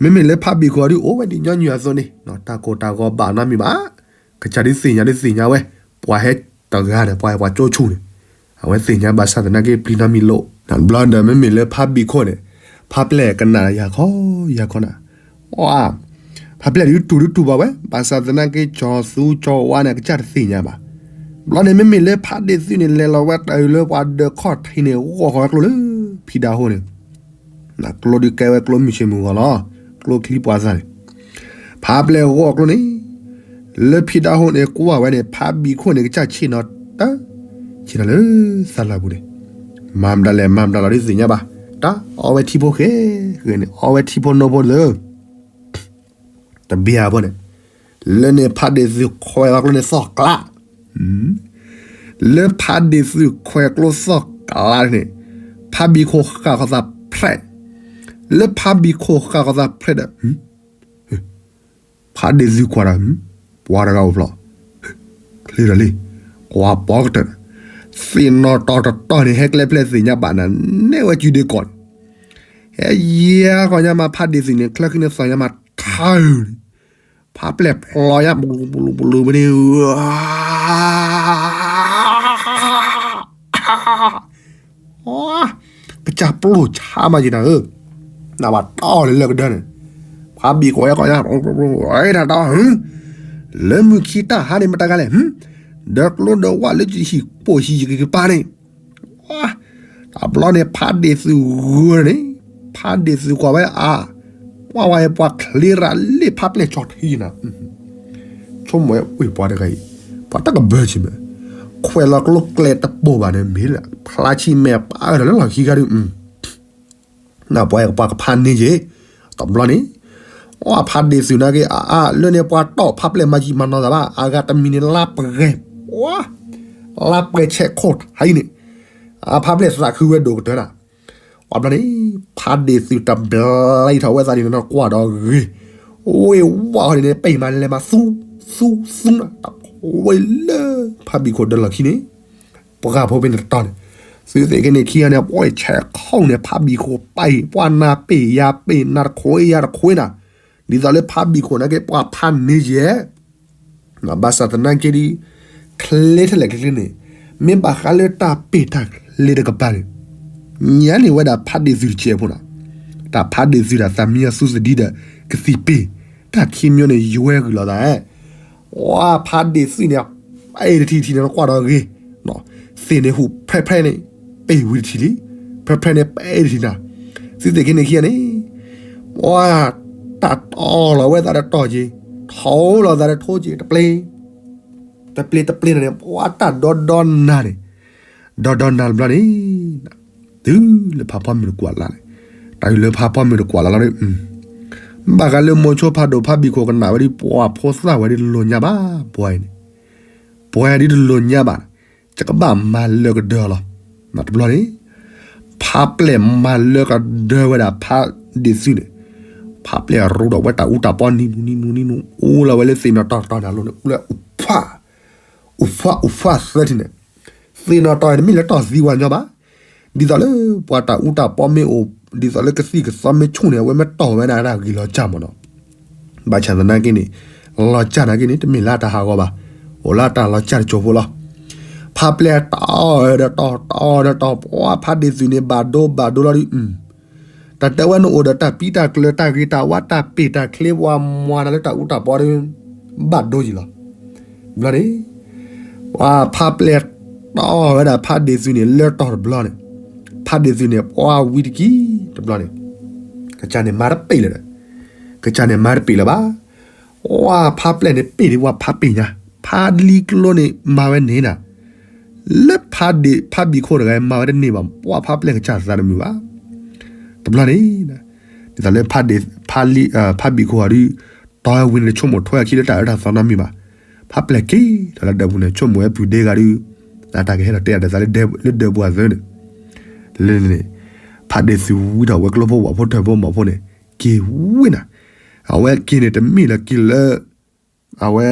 မ့မ့ၢ်လၢဖးဘံၣ်ခိၣ်အီၤဒုးအိၣ်ဝဲဒ်ညီနုၢ်အသိးန့ၣ် တၢ်ကိၢ်တၢ်ဂီၤဘၣ်နီတမံၤဘၣ်, ကစၢ်ဒုးသ့ၣ်ညါဒုးသ့ၣ်ညါဝဲ, ပှၤဟဲတဂၤဒီးပှၤဟဲပှၤကၠိဆူၣ်န့ၣ်, အဝဲသ့ၣ်ညါဘၣ်ဆၣ်သနာ်က့ပျံၤနီတမံၤလိာ်, တဘျီဒီးမ့မ့ၢ်လၢဖးဘံၣ်ခိၣ်န့ၣ်, ဖးပျဲၢ်ကနၣ်ယၤခီယၤခီနၤ, ပှၤ ဖးပျဲၢ်ဒုးတူၢ်ဒုးတူၢ်ဘၣ်ဝဲ ဘၣ်ဆၣ်သနာ်က့ကၠီၤသူကၠီၤဝါန့ၣ် ကစၢ်တသ့ၣ်ညါဘၣ်, ဘျီန့ၣ်မ့မ့ၢ်လၢဖးဒ့ၣ်သုးန့ၣ် လဲၤလီၤဝဲတၢ်အုးလၢပှၤဒၢးခီၣ်ထံးန့ၣ် ဂီၢ်ဃီၤဝဲကျိလၢ ဖံဒါဟိန့ၣ် နကျိဒုးကဲဝဲကျိမုၢ်ဆ့ၣ်မုၢ်ဂီၤလီၤ, ကျိချံပှၤသးန့ၣ်, ဖးပျဲၢ်ဂီၢ်ကျိန့ၣ်, လၢဖံဒါဟိန့ၣ်ကွၢ်ဝဲန့ၣ် ဖးဘံၣ်ခိၣ်န့ၣ် ကစၢ်ဆ့ၣ်နီၤတၢ်, ဆ့ၣ်နီၤလၢသးလၢပူၤန့ၣ်, မၤမတၤလဲၣ်မၤမတၤလီၤဒုးသ့ၣ်ညါဘၣ်, တၢ်အီဝဲထံဖိဃဲ, ဃဲန့ၣ် အီဝဲထံဖိနိဖိလၢ တဘ့ၣ်အဖိန့ၣ်, လၢန့ၣ်ဖးဒ့ၣ်သုးခွဲးအီၤကျိန့ၣ်သီၣ်ကျး, လၢဖးဒ့ၣ်သုးခွဲးကျိသီၣ်ကျးန့ၣ်, ဖးဘံၣ်ခိၣ်ဃၣ်ဃီၤသးဖျဲး, လၢဖးဘံၣ်ခိၣ်ဃၣ်ဃီၤသးဖျဲးဒီး, ဖးဒ့ၣ်သုးကွၢ်ဒီး, ပှၤတဂၤအိၣ်ဖျီၣ်, ချ့ဒီးလံ, ကွၢ်ပီကတၢၢ်, သ့ၣ်နီၣ်တီၤတတီၤန့ၣ် ဟဲကျဲဖျဲၣ်သ့ၣ်ညါဘၣ်နၤ, နဲဝဲကုဒ့ကီၢ်န့ၣ်, ဟဲယဲၢ်ကီၢ်ညါမး ဖးဒ့ၣ်သုးန့ၣ် ချၢဃံန့ၣ်သီၣ်ညါမးထါအုးန့ၣ်, ဖးပျဲၢ်ဖျီညါ ပလူၤပလူၤပလူၤမ့ၢ်န့ၣ် ကစၢ်ပျိၢ်ဆါမးယံၤနၤဧၢ, နဘၣ်တီၢ်လၢလၢကဒၢန့ၣ်, ဖးဘံၣ်ခိၣ်ဟဲကီၢ်ညါ, တၢ်တီၢ်, လၢမုၢ်ခံတၢ်ဟါန့ၣ်မတၤတဂၤလဲၣ်, ဒီးကျိဒီးဝၣ်လၢဟံၣ်ပိာ်ဟံၣ်ယကပၤန့ၣ်, တဘျီန့ၣ် ဖးဒ့ၣ်သုးဂုာ်န့ၣ်, ဖးဒ့ၣ်သုးကွၢ်ဝဲအါ, ပှၤဝဲပှၤချ့ရၤလ့ၣ်ဖးပျဲၢ်ကၠီထံနၤ ဆိကမိၣ်ဝဲပှၤတဂၤအံၤ, ပှၤတၢ်ကဘၢဆံးမး, ခွဲးလီၤကျိကျဲတပိာ်ဘၣ်န့ၣ်မ့ၢ်လၢ ဖျါဆံမဲာ်ပာ်အၢၣ်လီၤလၢလီၢ်ခံဂၤဒုး, နပှၤကပၤကဖးန့ၢ်က့ၤ, တဘျီန့ၣ်, အဖးဒ့ၣ်သုးနာ်က့ အအါလၢန့ၣ်ပှၤတီၢ်ဖးပျဲၢ်မၤယံာ်မၤနီၢ်သးဘၣ် အဂၤတမံၤန့ၣ်လါပှဲၤ, လါပှဲၤဆဲးခိၣ်ထါအံၤန့ၣ်, အဖးပျဲၢ်သးခုဝဲဒိၣ်ကတၢၢ်နၤ ပှၤဘျီန့ၣ်, ဖးဒ့ၣ်သုးတဘျီထီၣ်ဝဲသးန့ၣ်နီၢ်ကွၢ်ဒီးဂ့ၤ, ဝ့ၢ်ဝါဃီန့ၣ် ပ့ၢ်မးလဲၤမးသူ, သူ, သူနၤ တၢ်ဝဲလၢဖးဘံၣ်ခိၣ်ဒၢးလီၢ်ခံန့ၣ်, ပှၤဖိဖဲန့ၣ်တတီၤန့ၣ်, သုသ့ၣ်က့ၤန့ၣ်ခံဂၤန့ၣ် ပှၤဆဲးခိၣ်န့ၣ် ဖးဘံၣ်ခိၣ်ပာ်အံၤ ပှၤနၤပ့ၢ်ယၤပ့ၢ်နၤတခွ့ယၤတခွ့နၤ, ဒ်သိးလၢဖးဘံၣ်ခိၣ်နာ်က့ ပှၤဖးန့ၢ်ယဲၢ် ဘၣ်ဆၣ်သနာ်က့ဒီး, ချ့ထဲလဲၣ်ချ့န့ၣ်, မ့ၢ်ဘၣ်ဃးလၢတၢ်ပ့ၢ်တၢ်ချ့တကပၤန့ၣ်, ညါန့ၣ်ဝဲဒၣ်ဖးဒ့ၣ်သုးတစဲးဖိနီၤ, တၢ်ဖးဒ့ၣ်သုးဒၣ်သးမံအသူသဒံဒီး, ကသံၣ်ပ့ၢ်, တၢ်ခံမံၤန့ၣ်ယွဲဂုာ်လီၤသး, ဝါဖးဒ့ၣ်သုးန့ၣ်, ပ့ၢ်တထံၣ်ထံၣ်န့ၣ်နကွၢ်ဒီးဂ့ၤ, သ့ၣ်န့ၣ်ဟူးဖဲဖဲန့ၣ်, ပ့ၢ်ဝံၤတထံၣ်လံ, ဖဲဖဲန့ၣ်ပ့ၢ်တထံၣ်နၤ, သုသ့ၣ်က့ၤန့ၣ်ခံဂၤန့ၣ် ပှၤတၢ်တီၢ်လီၤဝဲသးတတီၢ်က့ၤ, ထိလီၤသးတထိက့ၤ, တပျ့ၤ, တပျ့ၤတပျ့ၤန့ၣ် ပှၤတၢ်ဒီဒီနၤန့ၣ်, ဒီဒီနၤတဘျီန့ၣ်, တုၤလၢဖးဖီမုၢ်တကွၢ်လၢ်န့ၣ်, တၢ်အုးလၢဖးဖီမုၢ်တကွၢ်လၢ်လီၤန့ၣ်, ဘၣ်ဃးလၢမိၤဆိဖးဒိၣ်ဖးဘံၣ်ခိၣ်ကနၣ်ဝဲဒ်ပှၤဖိသၣ်ဝဲဒ်တလိၤညါဘၣ်, ပှၤအံၤန့ၣ်, ပှၤအံၤဒ်တလိၤညါဘၣ်, ယကဘၣ်မၤလၢကဒၢလီၤ, တဘျီန့ၣ်, ဖးပျဲၢ်မၤလၢကဒၢဝဲဒၣ်ဖးဒ့ၣ်သုးန့ၣ်, ဖးပျဲၢ်ရူဒီးဝဲတၢ်အူတၢ်ပီနံၤနူၤနံၤနူၤနံၤနူၤ အိၣ်လီၤဝဲလၢသ့ၣ်နီၣ်တီၢ်တီၢ်န့ၣ်အလိၤန့ၣ် အိၣ်လၢအိၣ်ဖှၣ် အိၣ်ဖှၣ်အိၣ်ဖှၣ်သၢထံၣ်န့ၣ်, သ့ၣ်နီၣ်တီၢ်တမ့ၢ်လၢတီၢ်သံဝဲညီဘၣ်. ဒ်သိးလၢပှၤတၢ်အူတၢ်ပီမ့ၢ်အိၣ် ဒ်သိးလၢကသံၣ်ကသီမ့ၢ်ဆူၣ်န့ၣ် အဝဲမ့ၢ်တီၢ်ဝဲဒၣ်တၢ်ဂ့ၤလီၤစၢ်မ့ၢ်နီၤ. ဘၣ်ဆၣ်သနာ်က့န့ၣ် လီၤစၢ်နာ်က့န့ၣ် တမ့ၢ်လၢအတၢ်ဟးဂီၤဘၣ်, အိၣ်လၢအတၢ်လီၤစၢ်တစိၢ်ဖိလီၤ. ဖးပျဲၢ်တီၢ်ဒီးတီၢ်တီၢ်ဒီးတီၢ် ပှၤဖးဒ့ၣ်သုးန့ၣ် ဘၣ်ဒိဘၣ်ဒိလီၤဒုး တၢ်တဲဝဲနအိၣ်ဒီးတၢ်ပံတၢ်ကျၢၤတၢ်ဂ့ၤတၢ်ဝါတၢ်ပ့ၢ်တၢ်ချ့ပှၤမၤတၢ်လၢတၢ်အူတၢ်ပီဒီး ဘၣ်ဒိယံၤလီၤ. ဘျီန့ၣ် ပှၤဖးပျဲၢ်တီၢ်ဝဲဒၣ်ဖးဒ့ၣ်သုးန့ၣ် လၢတီၢ်တဘျီန့ၣ် ဖးဒ့ၣ်သုးန့ၣ် ပှၤဝံတကံၢ်တဘျီန့ၣ် ကစၢ်န့ၣ်မၤတပ့ၢ်လၢၤဒီး ကစၢ်န့ၣ်မၤတပ့ၢ်လၢၤဘၣ်. ပှၤဖးပျဲၢ်န့ၣ်ပ့ၢ်ဒ်ပှၤဖးပ့ၢ်ညါ, ဖးလံကျိန့ၣ်မၤဝဲန့ၢ်နၤ လၢဖးဒ့ၣ်ဖးဘံၣ်ခိၣ်တဂၤမၤဝဲတန့ၢ်ဘၣ်, ပှၤဖးပျဲၢ်ကစၢ်သးတမုာ်ဘၣ်. တဘျီန့ၣ် ဒ်သိးလၢ ဖးဘံၣ်ခိၣ်အီၤဒုး တီၢ်ဝဲဝံၤန့ၣ် တဆိကမိၣ်ထွဲအခံလၢတၢ်အၢတၢ်သီနီတမံၤဘၣ်. ဖးပျဲၢ်က့ၤဒီးလၢဒၢးပူၤန့ၣ် ဆိကမိၣ်ဝဲပုၢ်ဒ့ဂၤဒုး အတၢ်ကဟဲလီၤတဲအီၤဒီးသးလၢဒၢးပူၤအသိးန့ၣ် လၢန့ၣ် ဖးဒ့ၣ်သုးဝံထီၣ်ဝဲကျိဖိဝၣ်ဖိထၢၣ်ဖိမီၢ်ဖိန့ၣ် က့ၤဝံနၤ, အဝဲက့ၤန့ၣ်တမ့ၢ်လၢက့ၤလၢ အဝဲ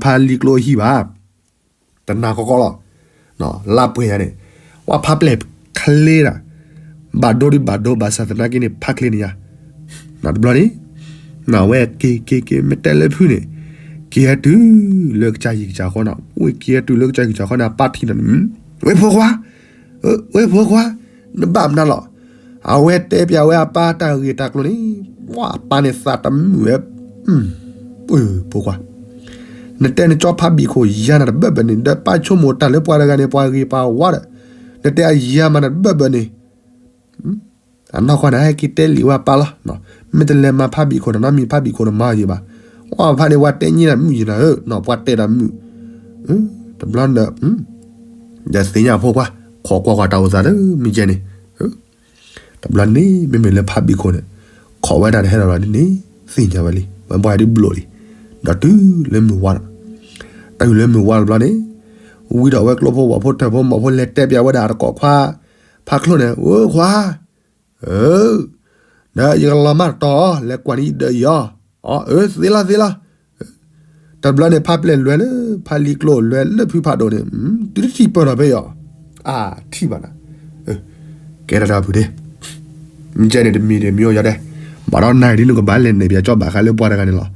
ဖးလံကျိအဟံၣ်ဘၣ်, တနၤကီကီလီၤ. လါပှဲၤယၤန့ၣ် ပှၤဖးပျဲၢ်ချ့ဒၣ်, ဘၣ်ဒိဒုးဘၣ်ဒိ ဘၣ်ဆၣ်သနာ်က့န့ၣ် ဖးချ့န့ၣ်ညါ, တဘျီန့ၣ် အဝဲက့ၤက့ၤက့ၤ မ့ၢ်တဲလၢဖုန့ၣ် က့ၤဟဲတုၤလၢကစၢ်ဟံၣ်ကစၢ်ဃီန့ၣ်, ဝဲက့ၤဟဲတုၤလၢကစၢ်ဟံၣ်ကစၢ်ဃီန့ၣ် အပၢ်ထံၣ်န့ၣ် ဝဲဖိခွါ ဝဲဖိခွါ, နဘၣ်မနုၤလီၤ. အဝဲတဲပျးဝဲအပၢ်တၢ်ဂ့ၢ်တၢ်ကျိၤန့ၣ်, ပှၤအပၢ်န့ၣ်သးတမုာ်ဝဲ, ဖိခွါ, နတဲနကၠီဖးဘံၣ်ခိၣ်ယၤနၤတဘၢၣ်ဘၢၣ်န့ၣ် ဒီးပၢ်ဆိကမိၣ်တၢ်လၢပှၤတဂၤန့ၣ် ပှၤဂ့ၤပှၤဝါဒီး နတဲအယၤမးနၤတဘၢၣ်ဘၢၣ်န့ၣ် အနီၢ်ကီၢ်န့ၣ် ဟဲက့ၤတဲလံာ်ဝဲအပၢ်လီၤ. မ့ၢ်တလဲၤမၤဖးဘံၣ်ခိၣ်တနီတမံၤ ဖးဘံၣ်ခိၣ်တမၤယံၤဘၣ်. အီၣ်ဖးန့ၣ် ပှၤတဲညံနၤမုာ်ယံၤနၤဧၢ, ပှၤတဲဒီးမုာ်, တဘျီဒီး ဒီးသ့ၣ်ညါဖိခွါ, ခိးကွၢ်ကွၢ်တၢ်အိၣ်သးလၢမုၢ်ကဲန့ၣ်, တဘျီန့ၣ် မ့မ့ၢ်လၢဖးဘံၣ်ခိၣ်န့ၣ် ခိးဝဲဒၣ်တဟဲလီၤလီၤဒ်န့ၣ် သ့ၣ်ညါဝဲလံ, ဝဲပှၤဒုးဘျိးလံ, ဒီးတုၤလၢမုၢ်ဝါလီၤ. တုၤလၢမုၢ်ဝါတဘျီန့ၣ် ဝံဒီးဝဲကျိဖိဝၣ်ဖိထၢၣ်ဖိမီၢ်ဖိလဲၤတဲပျးဝဲဒၣ်တကိးခွါ, ဖးချိၣ်န့ၣ် အိခွါ ဧၢ, ဒီးယကလီၤမၢ်တတီၤ လဲၤကွၢ်န့ၢ်ယဒၢးအံၤအီၤ, အၢ သ့လီၤသ့လီၤ. တဘျီန့ၣ် ဖးပျဲၢ်လွဲလၢဖးလံကျိ လွဲလၢဖုဖးဒိၣ်န့ၣ် တုၤတထံၣ်ပၢၢ်ထီၣ်ဖဲအံၤအီၤ, အထံၣ်ဘၣ်နၤ, ကဲထီၣ်တၢ်ဖုးဒ့ မ့ၢ်ကဲန့ၣ်တမံၤန့ၣ်မ့ၢ်အိၣ်ယၤဒဲး, ဘၣ်ဒီးနၤဒ်နကဘၣ်လဲၤနဲၣ်ပၠးကၠီဘၣ်ဃးလၢပှၤတဂၤန့ၣ်လီၤ.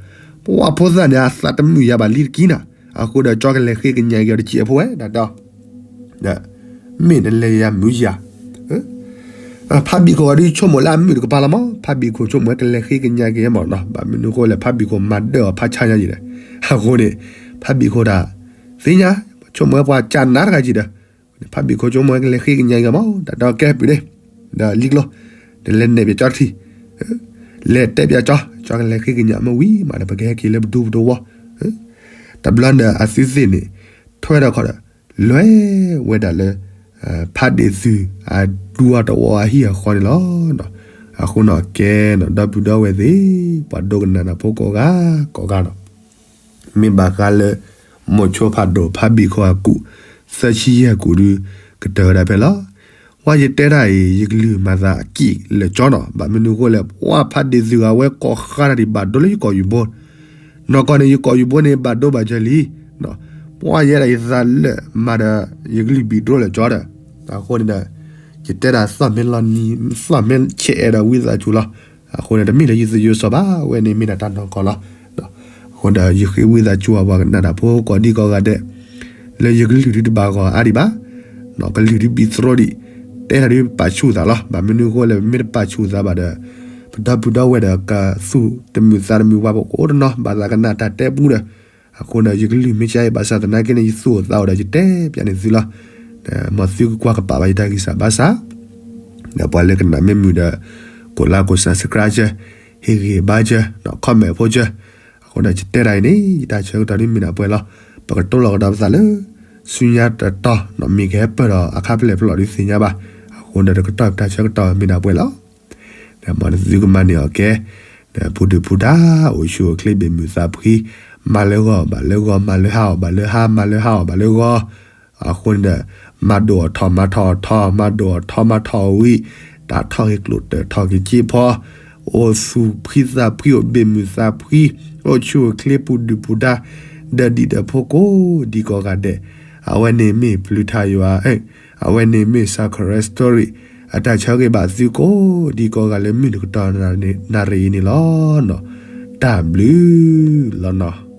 ပှၤဖိသၣ်န့ၣ် အသးတမုာ်ယၤဘၣ်လံတကံၢ်နၤ, အဃိဒီးကၠီကလဲၤဃ့ကညးက့ၤအီၤတစဲးဖိဝဲဒၣ်ဒီး မ့ၢ်နလဲၤယၤမုာ်ယၤ ဖးဘံၣ်ခိၣ်အီၤဒုးဆိကမိၣ်လၢအမုာ်တကပၤလီၤမး, ဖးဘံၣ်ခိၣ်ဆိကမိၣ်ဝဲကလဲၤဃ့ကညးက့ၤမးနီၤ, ဘၣ်မနုၤအဃိလဲၣ် ဖးဘံၣ်ခိၣ်မၤဒၢၣ်အီၤဖးဆါညါယံၤဒီး, အဃိန့ၣ် ဖးဘံၣ်ခိၣ်တၢ် သ့ၣ်ညါ ဆိကမိၣ်ဝဲပှၤကၢ်နးတဂၤယံၤဒီး, ဖးဘံၣ်ခိၣ်ဆိကမိၣ်ဝဲကလဲၤဃ့ကညးက့ၤမး တၢ်ဒီးကဲပုၢ်ဒ့, ဒီးလံကျိ နလဲၤနဲၣ်ပၠးကၠီတထံၣ်, လဲၤတဲပၠးကၠီ, ကၠီကလဲၤဃ့ကညးမ့ၢ်ဝံၤမးဒီး ပကဟဲက့ၤလၢပဒူပတဝီ, တဘျီဒီးအသုသ့ၣ်န့ၣ် ထွဲဒီးခီဒီး လွဲဝဲဒၣ်လၢ ဖးဒ့ၣ်သုးအဒူအတဝီအဟံၣ်အဃီန့ၣ်လီၤ. အဃိန့ၣ်ကဲနီၤ ဒီပုၢ်ဒီဝဲၢ်သ့ၣ် ပှၤဒိကနၣ်တၢ်ဖိကိးဂၤကိးဂၤနီၤ, မ့ၢ်ဘၣ်ဃးလၢ မိၤဆိဖးဒိၣ်ဖးဘံၣ်ခိၣ်အကူာ် သၢဆံယဲၢ်ကူာ်ဒုး ကတၢၢ်ဝဲဒၣ်ဖဲလီၤ. ပှၤယတဲတၢ်အံၤ ယကလုၢ်မၤသးအကံၢ်လၢာ်ကၠီနီၤ, ဘၣ်မနုၤအဃိလဲၣ် ပှၤဖးဒ့ၣ်သုးဂၤဝဲကိးဂၤဒၣ်ဒံးဘၣ်ဒိလၢယကိာ်ယူၢ်ဘိ နီၢ်ကီၢ်န့ၣ် ယကိာ်ယူၢ်ဘိန့ၣ် ဘၣ်ဒိဘၣ်စၢၤလံ, ပှၤယဲဒၣ်ယသးလၢာ်မးဒီး ယကလုၢ်ဘံၣ်ဒိလၢာ်ကၠီဒီး, အဃိန့ၣ်ဒီး ယတဲဒၣ်သီၣ်မ့ၢ်လီၤနံၤ သီၣ်မ့ၢ်ဆဲးအဲၣ်ဒီးဝံသးစူၤလီၤ. အဃိန့ၣ် တမ့ၢ်လၢယသယိၤစီၤဘၣ် ဝဲန့ၣ်မ့ၢ်ဒၣ်တၢ်နီၢ်ကီၢ်လီၤ. အဃိဒီး ယဃ့ဝံသးစူၤအပှၤကနၣ်တၢ်ဖိကိးဒံကိးဂၤဒဲး လၢယကလုၢ်ဒုးတဘၣ်ဂီၤအါဒံးဘၣ်, ကလုၢ်ဒုးဘံၣ်သရိာ်ဒံး, တဲတၢ်ဒုးပာ်ဆူၣ်သးလီၤ. ဘၣ်မနုၤအဃိလဲၣ် ပမ့ၢ်တပာ်ဆူၣ်သးဘၣ်ဒီး ပဒီပုၢ်ဒီဝဲၢ်ဒီးကသူၣ်တမုာ်သးတမုာ်ဝဲပအိၣ်တနီၤ ဘၣ်သးကနၣ်တၢ်တဲပူဒီး, အဃိဒီးယကလုၢ်မ့ၢ်ကဲအံၤဘၣ်ဆၣ်သနာ်က့န့ၣ် ယသူၣ်အိၣ်သးအိၣ်ဒီးယတဲပၠးန့ၢ်သုလီၤ. မ်သုကကွၢ်ကပာ်ဘၣ်ယတၢ်ဂံၢ်စၢ်ဘါစၢ် ဒီးပှၤလၢကနၣ်မ့ၢ်မုာ်ဒီး ကိးလါကိး subscribe စၢၤ, ဟ့ၣ်ဂံၢ်ဘါစၢၤ, comment ဖိစၢၤ, အဃိဒီးယတဲဒၣ်အံၤန့ၣ် ယတၢ်ဆၢကတီၢ်ဒုးမ့ၢ်ဒၣ်ပှဲၤလီၤ. ပကတိၤလီၤကဒီးပသးလၢ ဆူညါတတီၤ မ့ၢ်ကဟဲပၢၢ်ဒီးအခါဖဲလဲၣ်ဖဲလဲၣ်ဒုးသ့ၣ်ညါဘၣ်. အဃိဒီးတကတီၢ်တၢ်ဆၢကတီၢ်မ့ၢ်ဒၣ်ပှဲၤလီၤ. ဒီးမ်သုကမၤန့ၢ်အီၤကဲ ဒီးဖိဒုၣ်ဖိဒါ အိၣ်ဆူၣ်အိၣ်ချ့ဘၣ်မုာ်သးဖှံ, မၤလၢဂီၤဘၣ်လၢဂီၤ မၤလၢဟါအီၤဘၣ်လၢဟါ မၤလၢဟါအီၤဘၣ်လၢဂီၤ, အဃိန့ၣ်ဒီး မၤဒိၣ်အီၤထီၣ်မၤထီၣ်အီၤထီၣ် မၤဒိၣ်အီၤထီၣ်မၤထီၣ်အီၤဝံၤ, တၢ်ထီၣ်ဂ့ၤကျိၣ်တၢၢ်ထီၣ်က့ၤက့ဖီ, အိၣ်သူၣ်ဖှံသးဖှံ အိၣ်ဘ့ၣ်မုၢ်သးဖှံ အိၣ်ဆူၣ်အိၣ်ချ့ပူၤဒုၣ်ပူၤဒါ ဒီးဒံးဒီးဖိကိးဒံးကိးဂၤဒဲး အဝဲန့ၣ်မ့ၢ်ပျုၤထါယွၤ အဝဲန့ၣ်မ့ၢ် Sakura Story အတၢ်ဆၢဂ့ၤဘၣ်သုကိးဒံးကိးဂၤလၢမုၢ်တကတီၢ်နၣ်ရံၣ်အံၤန့ၣ်လီၤ. တၢ်ဘျုးလီၤနီၤ.